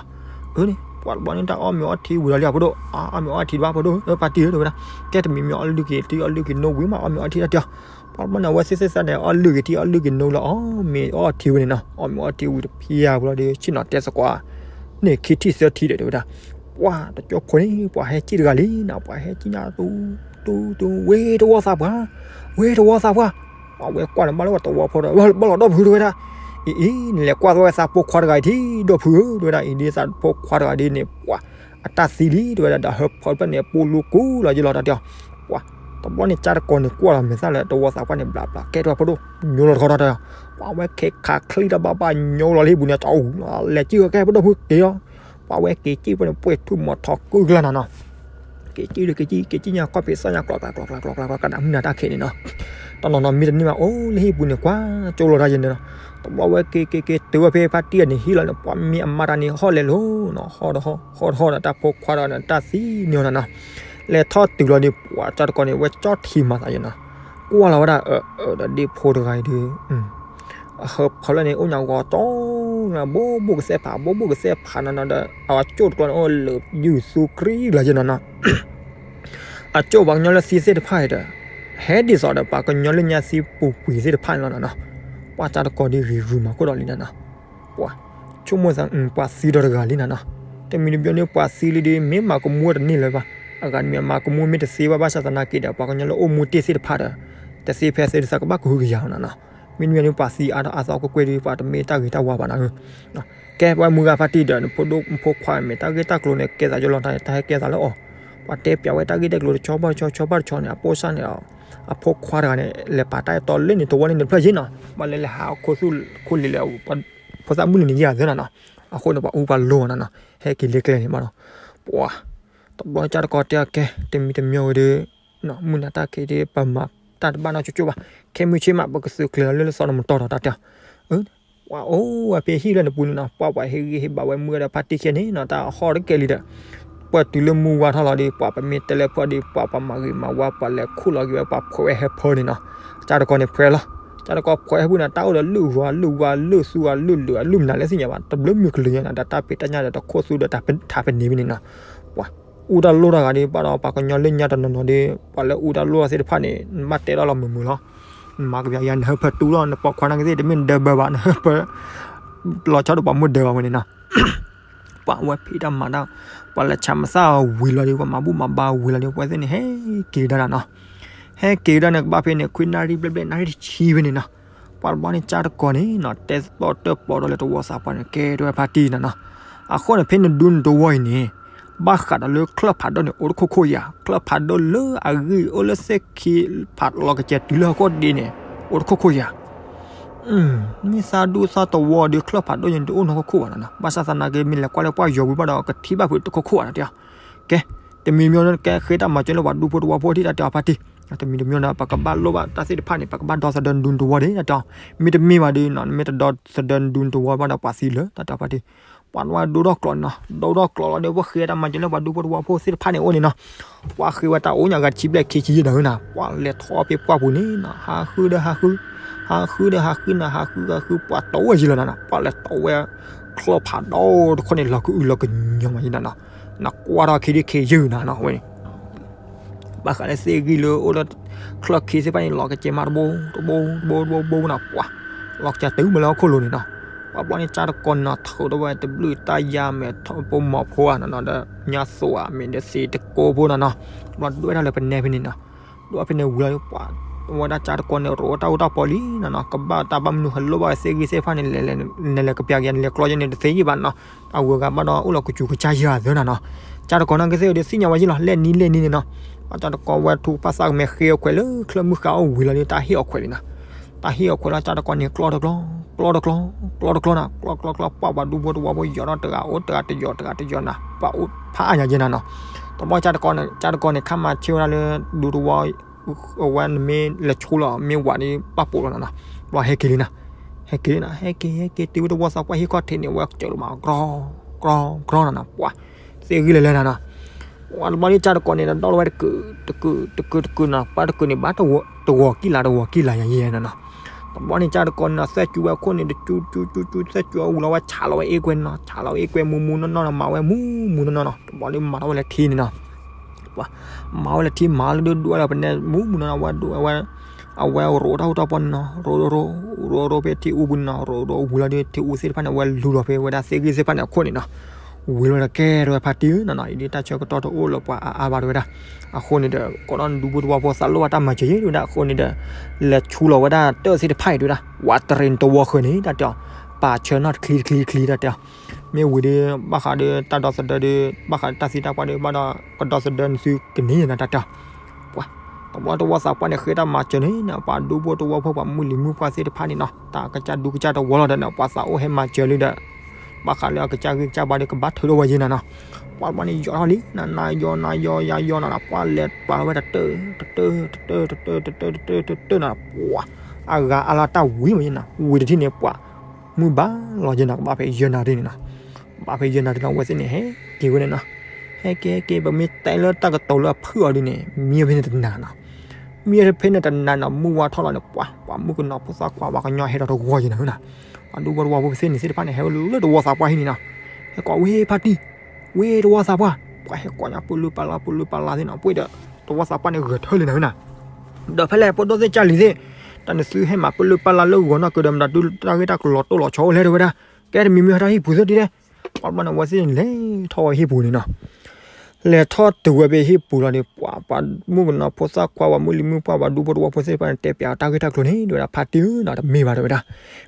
ဲအီၤ, အန့ၣ် ပှၤတဘျီန့ၣ် တၢ်အီၣ်မ့ၤအီထံဝံၤလီၤလံ အဖိဒိၣ်, အီၣ်မ့ၤအီထံတဘၣ်ဖိဒိၣ်, ဖါတံၢ်ဧၢ တဲဝဲဒၣ်, ကဲတမံၤမ့ၢ်အီၣ်လုၢ်က့ၤထံအီၣ်လုၢ်က့ၤနိဝံၤမး အီၣ်မ့ၤအီထံတၢ်တဲအီၤ, ပှၤတဘျီန့ၣ် အဝဲသ့ၣ်သ့ၣ်သးန့ၣ် အီၣ်လုၢ်က့ၤထံအီၣ်လုၢ်က့ၤနိလၢအီၣ်မ့ၤအီထံဝံၤန့ၣ်နီၤ, အီၣ်မ့ၤအီထံဝံၤတဖျၢၣ်ဖိလီၤဒီး ဆ့ၣ်နီၤတဲသကိး န့ၣ်ခံထံၣ်သၢထံၣ်ဒီး တဲဝဲဒၣ်, ပှၤတကၠိခိၣ်န့ၣ် ပှၤဟဲစံၣ်တဂၤလံနီၤ, ပှၤဟဲစံၣ်ညါတူတူတူ ဝ့ၢ်တဝီသးပှၢ်, ဝ့ၢ်တဝီသးပှၢ်, ပှၤဝဲကွၢ်န့ၣ် ဘၣ်လၢပှၤတဝီဖိဒီး ဘၣ်လီၤဒီဖုတဲဝဲဒၣ်, အံၤအံၤ နလဲၤကွၢ်သဝဲသးဖိခွါတဂၤအံၤထံၣ်ဒီဖုဧၢ တဲဝဲဒၣ်, အံၤဒ်သးဖိခွါတဂၤဒ်န့ၣ် ပှၤအတၢ်သံလံ တဲဝဲဒၣ်, ဒီးဟၢဖၢတဖျၢၣ်န့ၣ် ပူလူကူလီၤယလီၤတၢ်တဲအီၤ, ပှၤတဘျီန့ၣ် ကၢ်တကီၤန့ၣ် ကွၢ်လီၤမဲာ်သၣ်လၢတဝီသးပှၢ်န့ၣ် ဘျးဘျးကဲထီၣ်ဖိဒိၣ် ညိလီၤတခီထီၣ်တၢ်, ပှၤဝဲခဲခးချံတၢ်ဘၣ်ဘၣ်ညိလီၤလၢဟံၣ်ပူၤန့ၣ် တၢ်အူ လဲၤစံၣ်ဝဲကဲဖိဒိၣ်ဖုက့ၤလီၤ, ပှၤဝဲက့ၤစံၣ်ဖိန့ၣ် ပှဲၤထူၣ်မီၤထီၣ်ကုၢ်ကလာ်နီၤနီၤ က့ၤစံၣ်ဒီးက့ၤစံၣ် က့ၤစံၣ်ညါကီၢ်ဖံးသီၣ်ညါ ကျီကျီကျီကျီကျီကျီ ကနၣ်မုၢ်နၤတၢ်ခံးန့ၣ်နီၤ, တနီၤနီၤမ့ၢ်တန့ၢ်ဘၣ် အိၣ်လၢဟံၣ်ပူၤန့ၣ် ကွၢ်ကၠိလီၤတၢ်ယဲန့ၣ်နီၤ, တဘျီဝဲက့ၤက့ၤက့ၤတုၤဝဲဖဲဖါတံၢ်အန့ၣ်ဟံၣ်လီၤန့ၣ် ပှၤမ့ၢ်အမါတၢ်န့ၣ်ဟီၣ်လဲၤလိၤနီၤ ဟီၣ်တဟီၣ် ဟီၣ်တဟီၣ်ဒီးတၢ်ဖိခွါတဂၤန့ၣ် တၢ်သံန့ၢ်အီၤနီၤနီၤ, လဲၤထီၣ်တုၤလီၤဒီး ပှၤကၢ်တကီၤန့ၣ် ဝဲကၠီထံမၤသးယဲနီၤ, ကွၢ်လီၤဝဲဒၣ်အၢ အၢ ဒီးဒ့ဖိတဂၤအံၤဒီး အဟၢဖၢလၢန့ၣ် အိၣ်ညါဂီၤတီ ဘိဘိကစဲးဖး ဘိဘိကစဲးဖးနီၤနီၤဒီး အကၠိၣ်တကျီန့ၣ် အိၣ်လၢယူၤသူကြံလီၤယဲနီၤနီၤ, အကၠိၣ်ပှၤကညီလၢသံသ့ၣ်တဖၣ်အံၤဒီး ဟဲဒ်သိးဒီးပှၤကညီလၢညါသံပူၤကွံာ်သ့ၣ်တဖၣ်န့ၣ်လီၤနီၤနီၤ, ပှၤကၢ်တကီၤဒီးဂ့ၤဂုၤမၤခိၣ်ဒီးလံနီၤနီၤ, ပှၤဆိကမိၣ်သး ပှၤသံဒီးတဂၤလံနီၤနီၤ, တမံၤတဘျီန့ၣ် ပှၤသံလံဒီး မ့ၢ်မၤကမူတန့ၢ်လၢၤဘၣ်, အဂၤတမံၤမၤကမူမ့ၢ်တသ့ဘၣ် ဘၣ်ဆၣ်သနာ်က့ဒီး ပှၤကညီလၢအိၣ်မူတ့ၢ်သ့ၣ်တဖၣ်ဒီး တသ့ဖဲသ့ဒီးသးကဘၣ်ကဟုကယာ်နီၤနီၤ, မ့တမ့ၢ်န့ၣ် ပှၤသံအါထီၣ်အါသီကွ့ၢ်ကွ့ၢ်ဒီး ပှၤတမ့ၢ်တၢ်ဂ့ၤတၢ်ဝါဘၣ်နီၤ, ကဲပှၤမုၢ်ဂၤဖါတံၢ်ဒီး နဖိဒိၣ်ဖိခွါမ့ၢ်တၢ်ဂ့ၢ်တၢ်ကျိၤန့ၣ် ကဲသးယိလီၤတၢ် တၢ်ဟဲကဲသးလၢအီၤ, ပှၤတဲပျးဝဲတၢ်ဂ့ၢ်တၢ်ကျိၤတဆီဘၣ်တဆီ ဆီဘၣ်တဆီန့ၣ် အပိၢ်စၢ်န့ၣ် အဖိခွါတဂၤန့ၣ် လဲၤပာ်တၢ်အဲၣ်တီလၢန့ၣ်တဝီန့ၣ်တဖျၢၣ်ယဲနီၤ, ဘၣ်လဲၤလဲၤဟးခိၣ်သူၣ်ခိၣ်လံၤလၢ ဖိသၣ်မုၢ်လံၤန့ၣ်ယဲသ့နီၤနီၤ, အဃိန့ၣ် ပှၤအူပှၤလိၤနီၤနီၤ, ဟဲက့ၤလၢကျဲန့ၣ်မးနီၤ, ပှၤ တဘျီကၢ်တကီၤတဲအကဲ တမံၤတမံၤဝဲဒီး မုၢ်နၤတၢ်ခံးဒီး ပမၤတၢ်တဘၣ်နီၢ်ကၠိကၠိဘၣ်, ခဲမုၢ်ဆ့ၣ်မး ပကသုးကျဲၤလီၤလၢလၢသီတမတီၤဒီးတၢ်တဲအီၤ, ပှၤအိၣ်ဝဲဖဲဟံၣ်လၢနပူၤန့ၣ်နီၤ, ပှၤပှၤဟ့ၣ်ဂံၢ်ဟ့ၣ်ဘါဝဲမုၢ်ဂၤဒီးဖါတံၢ်ခဲန့ၣ်နီၤ, တၢ်ဟီၣ်တကဲလံဒီး ပှၤတုၤလၢမုၢ်ဝါထီၣ်လီၤဒီး ပှၤပမ့ၢ်တဲလဲၤဖီၣ်ဒီး ပှၤပှၤမၤဂ့ၤမၤဝါ ပှၤလဲၤခူၣ်လီၤက့ၤဝဲ ပှၤဖှဲးဝဲဟဲဖၢန့ၣ်နီၤ, ကၢ်တကီၤန့ၣ်ဖှဲးလီၤ, ကၢ်တကီၤဖှဲးဟဲဖုန့ၣ် တၢ်အိၣ်ဒီးလုၢ်ဝါလုၢ်ဝါလုၢ်သူဝါလုၢ်လၢာ်အလုၢ်မနုၤလဲၣ်သ့ၣ်ညါဘၣ်, တဘျုးမုၢ်ကလုာ်ညါနီၤ, ဒီးတၢ်ဖံးတၢ်ညၣ်ဒီးတခိၣ်သူဒီးတၢ်ဖဲန့ၣ်ဝဲန့ၣ်နီၤ, ပှၤ အူတၢ်လိၣ်တၢ်ဂၤဒီး ဘၣ်ဒီးပှၤကညီလၢညါတနီၤနီၤဒီး ပှၤလၢအူတၢ်လိၣ်သ့ၣ်တဖၣ်န့ၣ် နဘၣ်တဲလီၤလီၤမုာ်မုာ်လီၤ, နမၤကပျးယၤ နဟၢဖၢတူလီၤ နပိာ်ခွါနာ်က့သ့ၣ် တမ့ၢ်နဒၢဘၢဘၣ် နဟၢဖၢ လီၤဆီဒီးပှၤမုၢ်ဒၢဘၣ်ဝဲန့ၣ်နီၤ, ပှၤဝဲဖံးတၢ်မၤတၢ် ပှၤလဲၤဆးမသၣ်ဝံၤလီၤဒီး ပှၤမၤဘူၣ်မၤဘါဝံၤလီၤဒီး ပှၤသ့ၣ်န့ၣ်ဟဲက့ၤဒၣ်နီၤ, ဟဲက့ၤဒၣ်န့ၣ် ကဘၣ်ဖဲန့ၣ် ခွံနၣ်ရံၣ်ဘျဲၣ်ဘျဲၣ် နၣ်ရံၣ်တဆံဖဲန့ၣ်နီၤ, ပှၤတဘျီန့ၣ် ကၢ်တကီၤန့ၣ်နီၤ တဲသီၣ်တၢၣ်ပီးဒီးလၢတဝီသးပှၢ်န့ၣ် ကဲတဲဝဲဖါတံၢ်နီၤနီၤ, အဃိန့ၣ် ဖဲနဒူနတဝီအံၤန့ၣ် ဘၣ်ဃးဒီးလၢချၢၣ်ဖးဒိၣ်န့ၣ် အိၣ်တခိၣ်ခိၣ်ယၤ, ချၢၣ်ဖးဒိၣ်လၢအဂံၢ်အိၣ်လၢသ့ၣ်ခံဖးလီၤကစဲးတုၤလၢဟီၣ်ခိၣ်ဒ့န့ၣ် အိၣ်တခိၣ်ခိၣ်ယၤ, မ့ၢ်သးဒူသးတဝီဒီး ချၢၣ်ဖးဒိၣ်န့ၣ် တအိၣ်နီၢ်ခိၣ်ခိၣ်ဘၣ်နီၤနီၤ, ဘၣ်ဆၣ်သနာ်က့ မ့ၢ်လဲၤကွၢ်လၢပှၢ်ယီၤဝံၤဘၣ်ဒီး ကထံၣ်ဘၣ်ဖုးတခိၣ်ခိၣ်ဘၣ်နီၤတဲအီၤ, ကဲ တမံၤမံၤန့ၣ် ကဲဃ့တၢ်မၤစၢၤလၢပှၤဒူဖိတဝီဖိဒ်တၢ်တဲအီၤဖါတံၢ်, တမံၤတမံၤဒီး ပကဘၣ်လိၣ်ဘၣ်တၢ်သ့ၣ်တဖၣ်န့ၣ် ပကဘၣ်ဒီသဒၢနဒူနတဝီဒံးတၢ်တဲအီၤ, မ့တမ့ၢ်ဘၣ်ဒီးနီၤ နမ့ၢ်တဒီသဒၢနဒူနတဝီဘၣ်ဒီးပှၤသံလၢတၢ်တဲအီၤဖါတံၢ်, ပှၤဝဲဒိၣ်ထီၣ်ကျိးနီၤ, ဒိၣ်ထီၣ်ကျိးလီၤဒီး ပှၤဃ့တၢ်မၤစၢၤလၢပှၤဒူဖိသဝီဖိသ့ၣ်တဖၣ်န့ၣ်အအိၣ်န့ၣ်နီၤ, ပှၤဃ့ဝဲတၢ်အိၣ်ညါဂၤတဆံဘျဲၣ်ခံဆံယဲၢ်နီၤနီၤ, ပှၤလဲၤထီၣ်ဖဲပှၢ်ပူၤန့ၣ်နီၤ, ဟးဃုဒီးဟးဃု, ဟးဃုဒီးဟးဃုနီၤ, ဟးဃုဟးဃု ပှၤတအိၣ်ယဲၢ်လီၤနီၤနီၤ, ပှၤလဲၤထီၣ်ဝဲ ချီၣ်ဖးဒီတခီန့ၣ် လီၤကအုၣ်လီၤကညီမးယဲၢ်နီၤနီၤ, နကွၢ်ထီၣ်ခံဒုခ့ယုၢ်နီၤနီၤ, ဝဲန့ၣ် ဘၣ်ဃးလၢသ့ၣ်ဂံၢ်လၢအိၣ်လၢ ချၢၣ်ခံသ့ၣ်တဖၣ်န့ၣ် လီၤကစဲးမးတဘိ တဘိ တဘိ တဘိ တဘိနီၤ, ပှၤ လီၤကစဲးတုၤမးလၢဟီၣ်ခိၣ်လိၤန့ၣ်နီၤ, ပှၤဘျီန့ၣ် ကၠါတကီန့ၣ်နီၤထီၣ်ဒီးဝဲတဘျုးတၢ်ယါမဲာ်ထီၣ်ဖိမီၤဖိဧါနီၤနီၤ ဒီးညါသိးဧါ မ့ၢ်ဒီးသ့တကိဖိနီၤနီၤ, ဘျီဒွဲၣ်တၢ်လၢပနဲဖဲန့ၣ်နီၤ, ဒွဲၣ်ဖဲန့ၣ်ဝံၤလီၤဒီး ပှၤ ဝဲဒၣ်ကၠါတကီန့ၣ် ရိးတၢ်အူတၢ်ပီလံနီၤနီၤ, ကဘၣ်တၢ်ဘၣ်မနုၤဟဲလိၣ်ဘၣ်ဝဲသ့ၣ်ဂံၢ်သ့ၣ်တဖၣ်န့ၣ် နလဲၤကပျးက့ၤ နလဲၤကျီယဲန့ၣ် တသ့ယဲၢ်ဘၣ်နီၤ, အဝဲဂၤဘၣ်ဒီးအိၣ်လီၤကစူၤကစၢ်ယၤသၢနီၤနီၤ, ကၠါတကီန့ၣ်ကသ့ၣ်ဒီးသ့ၣ်ညါဝဲယဲၢ်လီၤ လဲၣ်နံၤလဲၣ်နံၤန့ၣ်နီၤ, ပှၤကၠါတကီဝဲထူၣ်ပာ်သးကမဲာ်ဃ့အီၣ်ခွဲးလၢချၢၣ်မုၢ်ဃာ်အိၣ်ဝံၤလီၤဒီး တၢ်ဟ့ၣ်အီၣ်ခွဲးလံနီၤ, တၢ်ဟ့ၣ်အီၣ်ခွဲးလီၤ ကၠါတကီန့ၣ် ကျီတကျီ ကျီတကျီ ကျီတကျီနီၤ, ကျီကျီကျီ ပှၤ ပှၤဒူဖိသဝီဖိယီၤထီၣ်တဂၤအိၣ်တဂၤတယီၤတဂၤတယီၤနီၤ, ပှၤအိၣ်ဖးအါညါယဲၢ်နီၤနီၤ, တဘျီကၠါတကီန့ၣ် ကၠါတကီန့ၣ် ခါမၤဆၢဝဲဒၣ်လၢ ဒူသဝီ အဝဲနမ့ၢ်လဲၤဆူလီၤ မ့ၢ်ဝးဒီး ဘၣ်ပိာ်လီၤနီၤနီၤ, ဘျီဟဲက့ၤလံနီၤ, ဟဲက့ၤလံနီၤ ဟဲက့ၤ ဟဲက့ၤတုၤဝဲတဝီသးပှၢ်ဟံၣ်ခီၣ်ထံးန့ၣ် ဝဲကၠၢးလီၤမး ကြီ ကြီ ကြီနီၤနီၤ, ပှၤ သ့ၣ်ဂံၢ်လဲၤလဲၤနီၤနီၤ, ပှၤတဘျီန့ၣ်ကၠါတကီန့ၣ် ဒီးလီၤဝဲတကုာ် တကုာ် တကုာ် တကုာ်နီၤ, ပှၤတကုာ်န့ၣ် ဘၣ်တဂီၤကံၣ်လၤ တဂီၤကံၣ်လၤယဲၢ်နီၤနီၤ, တဘျီန့ၣ်ကၠါတကီန့ၣ်နီၤ သၢကၠူဝဲအခိၣ်န့ၣ် တကၠူ ကၠူ ကၠူ ကၠူ သၢကၠူအဝံၤလီၤ ဝဲဆးလီၤဝဲအ့ၣ်ကွဲနီၤ, ဆးလီၤဝဲအ့ၣ်ကွဲမူမူနီၢ်နီၢ်နီၤ, မၤဝဲမူမူနီၢ်နီၢ်နီၤ, တဘျီန့ၣ်မၤထီၣ်ဝဲလၢထံန့ၣ်နီၤ ပှၤ မၤဝဲလၢထံမၤလၢဒိၣ်ဒိၣ်ဝဲလၢပနဲမူမူနီၢ်နီၢ် ဝဲဒိၣ်ဝဲ အဝဲရိးတၢ်ဟူးတၢ်ပီန့ၣ်နီၤ, ရိးရိး ရိးရိးဖဲထံအူပူၤန့ၣ်နီၤ, ရိးရိးဝံၤလီၤဒီး ထံအူသ့ၣ်တဖၣ်န့ၣ် အဝဲလူၤလီၤဖဲဝဲဒၣ်သ့ၣ်ဂံၢ်သ့ၣ်တဖၣ်န့ၣ်အခိၣ်န့ၣ်နီၤ, ဝံၤလီၤဒီးကဲထီၣ်ဝဲဖါတံၢ်နီၤနီၤ, အံၤဒ်တၢ်ဆၢကတီၢ်တအိၣ်လၢပှၤအါအါဘၣ်တဝဲဒၣ်, အဃိန့ၣ်ဒီး ကိးဒီးနဒူဖိသဝီဖိသးလိၣ်ဘၣ်တၢ်မၤစၢၤယဲၢ်တဝဲဒၣ်, အဃိန့ၣ်ဒီး လဲၤဆူလီၤဝဲဒၣ်တၢၣ်သ့ၣ်တဖၣ်အံၤတဝဲဒၣ်, ဝးတရံးနတဝီဃၢၤန့ၣ် တၢ်တဲအီၤ, ပာ်ဆၢနီၢ်တချံတချံတချံတၢ်တဲအီၤ မ့ၢ်ဝံၤဒီး ဘၣ်ဃးဒီးတၢ်ဒီသဒၢဒီး ဘၣ်ဃးဒီးတၢ်သံတၢ်ပှၢ်ဒီး ဘၣ်ဒီးကဒီသဒၢနသုကန့ၢ်ယဲၢ်နၤတၢ်တဲအီၤ, ပှၤ တဘျီတဝီသးပှၢ်န့ၣ် ဃ့တၢ်မၤစၢၤန့ၣ်နီၤ, ပှၤဒူဖိတဝီဖိ ပှၤမုၢ်လံၤမုၢ်ပှၢ်သ့ၣ်တဖၣ်န့ၣ်နီၤ, တၢ်ကစၢ်ဒူကစၢ်တဝီလီၤဒီးနီၤ, ပှၤသးအိၣ်ဟဲမၤစၢၤလံဒီး ဘၣ်ဃးလၢအကစၢ်ဂံၢ်ကစၢ်ဘါဒီး ကဘၣ်ထုးထီၣ်ဝဲယဲၢ်နၤနီၤ, ပှၤတဘျီန့ၣ် ယီၤထီၣ်လံနီၤ, နၤယီၤနၤယီၤယၤယီၤနၤနီၤ, ပှၤလဲၤပာ်လီၤဝဲတတၢၢ် တတၢၢ် တတၢၢ် တတၢၢ် တတၢၢ် တတၢၢ် တတၢၢ်နီၤ, ပှၤ အဂၤအါလီၤတၢ်ဝံၤမးယဲၢ်နၤ, ဝံၤတထံၣ်န့ၣ် ပှၤ မုၢ်ဘၣ်လီၤယဲၢ်နၤ, ကဘၣ်ဖဲယဲၢ်နၤတထံၣ်န့ၣ်နီၤ, ဘၣ်ဖဲယဲၢ်နၤတထံၣ်နီၤ, အဝဲသ့ၣ်န့ၣ် ဟဲက့ၤဝဲန့ၣ်နီၤ, ဟဲက့ၤဟဲက့ၤ ပမ့ၢ်တဲလၢတၢ်ကတိၤလၢအဖုၣ်အီၤဒ်န့ၣ် မံဖဲန့ၣ်တနၤနီၤ, မံဖဲန့ၣ်တနၤနီၤ, မုၢ်ဝါထီၣ်လီၤန့ၣ် ပှၤ ပှၤမုၣ်ကနီၤဖိသၣ်ခွါ ပှၤကညီဟဲဒီးတဝီယဲၢ်နၤနီၤ, ပှၤဒူဖိတဝီဖိသ့ၣ်န့ၣ်သ့ၣ်တဖၣ်န့ၣ် ဟဲလၢတဝီသးပှၢ်ဟံၣ်န့ၣ်နီၤ, ဟဲကိးဝဲဖါတံၢ် ဝဲတဝီသးပှၢ်, ပှၤဟဲကိးညါ ပလုၢ်ပာ်လၢ် ပလုၢ်ပာ်လၢ်သ့ၣ်နီၤ, ပှၤဒီး တဝီသးပှၢ်န့ၣ် ဂဲၤထၢၣ်လံနၤနီၤ, ဒီးဖဲလဲၣ် ဖိဒိၣ်သ့ၣ်ကၢ်လံၤသ့ၣ်, တၢ်နသုဟဲမၤပလုၢ်ပာ်လၢ်လၢဂီၤနီၢ်ကဒီးမတၤ တုၤတၢ်ဂ့ၢ်တၢ်ကျိၤလီၤတိၢ်လီၤဆီအိၣ်လဲၣ်တဝဲဒၣ်, ကဲတမံၤမံၤဟဲထီၣ်ဟံၣ်ပူၤသ့ၣ်တံၢ်လဲၣ်, ပှၤဘျီန့ၣ် အဝဲသ့ၣ်န့ၣ် လဲၤထီၣ်ဝဲဟံၣ်ပူၤန့ၣ်နီၤ, လဲၤထီၣ်တုၤဝဲဖဲဟံၣ်ပူၤလီၤဒီး ပှၤ ပှၤမုၣ်ကနီၤဖိသၣ်ခွါ ပှၤမုၢ်လံၤမုၢ်ပှၢ် ပှၤဒူဖိတဝီဖိသ့ၣ်တဖၣ်န့ၣ် တဲပၠးတၢ်ဂ့ၢ်တၢ်ကျိၤန့ၣ် တဝဲဒၣ် ဖါတံၢ်ဧၢနီၤ, တမ့ၢ်ဘၣ်တဝဲဒၣ်,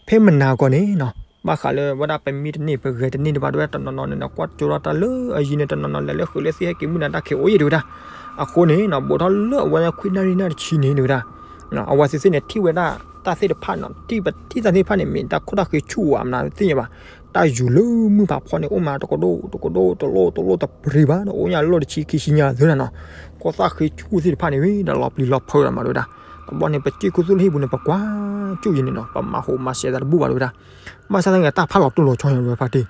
ဖဲမနၤကီးန့ၣ်နီၤ, ဘၣ်ဃးလၢဝဲဒၣ်ပမံတန့ၢ် ပဂဲၤတန့ၢ်ဒံးဘၣ်တဝဲဒၣ် တနီၤနီၤန့ၣ်နီၤ ကွၢ်ကၠိထီၣ်တၢ်လၢအယံၤန့ၣ် တနီၤနီၤလဲၤလၢဃုာ်လၢသ့ၣ် ဟဲက့ၤမုၢ်နၤတၢ်ခံးအိၣ်ယံၤတဝဲဒၣ်, အဃိန့ၣ်နီၤ ဘူးထီၣ်လၢအဝဲဒၣ်ခွံနၣ်ရံၣ်နၣ်တဆံန့ၣ်တဝဲဒၣ် အဝဲသ့ၣ်သ့ၣ်န့ၣ် ထံၣ်ဝဲဒၣ်တၢ်သ့ၣ်တဖၣ်နီၤ, ထံၣ်ပထံၣ်တၢ်သ့ၣ်တဖၣ်န့ၣ် မ့ၢ်တၢ်ခိၣ်တၢ်ဃ့ဆူၣ်ဝဲမနုၤသ့ၣ်ညါဘၣ်, တၢ်ယူၤလၢမုၢ်ဖးဖီန့ၣ် အိၣ်မးတကဒိၣ်တကဒိၣ်တလိၣ်တလိၣ်တပရံၤဘၣ်ဒီး အိၣ်ညါလီၢ်တဆံခံဆံညါသ့ၣ်နီၤ, ခိၣ်သၣ်ဃ့ဆူၣ်သ့ၣ်တဖၣ်န့ၣ်ဝံၤဒီး လီၤပျံၤလီၤဖုးလီၤမးတဝဲဒၣ်, တဘျီန့ၣ် ပစံၣ်ခူသူၣ်လၢဟံၣ်ပူၤန့ၣ် ပကွၢ်ကၠိၣ်ယံၤန့ၣ်နီၤ ပမၤဟူးမၤစဲးသးတဘူၣ်ဘၣ်တဝဲဒၣ်, ဘၣ်ဆၣ်သနာ်က့ တၢ်ဖးလီၤတိၢ်လီၤဆီညါတဝဲဖါတံၢ်,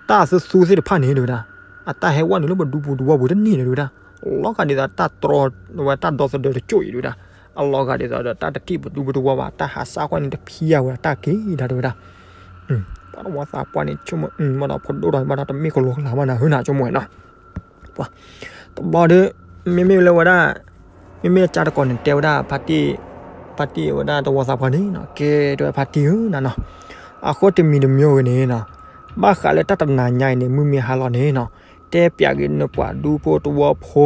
တၢ်သူသူသ့ၣ်တဖၣ်န့ၣ်တဝဲဒၣ် အတၢ်ဟဲဝဲနုာ်လၢပဒူပူၤတဝီပူၤတန့ၢ်န့ၣ်တဝဲဒၣ်, လီၤဂာ်ဒ်သိးတၢ်တြီဝဲတၢ်ဒီသဒၢတကၠိၣ်အံၤတဝဲဒၣ်, အလီၤဂာ်ဒ်သိးဒီးတၢ်တထံၣ်ပဒူပူၤတဝီဘၣ် တၢ်ဟးစၢ်ကွၢ်န့ၣ်တဖံးယၤဝဲဒၣ်တၢ်က့ၤဒၣ်တဝဲဒၣ်, ပှၤတဝီသးပှၢ်န့ၣ် ဆိကမိၣ် မ့ၢ်ဒီးဖိဒိၣ်လီၤဘၣ်ဒီးတမ့ၢ်ကလီၤကလၤဘၣ်နၤဟၢနၤဆိကမိၣ်ဝဲနီၤ, ပှၤ တဘျီဒီး မ့မ့ၢ်လၢဝဲဒၣ် မ့မ့ၢ်လၢကၠါတကီးန့ၣ် တဲဝဲဒၣ် ဖါတံၢ် ဖါတံၢ်ဝဲဒၣ်တဝီသးပှၢ်န့ၣ်နီၤ ကဲတဲဝဲဖါတံၢ်ဧၢနၤနီၤ, အဃိတမံၤတမံၤဂ့ၤန့ၣ်နီၤ, ဘၣ်ဃးလၢတၢ်တနၤညါအံၤန့ၣ် မုၢ်မ့ၢ်ဟါလီၤန့ၣ်နီၤ, တဲပၠးက့ၤနပှၤဒူဖိတဝီဖိ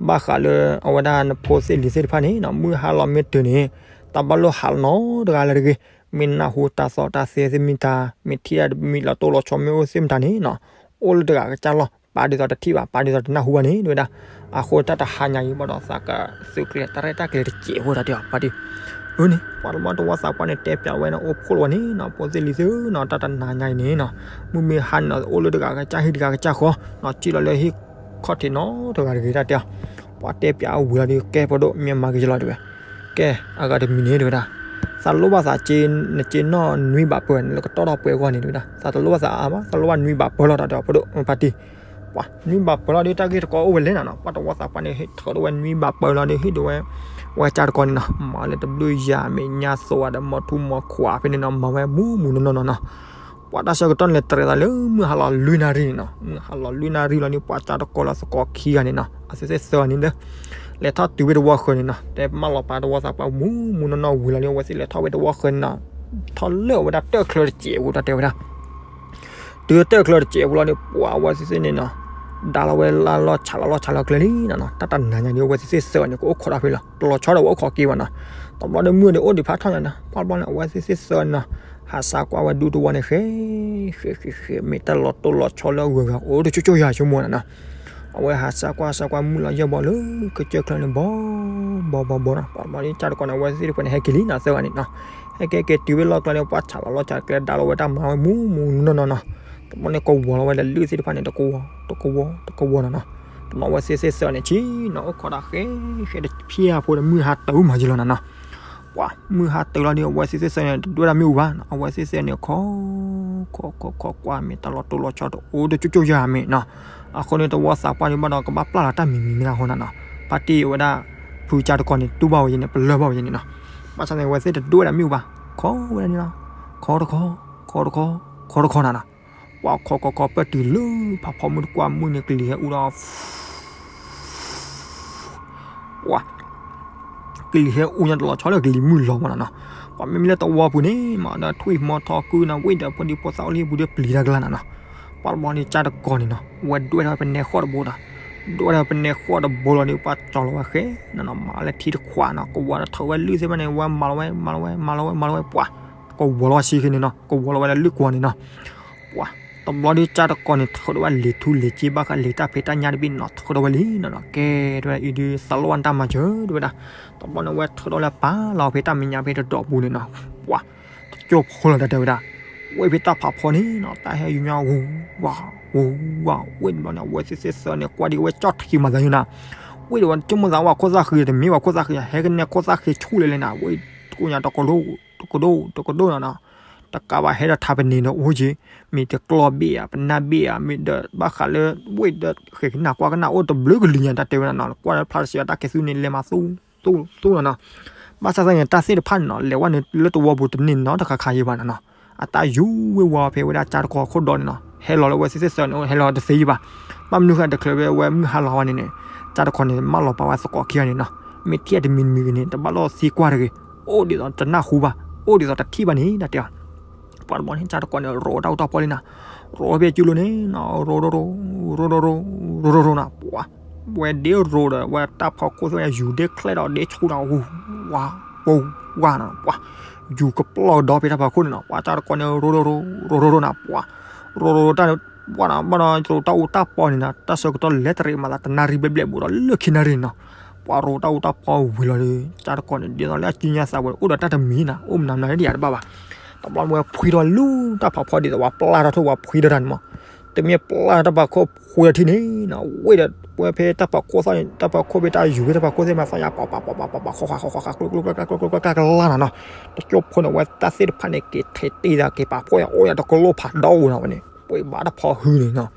ဘၣ်ဃးလၢအဝဲဒၣ်နဖိသ့ၣ်လံၤသ့ၣ်တဖၣ်န့ၣ်နီၤ, မုၢ်ဟါလီၤမ့ၢ်တုၤန့ၣ် တၢ်ဘၣ်လိၣ်ဟးလီၤနီတဂၤလၢတဂ့ၤ, မ့ၢ်နၢ်ဟူတၢ်သီၣ်တၢ်သဲသ့ၣ်မ့ၢ်တၢ် မ့ၢ်ထံၣ်တၢ်မံၤလီၤတိၢ်လီၤဆီမ့ၢ်အိၣ်သ့ၣ်မတၤန့ၣ်နီၤ, အိၣ်လၢတဂၤကစၢ်လီၤ, ပာ်ဒ်သိးတထံၣ်ဘၣ် ပာ်ဒ်သိးတနၢ်ဟူဘၣ်န့ၣ် တဲဝဲဒၣ်, အဃိတၢ်တဟါညါအံၤဘၣ်ဒီးသးကသုးကျဲၤတၢ်ရဲၣ်တၢ်ကျဲၤတစဲးဖိတၢ်တဲအီၤ ဖါတံၢ်, အၢန့ၣ် ပှၤတဝီသးပှၢ်န့ၣ် တဲပၠးဝဲန့ၣ် အိၣ်ဖှိၣ်လီၤဝဲန့ၣ်နီၤ, ဖိသ့ၣ်လံၤသ့ၣ်ဧၢနီၤ, တၢ်တနၤညါအံၤန့ၣ်နီၤ, မုၢ်မ့ၢ်ဟါန့ၣ်နီၤ အိၣ်လၢတဂၤကစၢ်ဟံၣ်တဂၤကစၢ်ဃီနီၤ, စံၣ်လီၤလၢဟံၣ်ခီၣ်ထံးနီတဂၤတဂ့ၤတၢ်တဲအီၤ, ပှၤတဲပၠးအဝံၤလီၤဒီး ကဲဖိဒိၣ် မ့ၢ်မၤက့ၤယလီၤတဲဝဲ, ကဲ အဂၤတမံၤန့ၣ်တဲဝဲဒၣ် သးလိၣ်ဘၣ်သးက့ နက့နီၣ်နွံဘးပၢၢ် လၢကတီၢ်ထီၣ်ပှဲၤအဂီၢ်န့ၣ် တဲဝဲဒၣ် သးတလိၣ်ဘၣ်သးအါဘၣ် သးလိၣ်ဘၣ်နွံဘးပၢၢ်လီၤ တၢ်တဲအီၤ ဖိဒိၣ်ဖါတံၢ်, ပှၤနွံဘးပၢၢ်လီၤဒီး တၢ်ဂ့ၢ်တကိးအိၣ်ဝဲလဲၣ်နၤနီၤ. ပှၤတဝီသးပှၢ်န့ၣ် ဟ့ၣ်ထၢဒိၣ်ဝဲနွံဘးပၢၢ်လီၤဒီး ဟ့ၣ်ဒိၣ်ဝဲ ဝဲကၢ်တကိးန့ၣ်နီၤ မၤလၢတဘျုးယၤမဲာ်ညါသိးဒီး မီၤထူမီၤခွးဖဲန့ၣ်နီၤ မၤဝဲမူးမူးနီၢ်နီၢ်နီၤနီၤ. ပှၤတၢ်ဆၢကတီၢ်န့ၣ် တရဲၣ်သးလၢမုၢ်ဟါလီၤလွံၢ်နၣ်ရံၣ်န့ၣ်နီၤ, မုၢ်ဟါလီၤလွံၢ်နၣ်ရံၣ်လီၤဒီး ပှၤကၢ်တကိးလီၤသကိးခံဂၤန့ၣ်နီၤ အဝဲသ့ၣ်သၢဂၤန့ၣ်ဒီး လဲၤထီၣ်တုၤဝဲတဝီဃၢၤန့ၣ်နီၤ, တဲမၢလီၤပာ်တဝီသးပှၢ်မူးမူးနီၢ်နီၢ်ဝံၤလီၤဒီး အဝဲသ့ၣ်လဲၤထီၣ်ဝဲတဝီဃၢၤန့ၣ်နီၤ, ထီၣ်လၢာ်ဝဲဒၣ်တၢၢ်ချၢတစဲးပူၤ တၢ်တဲဝဲဒၣ် တုၤတၢၢ်ချၢတစဲးပူၤလီၤဒီး ပှၤအဝဲသ့ၣ်သ့ၣ်န့ၣ်နီၤ, ဒါလီၤဝဲလၢလီၢ်ဆးလီၤလီၢ်ဆးလီၤကျဲလံနီၤနီၤ, တၢ်တနၤညါဒီး အဝဲသ့ၣ်သ့ၣ်သၢဂၤန့ၣ် ကအိၣ်ခိးတၢ်ဖဲလီၤ တလီၤဆီဒီး ဝဲအိၣ်ခိးက့ၤဘၣ်နီၤ. တဘျီဒီးမုၢ်ဒီးအိၣ်ဒံးဖးထီၣ်ညါနီၤ, ပှၤတဘျီန့ၣ် အဝဲသ့ၣ်သ့ၣ်သၢဂၤန့ၣ်နီၤ, ဟးဆါကွၢ်ဝဲဒူတဝီန့ၣ် ဃဲ ဃဲဃဲဃဲ မ့ၢ်တၢ်လီၤတိၢ်လီၤဆီလၢအဂုၤအဂၤ အိၣ်တကၠိၢ်ကၠိၢ်ယၤဆိကမိၣ်နီၤနီၤ. အဝဲဟးဆါကွၢ်ဆါကွၢ် မုၢ်လီၤယဲၢ်ဘီလၢကစၢၢ်ချၢန့ၣ် ဘီဘီဘီဘီနီၤ, ပှၤတဘျီဒီး ကၢ်တကိးန့ၣ် အဝဲသ့ၣ်တဖၣ်န့ၣ် ဟဲက့ၤလံနီၤ သၢဂၤန့ၣ်နီၤ, ဟဲက့ၤက့ၤတုၤဝဲလီၢ်ကျဲန့ၣ် ပှၤဆးလီၤလီၢ်ဆးလီၤကျဲ ဒါလီၤဝဲတၢ်မၤဝဲမူးမူးနီၢ်နီၢ်နီၤနီၤ. တဘျီန့ၣ် ကဝီၤလီၤဝဲဒီးလၢၢ်သ့ၣ်တဖၣ်န့ၣ် တကဝီၤ တကဝီၤ တကဝီၤနီၤနီၤ. တဘျီအဝဲသ့ၣ်သ့ၣ်သၢဂၤန့ၣ် ဆ့ၣ်နီၤ အိၣ်ခိးတၢ်ဃဲဃဲ တဖျၢၣ်ဖိဒီး မုၢ်ဟါတုၤမးက့ၤလီၤနီၤနီၤ. ပှၤမုၢ်ဟါတုၤလီၤဒီး အဝဲသ့ၣ်သ့ၣ်သၢဂၤန့ၣ် တဒွဲၣ်တၢ်မ့ၣ်အူဘၣ်နီၤ, အဝဲသ့ၣ်သ့ၣ်ဂၤန့ၣ် ခိးခိးခိးခိးကွၢ် မ့ၢ်တၢ်လီၤတိၢ်လီၤဆီတအိၣ်တကၠိၢ်ကၠိၢ်ယၤမ့ၢ်နီၤ. အဃိန့ၣ် တဝီသးပှၢ်န့ၣ်ဘၣ်ဒီး ကဘၣ်ပျၢ်လီၤတၢ်မံၤမံၤမ့ၢ်တၢ်ဃိနီၤနီၤ, ဖါတံၢ်ဝဲဒၣ် ဖုကၢ်တကိးန့ၣ် တူၢ်ဘၣ်ဝဲယဲန့ၣ် ပလၢၢ်ဘၣ်ဝဲယဲန့ၣ်နီၤ. ဘၣ်ဆၣ်န့ၣ် အဝဲသ့ၣ်တဒွဲၣ်တၢ်မ့ၣ်အူဘၣ်, ခိးဝဲဒၣ်န့ၣ်လီၤ, ခိးတခီ ခိးတခီ ခိးတခီနီၤနီၤ. ပှၤခိးခိးခိးပၢၢ်တုၤလၢဖးဖီမုၢ်တကွၢ် မုၢ်န့ၣ်ကလံၤဟဲအူဒီး ပှၤ ကလံၤဟဲအူညါတလီၤဆီလၢကလံၤမုၢ်လီၤမးနီၤနီၤ. ပှၤမ့မ့ၢ်လၢတဝီပူၤန့ၣ် မ့ၢ်ဒီးထွံၣ်မီၤထီကုၢ်နီၤ ဝ့ၢ်ဒီးဖိဒံဖိသၣ်အိၣ်လၢဟံၣ်ပူၤဒီး ပျံၤတၢ်ကလၢ်နီၤနီၤ. ပှၤတဘျီန့ၣ် ကၢ်တကိးန့ၣ်နီၤ ဝဲဒွဲၣ်ထီၣ်ပနဲဃီၣ်တဘိဒီး ဒွဲၣ်ထီၣ်ပနဲဃီၣ်တဘိလီၤဒီး ပှၤကၠီၤလီၤဝဲဃဲနီၤနီၤ မၤလၢထံတခွးနီၤ ကဝီၤဒီးထၢဝဲလၢၢ်သ့ၣ်တဖၣ်န့ၣ် ဝဲမၤလီၤဝဲ မၤလီၤဝဲ မၤလီၤဝဲ မၤလီၤဝဲ ပှၤ ကဝီၤလီၤဝဲဆံဃ့န့ၣ်နီၤ ကဝီၤလီၤဝဲလၢလၢၢ်ကွီၤန့ၣ်နီၤ. ပှၤ တဘျီဒီး ကၢ်တကိးန့ၣ် ထုးထီၣ်ဝဲလံာ်ထူလံာ်ကၠ့ဘၣ်ဃးလံာ်တၢ်ဖံးတၢ်ညၣ်တဘ့ၣ်နီၤ ထုးထီၣ်ဝဲလံနီၤနီၤ ကဲ တဲဝဲဒၣ် အံၤဒုးသးလီဝဲတၢ်မၤစၢၤ တဲဝဲဒၣ်. တဘျီန့ၣ် ဝဲထုးထီၣ်လၢပာ်လီၤဖဲတၢ်မဲာ်ညါဖဲတဒီးပူၤန့ၣ်နီၤ ပှၤ တကၠိဖိလီၤတၢ်တဲဝဲဒၣ် ဝ့ၢ်ဖဲတၢ်ဖးဖီန့ၣ်နီၤ တၢ်ဟဲယူၤညါ ဝူၤဝါ ဝူၤဝါ ဝ့ၢ်တဘျီန့ၣ် အဝဲသ့ၣ်သ့ၣ်သၢန့ၣ် ကွၢ်ဒံးဝဲကၠီၣ်ထံမၤသးယိၤနၤ ဝ့ၢ်ဒီးဝဲကၠိမိၣ်သးဝဲခိၣ်သၣ်ဃံ တမ့ၢ်ဝဲခိၣ်သၣ်ဃံ ဟဲကနဲခိၣ်သၣ်ဃံဆူၣ်လဲၣ်လဲၣ်နၤ ဝ့ၢ်ကိၣ်ညါတကဒိၣ် တကဒိၣ် တကဒိၣ်နီၤနီၤ တကးဘၣ်ဟဲဒီးထါပန့ၣ်ဒီးအိၣ်က့ၤ မ့ၢ်တကျီၢ်ဘ့ၣ်ဧါ ပနၢ်ဘ့ၣ်ဧါ မ့ၢ်ဒီးဘၣ်ဃးလၢ ဝ့ၢ်ဒီးဃဲၤကနၣ်ကွၢ်ကနၣ်အိၣ်တဘျုးကလံၤညါ တၢ်တဲဝဲနီၤနီၤ ကွၢ်လၢဖျါတစဲးအတၢ်ကဲၤသူန့ၣ် လဲၤမၤသူ သူ သူနီၤနီၤ ဘၣ်ဆၣ်သနာ်က့ တၢ်သ့ၣ်တဖၣ်န့ၣ်နီၤ လဲၤဝဲန့ၣ်လၢတဝီပူၤတန့ၢ်နီတခါခါယံၤဘၣ်နီၤနီၤ အတၢ်ယူၤဝ့ၤဝီၤဖဲဝဲဒၣ်ကၢ်တကိးအခိၣ်ဒီန့ၣ်နီၤ ဟဲလီၤလၢဝဲသ့ၣ်သ့ၣ်သၢန့ၣ် ဟဲလီၤတသ့ယံၤဘၣ် ဘၣ်မနုၤဃိတချုးဖဲဝဲမုၢ်ဟါလီၤဝဲန့ၣ်န့ၣ် ကၢ်တကိးန့ၣ် မၢလီၤပာ်ဝဲသကိးခံဂၤန့ၣ်နီၤ မ့ၢ်ထံၣ်တမံၤတမံၤဂ့ၤန့ၣ် တဘၣ်လိာ်သံကွၢ်တဂ့ၤ အိၣ်ဒ်သိးတနၢ်ဟူဘၣ် အိၣ်ဒ်သိးတထံၣ်ဘၣ်န့ၣ် တၢ်တဲအီၤ ပှၤတဘျီန့ၣ် ကၢ်တကိးန့ၣ် ရိးတၢ်အိၣ်တၢ်ပီလံနီၤ ရိးဖဲကၠူလိၤန့ၣ်နီၤ ရိးရိးရိး ရိးရိးရိး ရိးရိးနီၤ ပှၤ ဝဲဒ့ရိးဒီး ဝဲတၢ်ဖီခိၣ်သ့ၣ်ယူၤဒ့ချဲဒီးဒ့ဆူနီၤ ဝူၤဝါ ဝူၤဝါနီၤ ပှၤ ယူၤကပျီၢ်ကဒီးဖဲတၢ်ဖီခိၣ်န့ၣ်နီၤ ပှၤကၢ်တကိးန့ၣ် ရိးရိးရိး ရိးရိးရိးနီၤ ပှၤ ရိးရိးရိးတၢ် ပှၤနီၤ ဘၣ်နီၤ ရိးတၢ်အိၣ်တၢ်ပီန့ၣ်နီၤ တၢ်ဆၢကတီၢ်လဲၤတရံးမးသး တနၣ်ရံၣ်ဘျဲၣ်ဘျဲၣ်ဘူးဒီးလၢခံနၣ်ရံၣ်နီၤ ပှၤရိးတၢ်အိၣ်တၢ်ပီဝံၤလီၤဒီး ကၢ်တကိးန့ၣ် ဒ်သိးလၢအကံညါသးဝဲ အိၣ်ဒီးတၢ်တမံၤနီၤ အိၣ်မနုၤမနုၤဒ်ယၤတဘၣ်ဘၣ် တဘျီဝဲဖှံထီၣ်လူၤတၢ်ဖးဖီဒ်သိးဝဲပျၢ်ထီၣ်ထိၣ်ဝဲဖှံထီၣ်တၢ်န့ၣ်မး တမ့ၢ်ပျၢ်ထီၣ်တၢ်ဖးခိၣ်ဖှံထီၣ်ထံၣ်န့ၣ်နီၤ ဝ့ၢ်ဒီး ဝဲဖဲတၢ်ဖးခိၣ်သီၣ်န့ၣ် တၢ်ဖးခိၣ်ဖဲတၢ်ယူၤဖဲတၢ်ဖးခိၣ်သ့ၣ်မးသီၣ်ယါ ပှၤပှၤပှၤပှၤပှၤ ဃီဃီဃီဃီဃီ ကျိကျိကျိကျိကျိကျိကျိကျိကျိလါနီၤနီၤ တကၠိဖိန့ၣ် ဝဲတၢ်သ့ၣ်တဖၣ်န့ၣ် က့ၤထဲးတ့ၢ်သး က့ၤပာ်ဖှိၣ်ယၤ အိၣ်ယၤတကလိၣ်ဖးဒိၣ်ဝဲနီၤဝဲန့ၣ် ဝ့ၢ်ဘၣ်တၢ်ဖီဟုန့ၣ်နီၤ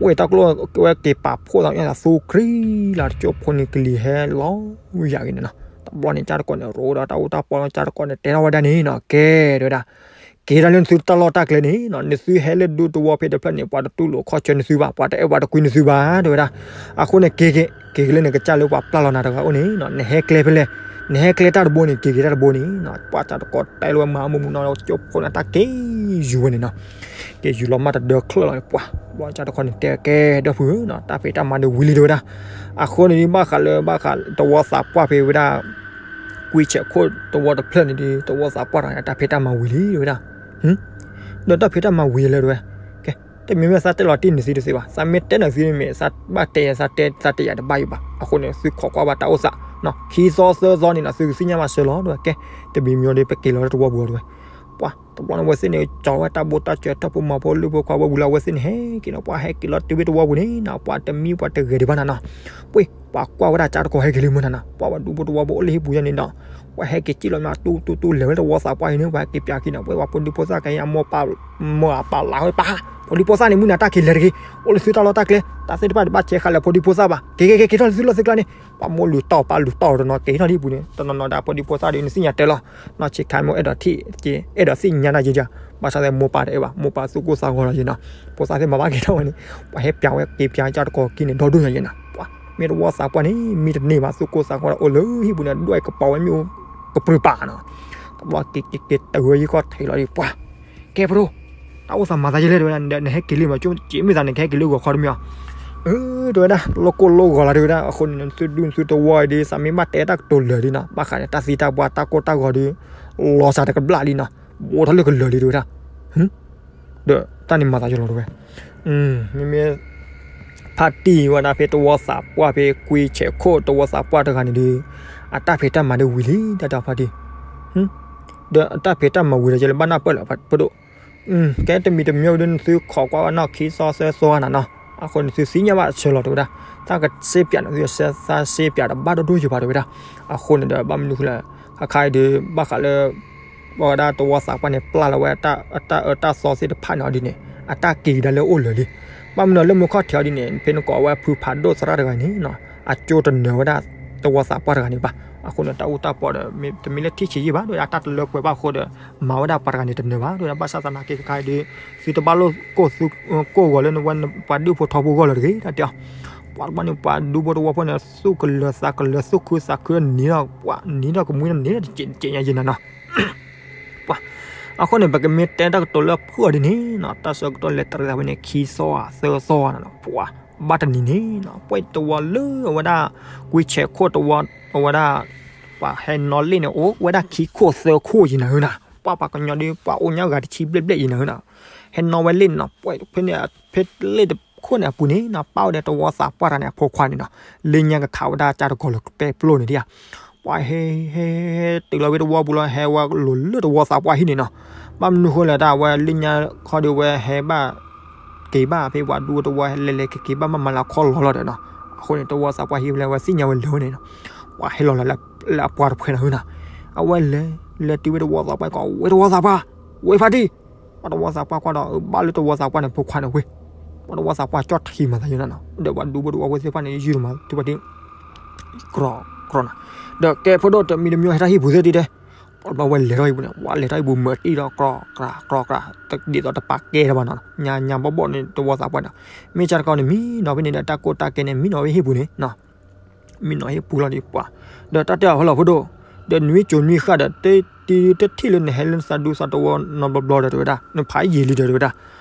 ဝ့ၢ်တၢ်ကျိၣ်ဝဲက့ၤပာ်ဖှိၣ်သး ယါသးသူခရံာ်လၢ် တကၠိဖိန့ၣ် ကလံၤဟဲလီၤယၤဂ့ၤန့ၣ်နီၤ တဘျီန့ၣ် ကၢ်တကိးန့ၣ် ရိးဒီးတၢ်အိၣ်တၢ်ပီ ကၢ်တကိးန့ၣ် တဲထီၣ်ဝဲဒၣ်န့ၣ်နီၤ ကဲ တဲဝဲဒၣ် က့ၤဒၣ်လၢနသုတၢ်လီၢ်တၢ်ကျဲန့ၣ်နီၤ နသုဟဲလၢဒူသဝီဖဲတဖျၢၣ်န့ၣ် ပှၤတတူၢ်လိာ်ခီၣ်ဆၢနသုဘၣ် ပှၤတအဲၣ်ပှၤတကွံနသုဘၣ် တဲဝဲဒၣ် အဃိန့ၣ် က့ၤက့ၤ က့ၤက့ၤလၢနကစၢ်လၢပှၤပျၢ်လီၤနၤတဂၤအိၣ်န့ၣ်နီၤ နဟဲကျဲဖဲလဲၣ် နဟဲကျဲတၢ်တဘိန့ၣ် က့ၤက့ၤတၢ်တဘိန့ၣ်နီၤ ပှၤကၢ်တကိးတဲလီၤဝဲမၤအမူမူနီၤ တကၠိဖိန့ၣ် တၢ်က့ၤယူၤဝဲန့ၣ်နီၤ က့ၤယူၤလီၤမးတဒၢချၢၣ်လီၤန့ၣ် ပှၤ ဘၣ်ကၢ်တကိးန့ၣ် တဲကဲဒီပုၢ်ဧၢနီၤ တၢ်ဖံးတၢ်မၤဒီးဝံၤလံတဲဝဲဒၣ် အဃိန့ၣ်ဒ်ဘၣ်ဃးလၢဘၣ်ဃးတဝီသးပှၢ်ဖဲဝဲဒၣ် ကွံဆဲးခိၣ်တဝီတဖျၢၣ်န့ၣ်ဒီး တဝီသးပှၢ်တဂၤန့ၣ် တၢ်ဖံးတၢ်မၤဝံၤလံတဲဝဲဒၣ် ဒီးတၢ်ဖံးတၢ်မၤဝံၤလၢတဲဝဲ ကဲ တမ့ၢ်မ့ၢ်သးတဲလီၤတံၢ်နသံတသ့ဘၣ် သးမ့ၢ်တဲနသံန့ၣ်မ့ၢ် သးဘၣ်တဲယၤ သးတဲ သးတဲယၤတဘၣ်ယံၤဘၣ် အဃိန့ၣ် သုခိးကွၢ်ဘၣ်တၢ်အိၣ်သး ခံသီသၢသီန့ၣ်နီၤ သုကသ့ၣ်ညါဘၣ်စၢၤလီၤတဲဝဲ ကဲ တမံၤမံၤဒီး ပက့ၤလီၤလၢတဝီပူၤလီၤတဲဝဲ ပှၤ တဘျီန့ၣ် အဝဲသ့ၣ်န့ၣ် ကၠီၤဝဲတၢ်ဘိတၢ်စၢၤ ထၢၣ်ဖိမၤဖိလၢဖိခွါဖိဝံၤလီၤ အဝဲသ့ၣ်န့ၣ် ဟဲက့ၤနီၤ ပှၤဟဲက့ၤလီၤတုၤဝဲတဝီပူၤန့ၣ်နီၤ ပှၤတမံပှၤတဂဲၤဒံးဘၣ်နၤနီၤ ပှ့ၤ ပှၤကွၢ်ဝဲဒၣ်ကၠၢ်တကီၤဟဲက့ၤလံမုၢ်နၤနီၤ, ပှၤပှၤဒူဖိတဝီဖိအိၣ်လၢဟံၣ်ပူၤယဲန့ၣ်ဒီး ပှၤဟဲက့ၤစံၣ်လီၤမး တူတူတူ လဲၤဝဲတဝီသးပှၢ်အံၤန့ၣ် ပှၤဟဲက့ၤပၠးခံနီၤ, ပှၤပှၤဖိဒံဖိသၣ်က့ၤအမိၢ်ပၢ် မိၢ်အပၢ်လၢဝဲပၢ်, ဖိဒံဖိသၣ်န့ၣ် မုၢ်နၤတၢ်က့ၤလဲၤတဂ့ၤ, အိၣ်လၢသုတၢ်လီၢ်တၢ်ကျဲ, တၢ်သ့ၣ်တဖၣ်တဘၣ်ဆဲးဃာ်လၢဖိဒံဖိသၣ်ဘၣ်, က့ၤက့ၤက့ၤက့ၤထီၣ်လၢသုလီၢ်သုကျဲန့ၣ်, ပှၤမိၢ်လူၤတီၢ်ပၢ်လူၤတီၢ်တနီၤ က့ၤထီၣ်လၢဟံၣ်ပူၤန့ၣ် တနီၤနီၤဒၣ်ဖိဒံဖိသၣ်ဒီး နသ့ၣ်ညါတဲလီၤ, နီၢ်ဆံးခါမိၢ်အဲၣ်ဒိးထံၣ်က့ၤ အဲၣ်ဒိးသ့ၣ်ညါနၤယဲယဲ, ဘၣ်ဆၣ်သဲးမိၢ်ပၢ်တအဲၣ်ဘၣ်, မိၢ်ပၢ်သူၣ်ကိၢ်သးဂီၤလီၤယဲနီၤ, ဖိသၣ်သ့ၣ်မၤဘၣ်က့ၤထီၣ်ဝဲန့ၣ်, ပှၤဟဲပၠးဝဲက့ၤပၠးကၠၢ်တကီၤခံန့ၣ် ဒီဒိၣ်ညါယဲနီၤ, ပှၤ မ့ၢ်တဝီသးပှၢ်န့ၣ် မံတန့ၢ်ဘၣ် သူၣ်ကိၢ်သးဂီၤဒီး အိၣ်လၢဟံၣ်ပူၤန့ၣ် ဒွဲၣ်ကပီၤဝဲမ့ၣ်အူကပြုၤပာ်နီၤ, တဘျီက့ၤက့ၤက့ၤတုၤဝဲယံၤကီၢ်ထံးလီၤဒီး ပှၤ ကဲဖိဒိၣ်, တၢ်အိၣ်သးမၤသးယဲလဲၣ်တဲဝဲဒၣ်, နဟဲက့ၤလံမး ကၠိက့ၤမ့ၢ်သးန့ၣ် ကဟဲက့ၤလၢဂီၤခီတမ့ၢ်အီၤ, အၢ တဲဝဲဒၣ် လိၣ်ကိၢ်လိၣ်ဂီၤလီၤတဲဝဲဒၣ်, အဃိန့ၣ် နသုဒူနသုတဝီအံၤဒီး သးမ့ၢ်ဘၣ်တဲတၢ်ကတိၤလၢာ်ဒီးနီၤ, ဘၣ်ဃးန့ၣ် တၢ်သံတၢ်ပှၢ်တၢ်ကိၢ်တၢ်ဂီၤဒီး လီၤစှၤတကဘျၣ်လံနီၤ, ဘူးထီၣ်လၢကလၢာ်လံတဲဝဲဒၣ်, ဒီးတၢ်န့ၣ်မၤသးယဲလီၤတဲဝဲ, မ့မ့ၢ် ဖါတံၢ်ဝဲဒၣ်ဖဲတဝီသးပှၢ်ဖဲကွံဆဲးခိၣ်တဝီသးပှၢ်တဂၤန့ၣ်ဒီး အတၢ်ဖံးတၢ်မၤဒီးဝံၤလံ တၢ်တဲဖါတံၢ်, ဒီးအတၢ်ဖံးတၢ်မၤဝံၤဒီး ယဲလၢဘၣ်နၢ်ပၢၢ်လၢၤ ဖိဒိၣ်, ကဲတမံၤတမံၤဒီး နသုခိးကွၢ်ဝဲနီၢ်ခံသီသၢသီနၤနီၤ, အဃိန့ၣ် သုသ့ၣ်ညါဘၣ်အဆၢလီၤတဲဝဲဒၣ်, တၢ်ကစ့ပၠးန့ၣ် သုသးစ့ပၠးတဘၣ်ဒိၣ်ဒိၣ်ယံၤဘၣ်တဲဝဲဒၣ်, အဃိန့ၣ်ဒီး ဘၣ်မနုၤဃိလဲၣ်, ခါခါအံၤဒီး ဘၣ်ဃးလၢ ပဝဲဒၣ်တဝီသးပှၢ်န့ၣ် ပျၢ်လီၤဝဲအတၢ်အၢတၢ်သီသ့ၣ်တဖၣ်န့ၣ်အီၤဒ်န့ၣ် အတၢ်က့ၤကဒါလၢအိၣ်လၢာ်လံ. ဘၣ်မနုၤလၢမုၢ်ခီၣ်ထံးအီၤဒ်န့ၣ် ဖဲနကိးဝဲဖုဖးဒိၣ်သရၣ်တဂၤန့ၣ်နီၤ အကၠိတနၢၤဝဲဒၣ်တဝီသးပှၢ်တဂၤန့ၣ်ဘၣ်. အဃိန့ၣ် တၢ်အူတၢ်ပီဒီး တမ့ၢ်လၢထံၣ်ဆံးယံာ်ဘၣ် ဒီးအတၢ်တလၢပှဲၤဘၣ်အဃိဒီး မၤဝဲဒၣ်ပှၤတဂၤန့ၣ်တနၢၤဘၣ် ဒီးဘၣ်ဆၣ်သနာ်က့ခါအံၤဒီး သုတဘၣ်လိၣ်ကိၢ်ဂီၤလၢနဝဲပှၤဒူၣ်ဖိထီဖိဂီၢ်လၢၤတဂ့ၤ တၢ်တဲအီၤ. ပှၤတဘျီန့ၣ် ပှၤဒူဖိတဝီဖိန့ၣ် သူၣ်ကလၢၤသးကလၢၤ သူၣ်ခုသးခုနံၤဒီး ပှၤနံၤဒီးကမှံနံၤဒီး တကဲးယဲၢ်နၤနီၤ. ပှၤ အဃိန့ၣ် ပကမ့ၢ်တဲတၢ်ကတိၤလၢအဖုၣ်အီၤဒ်န့ၣ်နီၤ တၢ်ဆၢကတီၢ်လဲၤတရံးဝဲန့ၣ် ခံသီဧါ သၢသီဧါနီၤ ပှၤ ဘၣ်တနံၤန့ၣ်နီၤ ပှၤတဝီလၢအဝဲဒၣ် ကွံဆဲးခိၣ်တဝီ အဝဲဒၣ် ပှၤဟဲနီၣ်လ့ၣ်န့ၣ် အိၣ်ဝဲဒၣ်ခံခိၣ်သၢခိၣ်ယံၤနၤဧၢနီၤ ပှၤပှၤကညီဒီး ပှၤအိၣ်ညါဂၤတဆံဘျဲၣ်ဘျဲၣ်ယံၤနၤဧၢနီၤ ဟဲနီၣ်ဝဲလ့ၣ်နီၤ ပှၤဖဲန့ၣ် ဖဲလ့ၣ်တခိၣ်န့ၣ်အပူၤန့ၣ်နီၤ ပၢ်အိၣ်ဒီးတဝီသးပှၢ်တဂၤန့ၣ် အဖိခွါန့ၣ်နီၤ လၢညါကခးဝဲဒၣ်ကၠၢ်တကီၤလၢပဲပျိၢ်န့ၣ်ဒံးဧါ ပှၤဟဲ ဟဲ ဟဲ တုၤလီၤဝဲတဝီပူၤလီၤ ဟဲဝဲလိၤလၢတဝီသးပှၢ်ဟံၣ်န့ၣ်နီၤ ဘၣ်မနုၤဃိလဲၣ် တၢ်ဝဲလၢညါခီဒီးဝဲဟဲဘၣ် က့ၤဘၣ်ဖဲပှၤဒူဖိတဝီလဲၤလဲၤက့ၤက့ၤဘၣ်မးမးလၢအခီၣ်လီၤလီၤဒီးနီၤ အဃိန့ၣ် တဝီသးပှၢ်ဟံၣ်ဝဲလၢအဝဲသ့ၣ်ညါဝဲလၢာ်ဝဲန့ၣ်နီၤ ပှၤဟဲလီၤလၢအပှၤတဖှဲးနီၤဧၢနီၤ အဝဲလဲၤ လဲၤတုၤဝဲတဝီသးပှၢ်ကီး ဝဲတဝီသးပှၢ် ဝဲဖါတံၢ် ပှၤတဝီသးပှၢ်ကွၢ်ဒီး ဘၣ်လၢတဝီသးပှၢ်န့ၣ် ဖိခွါန့ၣ်ဝဲ ပှၤတဝီသးပှၢ်ကၠီၣ်ထံမၤသးယဲနီၤ ဒီးပှၤဒူဖိတဝီဖိသ့ၣ်တဖၣ်န့ၣ် ယုၢ်မၤသ့ၣ်တဖၣ်ဒ် ဒီးကဲဖိဒိၣ်တမံၤတမံၤဟဲတၢ်ဟံၣ်ပူၤသ့ၣ်တံၢ်တဲ ပှၤဘၣ်ဝဲလဲၤထီၣ်ဟံၣ်ပူၤန့ၣ် ဝဲလဲၤထီၣ်ဟံၣ်ပူၤမၤတံၢ်ဒီး ကြီကြီကြီ ဒ်သိးတပာ်ကဲထီၣ်ဘၣ်နီၤ ညါညါဘီၣ်ဘီၣ်န့ၣ် တဝီသးပှၢ်န့ၣ် မ့ၢ်ကၠၢ်တကီၤန့ၣ် မံနီၤဖဲန့ၣ်ဒီး တၢ်ကိၢ်တၢ်ကဲန့ၣ် မံနီၤဖဲဟံၣ်ပူၤန့ၣ် မံနီၤဟံၣ်ပူၤလီၤဒ်ပှၤ ဒီးတၢ်တဲအီၤဖဲလီၤဖိဒိၣ် ဒီးနွံကိၤနွံဃၣ်ဒီး တထံၣ်လၢနဟဲလၢနသးဒူသးတဝီနီတဘျီဘျီဒီးတဲဝဲဒၣ် နဖးယံာ်လံဒီးတဲဝဲဒၣ်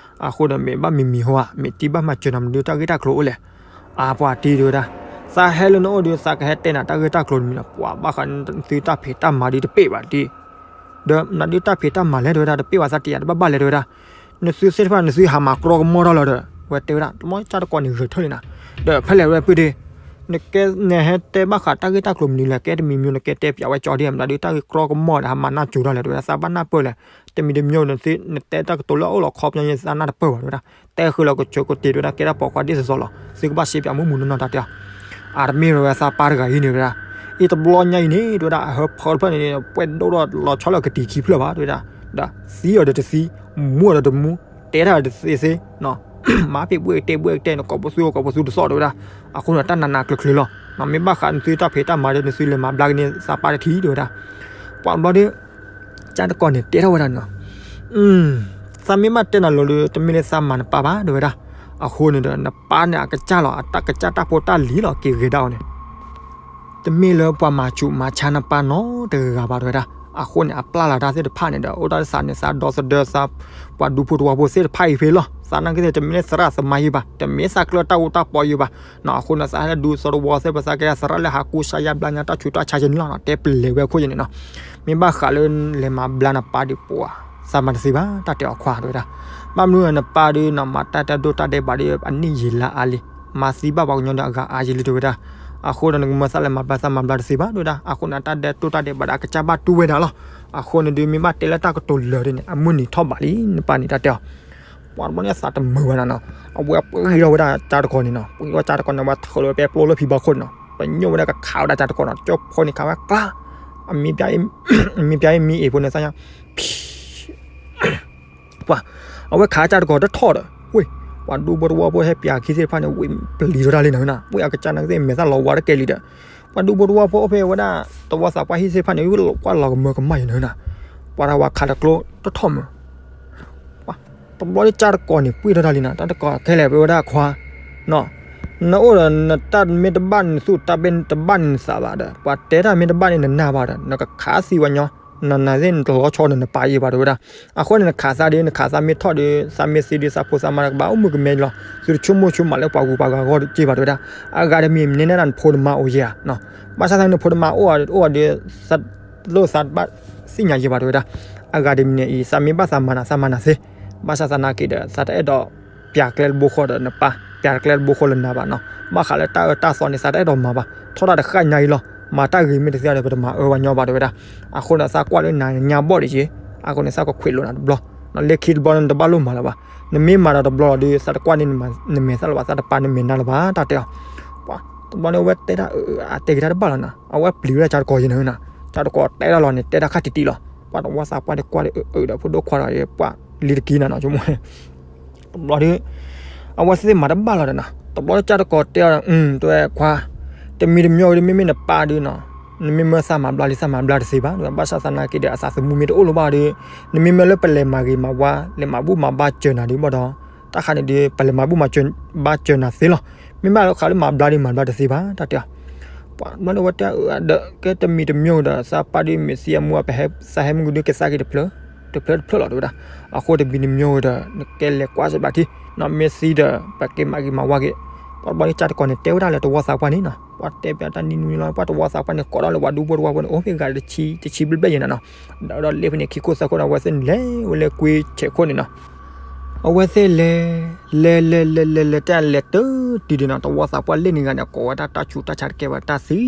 အဃိဒီးမ့ၢ်ဘၣ်မံၤမံၤဟီဧါ မ့ၢ်တံၢ်ဘၣ်မၤစၢၤနၤမနုၤတၢ်ဂ့ၢ်တၢ်ကျိၤအိၣ်လဲၣ် အါပှၤတံၢ်တဲဝဲဒၣ် သးဟဲလၢနအိၣ်ဒီး သးကဟဲတဲနၤတၢ်ဂ့ၢ်တၢ်ကျိၤတမံၤလီၤ ပှၤဘၣ်ဃးသုတၢ်ဖံးတၢ်မၤဒ်တပ့ၢ်ဘၣ်တံၢ် ဒီးနဒုးတၢ်ဖံးတၢ်မၤလဲၣ်တဲဝဲဒၣ် တပ့ၢ်ဘၣ်သးတယၤတဘၣ်ဘၣ်လဲၣ်တဲဝဲဒၣ် နသုသ့ၣ်တဖၣ်နသုဟးမၤကြီကမီၣ်ထီၣ်လီၤဒီး ဝဲတဲဝဲဒၣ် တမီၢ်ကၠၢ်တကီၤန့ၣ်ဂဲၤထၢၣ်လံနၤ ဒီးဖဲလဲၣ်ဝဲပုၢ်ဒ့ နကဲနဟဲတဲဘၣ်ဃးတၢ်ဂ့ၢ်တၢ်ကျိၤမနုၤလဲၣ် ကဲတမံၤမံၤနကဲတဲပၠးဝဲကၠီဒ်မနုၤဒုးတၢ်ဂ့ၢ်ကြီကမီၣ်ဒီး ဟးမၤနၢ်စူၤထီၣ်လဲၣ်တဲဝဲဒၣ် သးဘၣ်နၢ်ပၢၢ်လဲၣ် တမံၤတမံၤနသု နတဲတၢ်ကတိၤလၢအအိၣ်လီၤခီပညီ သးနၢ်တပၢၢ်ဘၣ်တဲဝဲဒၣ် တဲဃုာ်လီၤကဆိးကတ့ၤတဲဝဲဒၣ် ကဲတၢ်ပိာ်ခွါဒ်သိးသိးလီၤ သုကဘၣ်စ့ပၠးမုၢ်မုၢ်နီၢ်နီၢ်တၢ်တဲအီၤ အတမ့ၢ်ဝဲသးပၢ်တဂၤအံၤန့ၣ်တဲဝဲဒၣ် အံၤတဘျီညါအံၤန့ၣ် တဲဝဲဒၣ် အဟၢဖၢတဖျၢၣ်န့ၣ် ပှဲၤဒိၣ်ဒီးလီၤဆီလၢကတံၤခံဖျၢၣ်ဘၣ်တဲဝဲဒၣ် ဒီးသံအီၤဒီးတသံ မူအီၤဒီးတမူ တဲတၢ်ဒီးတသ့သ့ မၤဖ့ၣ်ဘှဲၣ်ကတဲဘှဲၣ်ကတဲန့ၣ် ကိးပသူကိးပသူတသီၣ်တဲဝဲဒၣ် အဃိန့ၣ်တၢ်နးနးကျၢၤကျၢၤလီၤ မ့ၢ်ဘၣ်ဃးနသုတၢ်ဖံးတၢ်မၤဒီး နသုလဲၤမၤဘျါက့ၤန့ၣ် သးပၢ်တထံၣ်တဲဝဲဒၣ် ပှၤဘျီဒီး ကၠၢ်တကီၤန့ၣ် တဲထီၣ်ဝဲဒၣ်န့ၣ်လီၤ သးမ့ၢ်ဘၣ်တဲနၤလိၤဒီး တမ့ၢ်လၢသးမၤနပၢ်ဘၣ်တဲဝဲဒၣ် အဃိန့ၣ်ဒီး နပၢ်န့ၣ်အကစၢ်လီၤ အတၢ်ကစၢ်တၢ်ဖိတၢ်လံၤလီၤ က့ၤဂဲၤဒၣ်အီၤန့ၣ် တမ့ၢ်လၢပှၤမၤဆူးမၤဆါနပၢ်နီတဂၤဘၣ်တဲဝဲဒၣ် အဃိန့ၣ် အပျၢ်လီၤတၢ်သ့ၣ်တဖၣ်န့ၣ်ဒီး အိၣ်တၢ်သးန့ၣ် သးဒီသဒၢသး ပှၤဒူဖိတဝီဖိသ့ၣ်တဖၣ်အံၤဖဲလီၤ သးနာ်က့သ့ၣ် တမ့ၢ်လၢသရၣ်သမါယံၤဘၣ် တမ့ၢ်သးကျၢတၢ်အူတၢ်ပီယံၤဘၣ် အဃိန့ၣ် သးဟဲဒူသီတဝီသ့ၣ်ပသးကဲသရၣ်လၢဟးကူစါယါဘျါညါတၢ်ဆူးတၢ်ဆါယဲန့ၣ်လီၤ တဲပလဲၤဝဲအခိၣ်ယဲန့ၣ်နီၤ မ့ၢ်ဘၣ်ဃးလၢလဲၤမၤဘျါနပၢ်ဒီးပှၤ သးမၤတသ့ဘၣ် တၢ်တဲအီၤခွါတဲဝဲဒၣ် ဘၣ်မနုၤနပၢ်ဒီးနမၤတၢ်တဲဒိၣ်တၢ်ဒဲးဘးဒီး အနံၣ်ယံာ်လါအါလံ မၤသံဘၣ်ပှၤကညီဒီးအဂၤအါယံာ်လံတဲဝဲဒၣ် အဃိဒီးနကမၤသးလဲၤမၤဘျါသးမၤဘျါတသ့ဘၣ်တဲဝဲဒၣ် အဃိန့ၣ် တၢ်တဲဒိၣ်တၢ်ဒဲးဘးဒီးအကစၢ်ဘၣ်တူၢ်ဝဲဒၣ်လီၤ အဃိန့ၣ်ဒုးမ့ၢ်ဘၣ်တဲလၢတၢ်ကတိၤလၢာ်ဒ်န့ၣ် အမုၢ်နံၤထီၣ်ဘးလံ နပၢ်န့ၣ်တၢ်တဲအီၤ ပှၤတဘျီန့ၣ်အသးတမုာ်ဘၣ်နၤနီၤ အဝဲပှ့ၤထီၣ်ဝဲဒၣ်ကၠၢ်တကီၤန့ၣ်နီၤ ပှ့ၤထီၣ်ကၠၢ်တကီၤန့ၣ် အဝဲထုးလီၤဝဲပဲပျိလၢဖံဘီခိၣ်န့ၣ်နီၤ ပညိၣ်ဝဲဒၣ်ကခးဝဲဒၣ်ကၠၢ်တကီၢ်နီၤ, ကၠိဖိန့ၣ်ခးဝဲကျါ, အမ့ၢ်ပျၢ်အံၤမ့ၢ်အ့ၣ်ဖိန့ၣ်သ့ၣ်ညါ ပှၤ, အဝဲခးကၠၢ်တကီၢ်တထီၣ်ဒီး, ဝ့ၢ်, ပှၤဒူဖိတဝီဖိဟဲပျၢ်ခံသ့ၣ်တဖၣ်န့ၣ် ဝ့ၢ်ပျံၤထီၣ်တၢ်လံနၤနၤ, ဝ့ၢ်အကစၢ်နာ်ကသ့ၣ်မဲာ်သၣ်လီၤဝါတကဲလံဒီး, ပှၤဒူဖိတဝီဖိအိၣ်ဖဲဝဲဒၣ် တဝီသးပှၢ်ဟံၣ်သ့ၣ်တဖၣ်န့ၣ် ဝ့ၢ်ကွၢ်လီၤကမၢကမၣ်ယၤနၤ, ပှၤတဝီခးတကျိတထီၣ်မး တဘျီဒ်ကၠၢ်တကီၢ်န့ၣ် ပှ့ၢ်ထီၣ်တၢ်လံနၤ, တၢ်တကီၢ်ခဲလၢာ်ဖဲဝဲဒၣ်ခွါ, နအိၣ်ဒီးနတၢ်မ့ၢ်တဘၣ်န့ၣ် နသူၣ်တၢ်မ့ၢ်တဘၣ်န့ၣ် နသးဘၣ်ဒီး ပှၤတဲတၢ်မ့ၢ်တဘၣ်န့ၣ် နနာ်ဘၣ်ဒီး နကခးသံဝဲညီ, နနာ်သ့ၣ်နတလီၤဆီဒီးနပာ်ယံၤဘၣ်တဲဝဲဒၣ်, အဃိန့ၣ်နခးသးဒီး နခးသးမ့ၢ်ထီၣ်ဒီး သးမ့ၢ်သံဒီး သးဖိသးမါတကဘၣ်အိၣ်မုာ်ကမဲလီၤ, သုတဆိကမိၣ်ဆိကမးလၢပှၤဂုၤပှၤဂၤအဂီၢ်တက့ၢ်ဘၣ်တဲဝဲဒၣ်, အဂၤတမံၤန့ၣ်န့ၣ်ဒၣ်နဖိနမါအိၣ်ယဲဧါ, ဘၣ်ဆၣ်သနာ်က့နဖိနမါအိၣ်ဒီး သးလိၣ်သးဘၣ်သ့ၣ်ညါယံၤဘၣ်တဲဝဲဒၣ်, အဂၤတမံၤန့ၣ်အံၤ သးမ့ၢ်ဘၣ်သးမၤနၤ သးမၤနၤသ့, ဘၣ်ဆၣ်သနာ်က့ဒီး သးတအဲၣ်ဒိး ပျၢ်ကျဲတဘိဃီဒီးနပၢ်, ပျၢ်ကျဲတဘိဃီလၢနၤဘၣ်နီၤ, ဘၣ်ဃးလၢတၢ်အၢတၢ်သီန့ၣ် သးတအဲၣ်ဒိးမၤဘၣ်, ထီၣ်တၢ်တဃၣ်ညါအံၤလီၤ, မၤတၢ်ဂ့ၤမ့ၢ်တသ့ဒီး ပတမၤအၢဘၣ်ညီဘၣ်တဲဝဲဒၣ်, အဃိန့ၣ်သးကွၢ်လၢနၤညါဘီၣ်ဒံးက့, အဃိန့ၣ် သးကခွဲးလိာ်နၤတဘျီ, လၢခံတဘျီန့ၣ် နတဘၣ်လိၣ်မၤလၢၤဘၣ်, နမ့ၢ်မၤဒီးတဘျီလီၤဒီး သးတကွၢ်န့ၢ်နမဲာ်သၣ်လၢၤဘၣ်, သးတပာ်နမဲာ်နါလၢၤဘၣ် တၢ်တဲအီၤ, ပှၤ, တဘျီန့ၣ်အဝဲတဲတၢ်အၢအၢ အတဲက့ၤတၢ်တဘၣ်လီၤနၤ, အဝဲပျံၤဝဲဒၣ်ကၠၢ်တကီၢ်ယဲနၤ, ကၠၢ်တကီၢ်တဲဒၣ်လီၤန့ၣ် တဲတၢ်ခါတံၢ်တံၢ်လီၤ, ပှၤတဝီသးပှၢ်န့ၣ်ကွၢ်ဒီးအၢအၢဒီး ဖိဒိၣ်ခွါဒီး ပှၤလံတက့ၢ်နၤနီၤ ဆိကမိၣ် တဘျီဒီး အဝဲသ့ၣ်မၤတဘၣ်လီၤဒီးနၤ, တဘျီကၠၢ်တကီၢ်တဲအီၤ, တဲဝဲခွါ, တမံၤတမံၤဒီး မ့မ့ၢ်နပၢ်ဒီးနီၤ, နမ့ၢ်မၢသးမၤဘျါလံ သးမၤဘျါတသ့ဘၣ်, ဘၣ်ဆၣ်သနာ်က့ဒီး အသးသမူမ့ၢ်တအိၣ်လၢၤဘၣ်ဒီး, နမ့ၢ်မၢလၢပလဲၤမၤဂ့ၤမၤဝါ လဲၤမၤဘူၣ်မၤဘါစၢၤနၤဒံးဘၣ်ဒီး, တၢ်ခါန့ၣ်ဒီး ပလဲၤမၤဘူၣ်မၤဘါစၢၤနၤသ့လီၤ, မ့ၢ်ဘၣ်လၢဃးလၢမၤဘျါဒီး မၤဘျါတသ့ဘၣ် တၢ်တဲအီၤ ပှၤဘျီန့ၣ်ဝဲတဲအၢအၢဒီး ကဲတမံၤတမံၤဒီး သးပၢ်ဒီးမ့ၢ်သံအမူအပဟဲ သးဟဲမုၢ်ဂုၢ်ဒုးကသးက့ၤတဖျၢၣ်, တဖျၢၣ်တဖျၢၣ်လီၤတဲဝဲဒၣ်, အဃိတမံၤတမံၤဒီး နကဲလဲၤကွၢ်စဘၣ်ထံ, နီၢ်မ့ၢ်သံဒီး ပက့ၤမၤဂ့ၤမၤဝါက့ၤ, ပှၤဘျီန့ၣ်ကၠၢ်တကီၢ်န့ၣ် တဲဝဲဒၣ်လၢတဝီသးပှၢ်န့ၣ်နီၤ, ပှၤတဲပျးတၢ်နံၤနွံလီၤ, ပှၤတဝီသးပှၢ်န့ၣ် ကိးထီၣ်လၢပှၤဒူဖိတဝီဖိန့ၣ် အိၣ်ဖဲဂၤတဆံ တဆံဘျဲၣ်ဘျဲၣ်ယဲနၤနီၤ, ဒီးလၢဖဲန့ၣ်ခံခိၣ်သၢခိၣ်န့ၣ် အဝဲသ့ၣ်န့ၣ်လဲၤဝဲလၢကွ့ဆဲးခိၣ်န့ၣ်နီၤ အဝဲသ့ၣ်လဲၤ, လဲၤလဲၤလဲၤလဲၤလဲၤတၢ်လဲၤတုၤတုၤဒံးနီၤ, တဝီသးပှၢ်လၢန့ၣ်ဂၤန့ၣ် ကိးဝဲဒၣ်တၢ်ဆူးတၢ်ဆါတကဲဘၣ်တၢ်သံ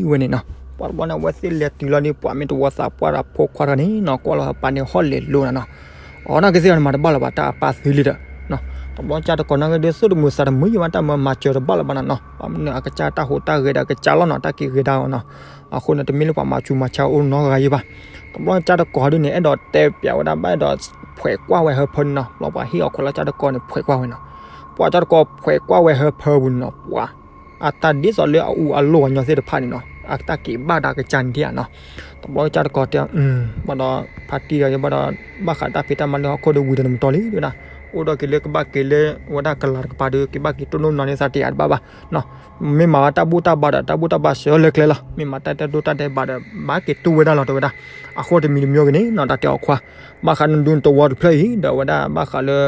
ဝဲန့ၣ်နီၤ, ပှၤတဘျီန့ၣ် အဝဲသ့ၣ်လဲၤတုၤလီၤဒီး ပှၤမ့ၢ်တဝီသးပှၢ်ဒီးဖိခွါတဂၤန့ၣ်နီၤ ကွၢ်လီၤအပၢ်န့ၣ်ဟီၣ်လဲၤလိၤနၤနီၤ, အီၤနာ်က့သ့ၣ်အီၤန့ၣ် မၤတဘၣ်လၢၤဘၣ် တၢ်အပၢ်သံလံဒီး, တဘျီကၠၢ်တကီၢ်နာ်က့ဒီး သူၣ်တမုာ်သးတမုာ်ယံၤဘၣ် တၢ်မၤမၤစၢၤတဘၣ်လၢၤဘၣ်နၤနီၤ, ဘၣ်မနုၤအကစၢ်တၢ်ဟူးတၢ်ဂဲၤဒီးအကစၢ်လီၤနီၤ တၢ်က့ၤဂဲၤဒၣ်အီၤနီၤ, အဃိန့ၣ် တမ့ၢ်လၢပှၤမၤဆူးမၤဆါအိၣ်နီတဂၤယံၤဘၣ်, တဘျီကၠၢ်တကီၢ်ဒ်န့ၣ် အဲၣ်ဒိးတဲပျးဝဲဒၣ်ဘၣ် အဲၣ်ဒိးဖှဲးကွၢ်ဝဲဟၢဖၢန့ၣ်နီၤ, ဘျီပှၤဟ့ၣ်အီၤခွဲးလၢကၠၢ်တကီၢ်န့ၣ်ဖှဲးကွၢ်ဝဲနီၤ, ပှၤကၠၢ်တကီၢ်ဖှဲးကွၢ်ဝဲဟၢဖၢပူၤန့ၣ်နီၤ, ပှၤ အတၢ်ဒ်သိးလၢအအူအလိၢ်အညီသ့ၣ်တဖၣ်န့ၣ်နီၤ အတၢ်က့ၤဘၣ်တၢ်ကစၢ်န့ၣ်ဒ်ဧါနီၤ, တဘျီကၠၢ်တကီၢ်တဲ ဘၣ်ဒီး ဖါတံၢ်ဒီး ဘၣ်ဒီး ဘၣ်ဃးတၢ်ဖံးတၢ်မၤလၢဟီၣ်ခိၣ်ဒီးဝံၤဒီးနမတီၤလံတဲဝဲဒၣ်, အိၣ်ဒီးက့ၤလၢကဘၣ်က့ၤလၢဝဲဒၣ်ကလၤတကပၤဒီး က့ၤဘၣ်က့ၤတိၢ်နီၣ်နီၤန့ၣ်သးတယၤတဘၣ်ဘၣ်, မ့ၢ်မၤဝဲတၢ်ဘူၣ်တၢ်ဘါဒီး တၢ်ဘူၣ်တၢ်ဘါစၢၤလၢကျဲလီၤ, မ့ၢ်မၤတၢ်တဲဒိတၢ်တဲဘၣ်ဒီး ဘၣ်က့ၤတူၢ်ဝဲဒၣ်လီၤတဲဝဲဒၣ်, အဃိတမံၤတမံၤဂ့ၤန့ၣ်နီၤ တၢ်တဲအီၤခွါ, ဘၣ်ဃးနဒုးနတဝီတဖျၢၣ်အံၤ ဒီးဝဲဒၣ်ဘၣ်ဃးလၢ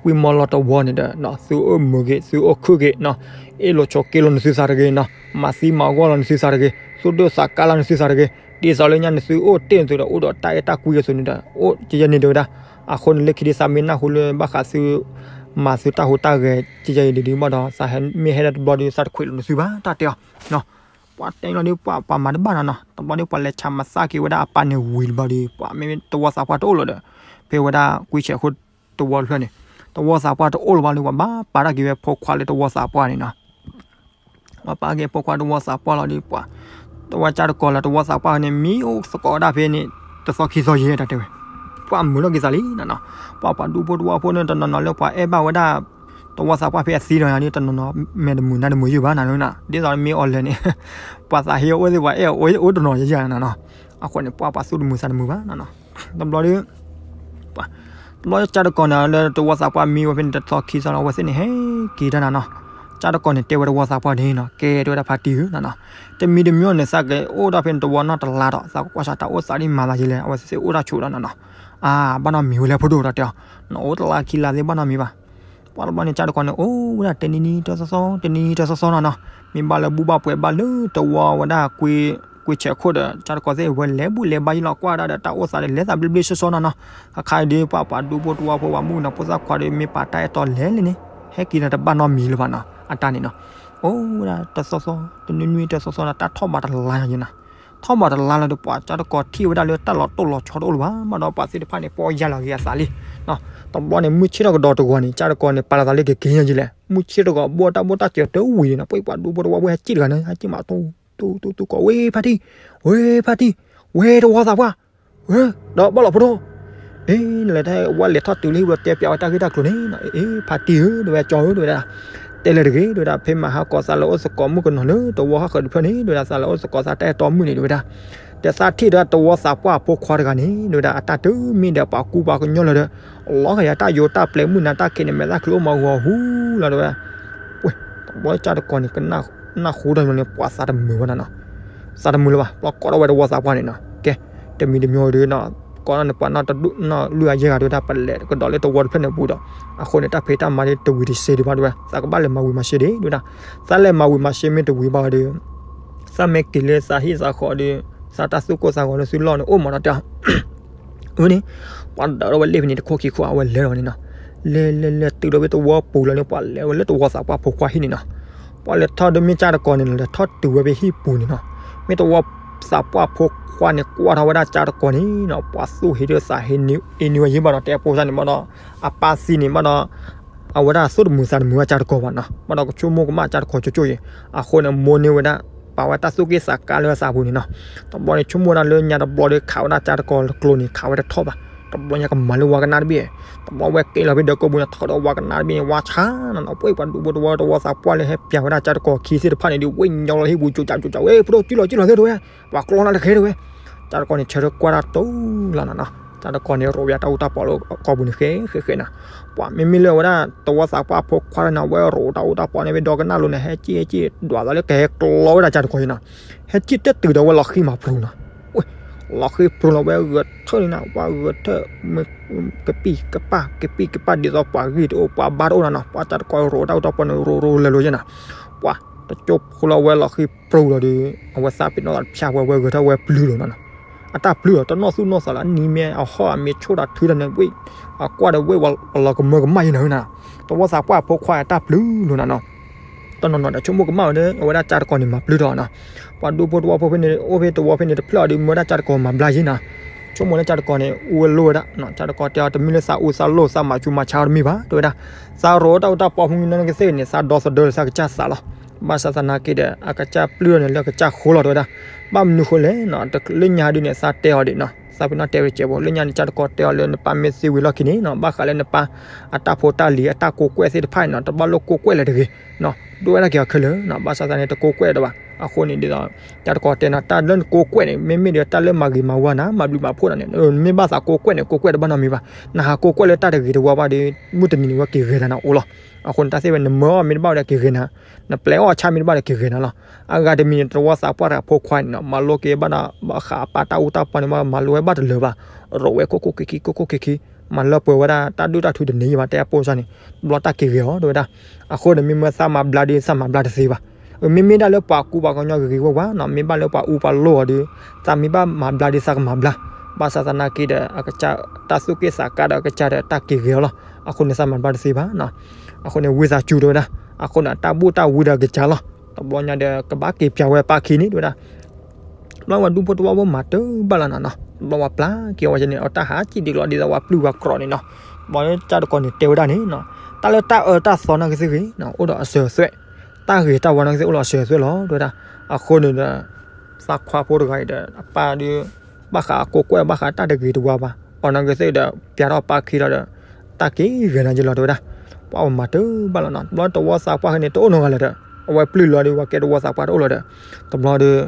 ကွံမီလီၤတဝီန့ၣ်ဒီး သုအိၣ်မုာ်ဂ့ၤ သုအိၣ်ခုၣ်ဂ့ၤနီၤ, အ့ၣ်လိာ်ဆိးက့လိာ်နသုသးတဂ့ၤနီၤ, မၤသံမၤဂီၢ်လီၤနသုသးတဂ့ၤ, သူၣ်ဒိၣ်သးကါလီၤနသုသးတဂ့ၤ, ဒ်သိးလၢညါနသုအိၣ်တ့ၢ်နသုးဒီး အိၣ်ဒီးတၢ်အဲၣ်တၢ်ကွံအသိးန့ၣ်ဒီး အိၣ်ကယဲၢ်န့ၣ်တဲဝဲဒၣ်, အဃိန့ၣ်လၢခံဒ်သးမ့ၢ်နၢ်ဟူလၢဘၣ်ဃးသု မၤသုတၢ်ဟူးတၢ်ဂဲၤကယဲၢ်အံၤဒ်ဘၣ်ဒီး သးဟဲမ့ၢ်ဟဲဒၣ်တဘျီဒီး သးတခွဲးလိာ်နသုဘၣ် တၢ်တဲအီၤ ပှၤတဲလီၤဒီး ပှၤမၤတဘၣ်နီၤနီၤ, တဘျီဒီးပှၤလဲၤဆးမၤသၣ်က့ၤဝဲဒၣ်အပၢ်န့ၣ်ဝံၤတဘျီဒီး ပှၤမ့မ့ၢ်တဝီသးပှၢ်တအိၣ်လၢၤဒီး ဖဲဝဲဒၣ်ကွံဆဲးခိၣ်တဝီတဖျၢၣ်န့ၣ် တဝီသးပှၢ်တအိၣ်လၢၤဘၣ်လၢ ပှၤဘၣ်ပာ်တၢ်က့ၤဝဲဖိခွါလၢတဝီသးပှၢ်န့ၣ်နီၤ, ပှၤပာ်က့ၤဖိခွါတဝီသးပှၢ်လီၤဒီး ပှၤ တဝီကၠၢ်တကီၢ်လၢတဝီသးပှၢ်န့ၣ် မံအိၣ်သကိးဝဲဒၣ်ဖဲန့ၣ် တသီခံသီယဲၢ်တၢ်တဲဝဲ, ပှၤမုာ်လီၤက့ၤသးလံနီၤနီၤ, ပှၤပှၤဒူဖိတဝီဖိန့ၣ် တနီၤနီၤလၢပှၤအဲၣ်ဘၣ်ဝဲဒၣ် တဝီသးပှၢ်ဖဲအသံဒီးန့ၣ် တနီၤနီၤ မဲာ်တမုာ်နါတမုာ်ယုၢ်ဘၣ်နၤနီၤ, ဒ်သိးမ့ၢ်အီၤလဲၣ်န့ၣ် ပှၤသးဟ့အအိၣ်သ့ၣ် ပှၤအဲၣ်အီၤအိၣ်တနီၤယဲၢ်ယဲၢ်နၤနီၤ, အဃိန့ၣ် ပှၤပှၤသူၣ်တမုာ်သးတမုာ်ဘၣ်နၤနီၤ, တဘျီဒီး တဘျီကၠၢ်တကီၢ်န့ၣ်လၢတဝီသးပှၢ်မံဝဲဖဲန့ၣ် တသီခံသီလီၤ အဝဲသ့ၣ်န့ၣ် ဟဲက့ၤတၢ်နၤနီၤ, ကၠၢ်တကီၢ်န့ၣ်တဲဝဲတဝီသးပှၢ်န့ၣ်နီၤ ကဲတဲဝဲဒၣ်ဖါတံၢ်ဧၢနၤနီၤ, တမံၤတမံၤန့ၣ် သးကအိၣ်ဒီးဖဲန့ၣ်တဝီနီၢ်တလါဒီး သးကကွၢ်စးတၢ်အိၣ်သးဒ်မၤသးယဲလဲၣ် အဝဲသ့ၣ်အိၣ်တၢ်ဆိးဒီးနၤနီၤ, အါ ဘၣ်နီတမံၤဝဲလဲၣ်ဖိဒိၣ်ဒီးတဲအီၤ, နအိၣ်တလါခံလါသ့ၣ်ဘၣ်နီတမံၤဘၣ်, ပှၤတဘျီန့ၣ် ကၠၢ်တကီၢ်န့ၣ် အိၣ်ဝဲဒၣ်တနံၤနံၤတသီသီ တနံၤနံၤတသီသီနၤနီၤ, မ့ၢ်ဘၣ်လၢဘူၣ်ဘၣ်ပှဲၤဘၣ်လၢတဝီဝဲဒၣ်ကွံ ကွံဆဲးခိၣ်ဒီး ကၠၢ်တကီၢ်သ့ၣ်ဝဲလဲၤဘူၣ်လဲၤဘါယံၤလီၤ ကွၢ်ဒၣ်ဒီးတၢ်အိၣ်သးဒီးလဲၤသးဘျ့ဘျ့ဆှီဆှီနၤနီၤ, ခါခါအံၤဒီး ပှၤပှၤဒူဖိတဝီဖိ ပှၤမုၣ်ကနီၤဖိသၣ်ခွါဒီးမ့ၢ်ပာ်တၢ်အဲၣ်တီလဲၤလံန့ၣ် ဟဲက့ၤဒီးတဘၣ်နီတမံၤလၢၤဘၣ်နီၤ, အတၢ်န့ၣ်နီၤ, အိၣ်ဝဲဒၣ်တသီသီ တနွံနွံတသီသီဒီး တၢ်ထီၣ်ဘးတလါညါယဲနၤ, ထီၣ်ဘၣ်တလါလီၤဒီး ပှၤကၠၢ်တကီၤထံၣ်ဝဲဒၣ်လၢတၢ်လီၤတိၢ်လီၤဆီတအိၣ်လၢၤဘၣ်, ဘၣ်ဒီးပှၤသ့ၣ်တဖၣ်န့ၣ် ပီၢ်ယၢ်လီၤက့ၤအသးလံ. တဘျီန့ၣ် မုၢ်ဆ့ၣ်ထီၣ်ကဒီးတဂီၤန့ၣ် ကၠၢ်တကီၤန့ၣ် ပာ်လီၤသးလၢကက့ၤညါက့ၤလဲၣ်, မုၢ်ဆ့ၣ်ထီၣ်ကဒီး ဘီၣ်တၢ်ဘီၣ်တၢ်စၢၤတဝံၤန့ၣ်နီၤ, ပှၤဒူဖိတဝီဖိဟဲစံၣ်တဂၤန့ၣ် ဟဲစံၣ်မး တူတူတူကိး ဝ့ဖါတံၢ်, ဝ့ဖါတံၢ်, ဝ့တဝီသးပှၢ် ဒီးဘၣ်လီၤဖိဒိၣ်, အ့ နလဲၤတၢ်ဝဲလဲၤထီၣ်တုၤလၢဟံၣ်ဘျီ တဲပျးဝဲတၢ်ဂ့ၢ်တၢ်ကျိၤန့ၣ်နီၤ, အ့ ဖါတံၢ်ဧၢ တဲဝဲ ကၠီဧၢ တဲဝဲဒၣ်, တဲလၢတဂ့ၤ တဲဝဲဒၣ်, ဖဲမဟါကီးသးလဲၤအိၣ်သကိးမုၣ်ကနီၤလၢတဝီဃၣ်ဃၢၤတဖျၢၣ်န့ၣ် တဲဝဲဒၣ်, သးလဲၤအိၣ်သကိးသးတၢ်အဲၣ်တီမုၣ်န့ၣ် တဲဝဲဒၣ်, တဲသးထံၣ်ဒီးတဝီသးပှၢ်ဖိခွါတဂၤန့ၣ် တဲဝဲဒၣ်, အတၢ်တမ့ၢ်ဒီးပှၤကူပှၤကညီလၢၤဒီး လီၤကယၤတၢ်ယိးတၢ်ပျဲၤမုၢ်နၤတၢ်ခံးန့ၣ် မဲာ်သၣ်ချံအိၣ်မးဂီၤဟူလီၤ တဲဝဲ ဝဲ တဘျီကၠၢ်တကီၤန့ၣ် ကနၣ်ဃူထီၣ်န့ၣ် ပှၤသးတမုာ်ဘၣ်နီၤနီၤ, သးတမုာ်လၢၤဘၣ်, ဘျီကိးထီၣ်ဝဲတဝီသးပှၢ်န့ၣ်နီၤ, ကဲ တမံၤတမံၤဒီးနီၤ, ကိးထီၣ်န့ၣ် ပှၤနီၢ်လွံၢ်အယဲၢ်ဂၤဒီး တၢ်ပလဲၤကဒီးလၢတဝီတဖျၢၣ်န့ၣ်ပူၤဒီး, အဃိန့ၣ် တၢ်ဖံးတၢ်မၤဒီးတဝံၤတစဲးဒံးဘၣ် တဲဝဲ, သးကဘၣ်လဲၤမၤဝံၤမၤစ့ဒံး တဲဝဲဒၣ်, သးလဲၤမၤဝံၤမၤစ့မ့ၢ်တဝံၤဘၣ်ဒီး သးမ့ၢ်က့ၤလၢသးဟံၣ်သးဃီဒီး သးတၢ်သူၣ်ကိၢ်သးဂီၤလၢသုလီၢ်န့ၣ်အိၣ်မးနီၤ တဲ အၢန့ၣ်, ပှၤဒၢးထီၣ်ဝဲလ့ၣ်ဖဲန့ၣ် တခိၣ်ခံခိၣ် အဝဲလဲၤလီၤန့ၣ်နီၤ, လဲၤလဲၤလဲၤတုၤလီၤဝဲတဝီပူၤလီၤန့ၣ် ပှၤလဲၤဝဲလၢတဝီသးပှၢ်ဖိခွါဟံၣ်န့ၣ်နီၤ, ပှၤလဲၤထီၣ်ဒီးမ့ၢ်ကၠၢ်တကီၤန့ၣ် လဲၤထီၣ်တုၤဝဲဖဲဟံၣ်ပူၤန့ၣ်နီၤ, မ့ၢ်တဝီသးပှၢ်ဖိခွါန့ၣ် ကွၢ်ထီၣ်ဝဲဒၣ်ကၠၢ်တကီၤန့ၣ်နီၤ, ပှၤသူၣ်ဟ့ဒီးသးဟ့အ့နွံဝဲယံၤဘၣ်ဒီး တဲအပိစၢ်န့ၣ်ဘၣ်ဒီး, အပၢ်သံန့ၣ်ဘၣ်ဒီး အဝဲဒၣ်သူၣ်တမုာ်သးတမုာ်ဝဲကၠၢ်တကီၤဘၣ်နီၤ, ဘၣ်ဒီးကဆိကမိၣ်ကမၣ်ကၠၢ်တကီၤကၠိကၠိအံၤ, အဃိန့ၣ် မိၢ်န့ၢ်ဝဲဒၣ် ပာ်ဝဲတၢ်သူၣ်က့ၣ်သးကါလၢအသးပူၤန့ၣ်နီၤ, တဘျီန့ၣ် ဆိကမိၣ်ဝဲဒၣ်လၢညါတဘျီဒီး ခးဝဲဒၣ်ကၠၢ်တကီၤကျိၤန့ၣ် ခးဝဲတထီၣ်ဘၣ်, တဘျီညါကမၤလၢဝါကနၣ်တဘ့ၣ်, တဘျီဝဲက့ၤလီၤဖဲဒီးကိးပူၤန့ၣ် ထီၣ်ဒီးဝါကနၣ်တဘ့ၣ်န့ၣ် ဝါဆါနီၤနီၤ, ပှဲၤပှၤဒူဖိတဝီတဝီသးပှၢ်လၢဟဲပျးဝဲဒၣ်ကၠၢ်တကီၤခံသ့ၣ်တဖၣ်န့ၣ်ဒီး ဝ့ၢ်ညီလီၤဟံၣ်ပူၤ ကၠိကၠးကၠိကၠး ဝ့ၢ်ဖိဒိၣ်ကၠိလီၤကၠိလီၤသ့ၣ်တဲဝဲ, ပှၤကျီလၢတဃဲတဲဝဲ, ကၠၢ်တကီၤန့ၣ် ဆၢထၢၣ်ကွၢ်တၢ်တိၢ်လီၤနီၤနီၤ, ကၠၢ်တကီၤန့ၣ် ရိးဝဲတၢ်အူတၢ်ပီးလၢကိးပူၤန့ၣ် ဃဲဃဲဃဲနီၤ, ပှၤမ့မ့ၢ်လၢအဝဲဒၣ်တဝီသးပှၢ်ဖိခွါန့ၣ် အဝဲရိးတၢ်အူတၢ်ပီးန့ၣ် ဖဲဒီကနၣ်လိၤန့ၣ် ဟဲက့ၣ်ဟဲက့ၣ် ဒွးသးလၢကဟဲကျီဝဲဒၣ်ကၠၢ်တကီၤအံၤနီၤ, ဟဲက့ၣ်တတုၤဒီးဝဲလီၤဃံမၤပြူၤနီၤ, ဝ့ၢ် လီၤဃံပြူၤလီၤဝဲဂဲၤထၢၣ်န့ၣ်နီၤ, ပှၤဂဲၤထၢၣ် ကပံၢ်ကပၢ် ကပံၢ်ကပၢ် ဒ်သိးပှၤဂံၢ်တအိၣ် ပှၤဘါတအိၣ်နီၤနီၤ, ပှၤကၠၢ်တကီၤရိးတၢ်အူတၢ်ပီးန့ၣ် ရိးရိးလၢာ်လၢာ်ယဲနီၤ, ပှၤတကၠိဖိလီၤဝဲလီၤဃံပြူၤလီၤဒီး အဝဲသးပ့ၤနီၣ်သးတဖျၢၣ်ဝဲ ဝဲဂဲၤထၢၣ်ဝဲပျုၤလီၤနီၤနီၤ, အတၢ်ပျုၤလီၤ တနီၣ်သူၣ်နီၣ်သးလၢအနံၤမ့ၢ်အဟီၣ် အမ့ၢ်ဆိၣ်တၢ်ထုတၢ်န့ၣ် ဝ့ၢ် အကွၢ်ဒီးဝ့ၢ်ဝဲလီၤကမၢကမၣ်ယဲနီၤနီၤ, တဝီသးပှၢ်ဖိခွါအတၢ်ပျုၤလီၤနီၤနီၤ, တနီၤနီၤဒီးဆိကမိၣ်ကမၣ်ဝဲဒီး အဝဲဒၣ်ကၠၢ်တကီၤန့ၣ် မၤပျုၤထီၣ်နီၤ, ပှၤဒူဖိတဝီဖိဖဲန့ၣ် အိၣ်ဖဲတဝီဖဲန့ၣ်တဖျၢၣ်အီၤဒီး မ့ၢ်ဝဲဒၣ်ကၠၢ်တကီၤမၤဘျါယဲနီၤ, ဆိကမိၣ်လၢကၠၢ်တကီၤန့ၣ် အူဝဲလိၣ်ဝဲဒၣ်, ကၠၢ်တကီၤတဲအီၤ တမ့ၢ်လၢသးအူသးလိၣ်သးမၤဆူးမၤဆါအီၤတမ့ၢ်ဘၣ် တဲဝဲဒၣ်, သးရိးတၢ်အူတၢ်ပီးဖဲန့ၣ်နီၢ်ကသ့ၣ်န့ၣ် သးဒီသဒၢလၢသးကစၢ်သးလီၤ, ဘၣ်ဆၣ်သနာ်က့ဒီး အကစၢ်ပျုၤထီၣ်န့ၣ်လၢကစၢ်ဃိလီၤ တဲဝဲဒၣ်, ဘၣ်မနုၤဃိလဲၣ်နီၤ, လၢညါဒုးန့ၣ် သးတဲအီၤဒံးနီၤ, သးပ့ၤနီၣ်တဲဝဲတစဲးဖိ လၢညါန့ၣ် ကၠၢ်တကီၤတဲအီၤလၢ နပၢ်မ့ၢ်သံဝံၤလီၢ်ခံန့ၣ်နီၤ ဘၣ်ဃးလၢနပၢ်အတၢ်ဖိတၢ်လံၤအတၢ်ကိးကွဲၢ်သ့ၣ်တဖၣ်န့ၣ်နီၤ တဘၣ်လိၣ်ကိးကွဲၢ်လၢၤတဂ့ၤ, ဒိၣ်ဝဲဒၣ်က့ၤအီၤခဲလၢာ်နီၤ, ဘၣ်ဆၣ်သနာ်က့ တကိးကွဲၢ်ဒီးဘၣ်, အဃိန့ၣ်ဒ်သိး ကၠၢ်တကီၤတဲနီၤ တၢ်လၢနကိးကွဲၢ်န့ၣ် မ့မ့ၢ်ဒီးတၢ်လၢမၤဂ့ၤမၤဝါနၤ မၤဘျုးမၤဖှိၣ်နၤန့ၣ် မ့ၢ်ဘၣ်သးကိးကွဲၢ်န့ၣ် ကိးကွဲၢ်တဘၣ်နီတမံၤဘၣ်, နဟးကိးကွဲၢ်လၢတၢ်တဂ့ၤတဝါဘၣ်ဒီး မုၢ်တနံၤန့ၣ် ဝဲက့ၤဂဲၤနၤန့ၣ်အိၣ်လီၤ, အဃိန့ၣ် တၢ်သ့ၣ်ဝဲ နမၢအီၣ်မ့ၢ်တဘၣ်ဒီးက့ၤဂဲၤနၤ, နပျဲအီၣ်အဆၣ်မ့ၢ်တဘၣ်ဒီးက့ၤဂဲၤနၤလီၤ, အဂၤတမံၤန့ၣ် တဝီသးပှၢ်တဂၤဖိခွါန့ၣ်နီၤ မၤလိက့ၤဘၣ်ဒီး ဘၣ်ဃးအပၢ်တၢ်အူတၢ်ပီးန့ၣ် မၤလိဝဲဘၣ်တလၢာ်ဘၣ်, ရိးဝဲခိၣ်ခိၣ်ခံခံ ခိၣ်ခိၣ်ခံခံ မၤလၢပှဲၤဝဲဒၣ်တၢ်ဒုၣ်တၢ်ထုတန့ၢ်ယံၤဘၣ် တဲအပိစၢ်န့ၣ်, တဘျီတၢ်က့ၤဂဲၤအီၤ တဲဝဲဒၣ်, အဃိန့ၣ် မ့မ့ၢ်သးမၤဘျါဒီး သးမၤဘျါတသ့ဘၣ်, မ့မ့ၢ်ဒၣ်လၢပှၤကူပှၤကညီဂ့ၤဂ့ၤဝါဝါနီၤ မ့ၢ်ဘၣ်လၢပှၤအူပှၤလိၢ်အီၤဒီး သးမ့ၢ်ဘၣ်မၤဘျါဒီးသးကမၤဘျါ, ဘၣ်ဆၣ်သနာ်က့ဒီး အကစၢ်တၢ်သူၣ်က့ၣ်သးကါဒီးအကစၢ်ဒီးတၢ်က့ၤဂဲၤအီၤလီၤ, အဃိန့ၣ် သးမၤဘျါတသ့ဘၣ်နီၤ, အဃိန့ၣ် ဝံသးစူၤ တဲဝဲဒၣ်, အဃိန့ၣ် တၢ်ဘူၣ်တၢ်ဝံဒီးအကစၢ်လီၤ, တဘျီညါဒီး ကဘၣ်က့ၤပျးဝဲပၢ်ခံန့ၣ် တဲဝဲဒၣ် တဘျီဝဲဒူဖိတဝီဖိမၤတၢ်ဘၣ်လီၤနီၤနီၤ, တဘျီဝဲပျၢ်က့ၤဝဲန့ၣ် အတၢ်ဟးကံၣ်ဒံးကျီဒ်သိး ဝဲပျုၢ်ဝဲကြီးန့ၣ်နီၤ, တဘျီလၢကၠၢ်တကီၤန့ၣ် တဲဝဲဒၣ်န့ၣ်နီၤ, တၢ်လၢတၢ်အၢတၢ်သီနီၢ်ကသ့ၣ်ဂ့ၤနီၤ အိၣ်ဒီးအစၢၤအသွဲၣ်, တၢ်ဂ့ၤတၢ်ဝါနီၢ်ကသ့ၣ်အိၣ်ဒီးအစၢၤအသွဲၣ်လီၤ တဲဝဲဒၣ်, အဃိန့ၣ်ဒီး သးခွါဖိတဂၤအံၤဒီး အပၢ်ဒီး ဘၣ်ဃးအကိးကွဲၢ်ဘၣ်ဃးတၢ်တဂ့ၤတဝါဘၣ်, အီၤနီၢ်ကသ့ၣ်ဒီး ပျးထီၣ်ပၢ်ခံလီၤဒီး တၢ်က့ၤဂဲၤနၤယလီၤ တဲဝဲဒၣ်, ပှၤမၤတၢ်ဘၣ်လီၤနီၤ, တဘျီတဝီသးပှၢ်ဖဲန့ၣ် တအိၣ်နီတဂၤလၢၤဒီး အဝဲပျုၢ်လီၤဒီး ပှၤကဲတဝီသးပှၢ်တအိၣ်လီၤဒီး တဘျီဒီး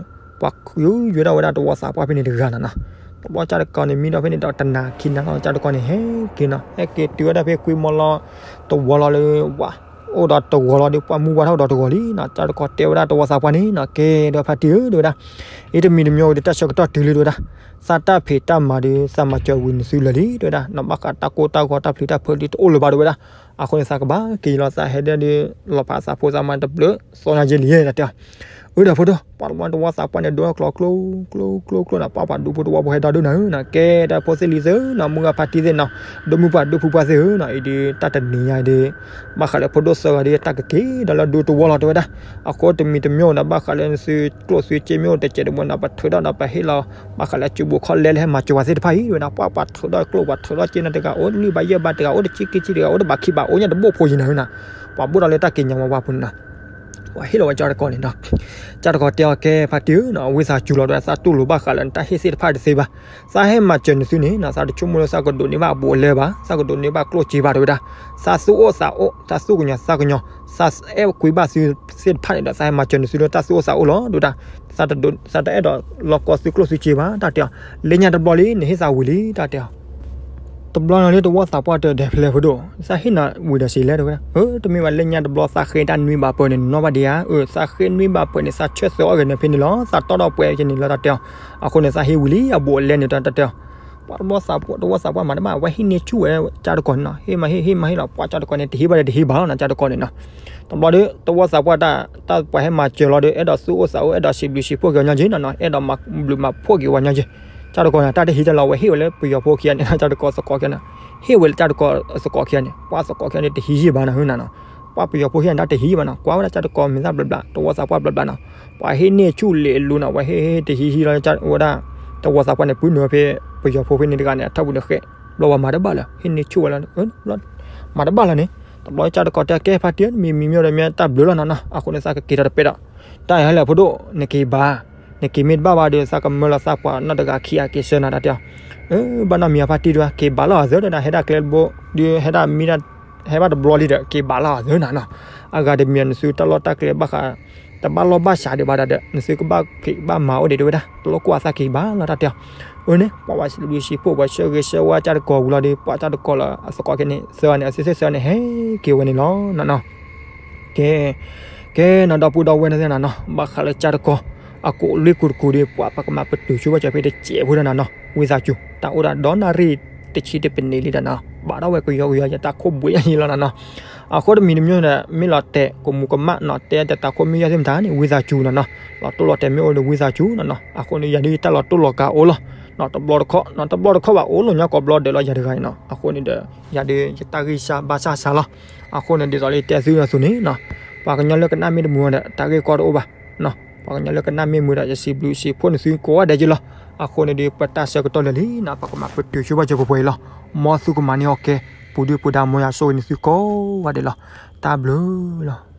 ပှၤယူၤယွဲဒၣ်ဝဲဒၣ်တဝီသးပှၢ်ဖဲန့ၣ်တဂၤနီၤနီၤ, တဘျီကၠၢ်တကီၤန့ၣ် မံဒီးဖဲန့ၣ်ဒီးတနၤခံနၤလီၤ ကၠၢ်တကီၤန့ၣ် ဟဲက့ၤနီၤ ဟဲက့ၤတုၤဝဲဒၣ်ဖဲကွံမီလီၤ တဝီလီၤလၢ ဝၤ အိၣ်ဒီးတဂီၤလီၤဒီး ပှၤမူဝါထီၣ်ဒီးတဂီၤလံနီၤ, ကၠၢ်တကီၤတဲဝဲဒၣ်တဝီသးပှၢ်န့ၣ်နီၤ, ကဲဒီးဖါတံၢ်ဧၢ တဲဝဲဒၣ်, အံၤတမံၤတမံၤဒီး တၢ်ဆၢကတီၢ်တုၤလံ တဲဝဲဒၣ်, သးတၢ်ဖံးတၢ်မၤဒီး သးမၤစၢၤဝံၤနသုလၢာ်လံ တဲဝဲဒၣ်, နဘၣ်ဃးတၢ်ကိၢ်တၢ်ဂီၤတၢ်ပျံၤတၢ်ဖုးဒီးတအိၣ်လၢၤဘၣ် တဲဝဲဒၣ်, အဃိန့ၣ် သးကဘၣ်က့ၤလီၤ သးဟဲဒၣ်ဒီး လီၤဖးသးဖိသးမါတဘျုး သီညါယဲလံ တဲအီၤ အၢ ဒီးဖိဒိၣ် ပှၤတဝီသးပှၢ်န့ၣ် ဒိတကျိၤကျိ ကျိ ကျိ ကျိနီၤ, ပှၤပှၤဒူဖိတဝီဖိဟဲဒီဒိၣ်နၤဧၢနီၤ, ကဲတၢ်ဖိသ့ၣ်လံၤသ့ၣ်နီၤ, မုၢ်ဂၤဖါတံၢ်သ့ၣ်နီၤ, ဒီမုၢ်ပှၢ်ဒိၣ်ဖုပှၢ်သ့ၣ်ဧၢနီၤ, အံၤဒုးတၢ်တနံၤညါအံၤဒုး ဘၣ်ဃးလၢဖိဒိၣ်သၢဂၤဒုး တၢ်ကက့ၤဒီးလၢဒူတဝီလီၤ တဲဝဲဒၣ်. အဃိတမံၤတမံၤဒီး ဘၣ်ဃးလၢနသုကျိၣ်သုစ့မ့ၢ်အိၣ်တစဲးတမှဲၤနီၤ ပထုးထီၣ်ဒီး ပဟ့ၣ်လီၤ ဘၣ်ဃးလၢအစုပူၤခီၣ်လဲလၢဟဲမၤစၢၤဝဲသ့ၣ်တဖၣ်အံၤ တဲဝဲဒၣ်. ပှၤပှၤထုးထီၣ်ကျိၣ် ပှၤထုးထီၣ်စ့နီၤ, တဂၤအိၣ်လွံၢ်ဘးယဲၢ်ဘး, တဂၤအိၣ်တဆံခံဆံ, တဂၤအိၣ်တဘးခံဘး, အိၣ်ညါတဘိၣ်ဖိယံၤနၤဧၢနီၤ, ပှၤဘိၣ်ဒီးလၢတၢ်က့ၤညါဝဲပှၤဖိန့ၣ်နီၤ. ပှၤဟ့ၣ်လီၤဝဲကၠီတကီန့ၣ်နီၤ, ကၠီတကီတဲအီၤ ကဲဖါတံၢ်ဧၢနီၤ, ဝံသးစူၤလီၤ တဲဝဲဒၣ်, သးတူၢ်လိာ်ဘၣ်ဃးလၢနတၢ်ဟ့ၣ်သ့ၣ်တဖၣ်တသ့ဘၣ်. သးဟဲမၤစၢၤနသုန့ၣ်နီၤ, သးတဆိကမိၣ်လၢသးကဒိးန့ၢ်ဘၣ်အဘူးအလဲဘၣ်, သးကဒိးန့ၢ်ဘၣ်ကျိၣ်စ့ဘၣ် တဲဝဲဒၣ်. သးသူၣ်အိၣ်သးအိၣ်, သးသူၣ်ကညီၤသးကညီၤ, သးအဲၣ်ကွံဘၣ်သုသ့ၣ်တဖၣ်န့ၣ်ဒီး သးဟဲမၤစၢၤနသုလၢတၢ်သူၣ်အိၣ်သးအိၣ်လီၤ တဲဝဲဒၣ်. သးတအဲၣ်ဒိးလီၢ်ကီသုကျိၣ်သုစ့ဘၣ် တၢ်တဲအီၤ. လၢညါတဘျီလံ နဟ့ၣ်သးဝံၤလံ တၢ်တဲအီၤ. တဘျီနီၤလၢတဝီသးပှၢ်တဒဲးဖဲလဲၣ် ဖိဒိၣ်, သးဟ့ၣ်နၤဝံၤဒီးစံးလဲၣ် တဲဝဲဒၣ်. အၢ တမ့ၢ်ဘၣ်, လၢညါတဘျီသးဃ့တၢ်နွံဘးပၢၢ်န့ၣ် နီၢ်ဘၣ်ဒံးဧါ. အၢ သးဃ့နွံဘးပၢၢ်န့ၣ် သးဆၢသၢအီၣ်ဂ့ၤန့ၣ်ဖဲန့ၣ်လီၤ, သးတီၢ်ထီၣ်ပှဲၤက့ၤန့ၣ်လီၤ တၢ်တဲအီၤ. အဃိန့ၣ် သးဟ့ၣ်ဝံၤလံအဘူးအလဲန့ၣ် တၢ်တဲအီၤ. ပှၤတဝီသးပှၢ်, တဝီသးပှၢ်မၤတဘၣ်, အဝဲဟ့ၣ်န့ၢ်ဆူၣ်ဝဲကၠီတကီန့ၣ်နီၤ, ဟ့ၣ်မၤဟ့ၣ် ဟ့ၣ်မၤဟ့ၣ်လီၤ, ပှၤကၠီတကီန့ၣ် တဟ့ၣ်ဘၣ်ဒီးတဟ့ၣ်ဘၣ်လီၤနီၤ ကၠီတကီန့ၣ်နီၤ. တဘျီဒီး တဝီသးပှၢ်တၢ်, တၢ်ပှၤဟဲမၤစၢၤလီၤဒီး အဲၣ်ဒိးသူၣ်အိၣ်သးအိၣ်, အဲၣ်ဒိးစံးဘျုးစံးဖှိၣ်က့ၤအီၤညီက့နီၤနီၤ, အဲၣ်ဒိးမၤဘျုးမၤဖှိၣ်က့ၤဝဲညီက့. ကၠီတကီန့ၣ် တၢ်တဟံးတၢ်လီၤ ဝဲဟ့ၣ်ဝဲလၢပယီၤဖိခံဂၤန့ၣ် ကၠီတကီသကိးခံဂၤန့ၣ်, ဟ့ၣ်ဝဲလၢကၠီတကီသကိးခံဂၤန့ၣ်, ပှၤသကိးခံဂၤန့ၣ် တဟံးယံာ်ဘၣ်နၤ ဟၢနၤနီၤ. ပှၤပယီၤဖိခံဂၤန့ၣ် တၢ်တဟံးဘၣ်နီၤ, ကွၢ်ဝဲဒၣ်ကၠီတကီမ့ၢ်သၣ်ဘျီဘျီ, တဝီသးပှၢ်ဘျီဘျီနီၤ, ပှၤဟ့ၣ်န့ၢ်ဆူၣ်လံာ်အလိၤနီၤ, ဝဲဟ့ၣ်ဟ့ၣ်တဟံးဟံးလီၤ ဝဲဒၣ် တဝီသးပှၢ်န့ၣ် ပုၢ်နုာ်ဖဲ ပယီၤဖိဖဲန့ၣ်တဂၤန့ၣ် အထီၣ်ပူၤန့ၣ်ဃဲ, ဘျီဝဲမၤတဘၣ်လၢၤ, ဟ့ၣ်န့ၢ်ဆူၣ်ဝဲလီၤ, မၤတဘၣ်လၢၤန့ၣ်. တဘျီကၠီတကီတဲ ကဲဖါတံၢ်ဧၢ, မံၤမံၤမံၤဒီးမ့ၢ်တၢ်ဘျုးလီၤနီၤနီၤ, အဃိန့ၣ် သးကက့ၤထီၣ်တပဲဒီး တၢ်အံၤဟဲလၢဖိဒိၣ် နက့ၤဘၣ်, နက့ၤမ့ၢ်တဘၣ်ဘၣ်ဒီး သးကမၢလီၤသးပှၤနီတဂၤခံဂၤက့ၤဆၢနၤ တၢ်တဲအီၤ. အၢ ဘၣ်နီတမံၤအဖါတံၢ်ဒုး က့ၤဘၣ်လီၤအသၢ တဲဒၣ်, ဟဲဒၣ်ကျဲတဘိ ဒုးဟဲဒၣ်မံ ဟဲဘၣ်တဘျီလံဒီး က့ၤဘၣ်လီၤအသၢနၤနီၤ. အဂၤတမံၤနသုတၢ်လီၢ်တၢ်ကျဲဘၣ်ဃး တဘၣ်လီၢ်ဘၣ်စးဒံးဘၣ်ဒီး နသုကဘၣ်ဖံးဘၣ်မၤအိၣ်ဒံး တဲဝဲဒၣ်, တလိၣ်ကွၢ်သးက့ၤဘၣ်လီၤ တၢ်တဲအီၤ. အၢန့ၣ် ပှၤဝဲစံးဘျုးစံးဖှိၣ် ပှၤဆၢဂ့ၤဆၢဝါကၠီတကီဝံၤလီၤဒီး ပှၤကၠီတကီလၢအသကိးခံဂၤန့ၣ် သၢဂၤန့ၣ် အသၢသၢသၢဂၤန့ၣ် ဟဲက့ၤဝဲန့ၣ်လီၤနီၤနီၤ. ကဲ ကဲနီၤ ဒီပုၢ်ဒီဝဲၢ်သ့ၣ်နီၤနီၤ, ဘၣ်ဃးလၢကၠီတကီ အကိးလ့ကိးတကိးဒီး ပှၤပကမၤပတုာ်ဆိဘၣ်စၢၤဖဲတစဲးဖိဒီးနီၤနီၤ, ဝံသးစူၤ တၢ်အိၣ်ဒၣ်ဒီနၣ်ရံၣ်တဆံတပနံးလံဒီးနီၤ, ဘၣ်ထီၣ်ဝဲကယီကယီ ယတၢ်ခိၣ်ဘှံးယါယံလီၤနီၤနီၤ. အဃိတမံၤတမံၤဒီး မ့ၢ်လီၤတဲာ်ကမူးကမၣ်နီၤ, တဲတၢ်ခိၣ်မ့ၢ်ယါသ့ၣ်မတၤန့ၣ် ဝံသးစူၤနီၤနီၤ, လီၤတိၢ်လီၤတဲာ်မ့ၢ်အိၣ်ဒီး ဝံသးစူၤနီၤနီၤ. အဃိန့ၣ် ယၤဒုးယတၢ်လီၤတိၢ်လီၤကးအိၣ်လီၤနီၤ, တဘျီတခီၣ်နီၤ, တဘျီတခီၣ်ဘၣ် အိၣ်လီၤညါကိးဘျီဒဲးလီၤ ယၤတဂၤန့ၣ်နီၤ. အဃိန့ၣ်ဒီး ယၤဒုးယတၢ်ဂံၢ်စၢ်ဘါစၢ်စှၤလီၤ. အဃိန့ၣ် ဒ်သိးလၢယတဲသုအသိးန့ၣ်နီၤ, ပှၤကညီလၢကနၣ်မ့ၢ်တမုာ်ဒီး တၢ်ဂ့ၢ်ကီတအိၣ်ဘၣ်နီၤ, ပှၤကညီလၢကနၣ်မ့ၢ်မုာ်ဒီး ယစံးဘျုးစံးဖှိၣ်နသုကိးဂၤဒဲးက့ၤလီၤ. အဃိန့ၣ်ဒီး ပတၢ်ဆၢကတီၢ်လၢာ်လံနီၤ, ပကမၤပတုာ်ဆိဘၣ်စၢၤပှဲၤပှဲၤအံၤလီၤ. မ်သုကမၤန့ၢ်အီၣ်ကဲ ပူၤဒုၣ်ပူၤဒါ မ်ယွၤဆိၣ်ဂ့ၤနသုကိးဂၤဒဲးလီၤ. တၢ်ဘျုးလီၤ.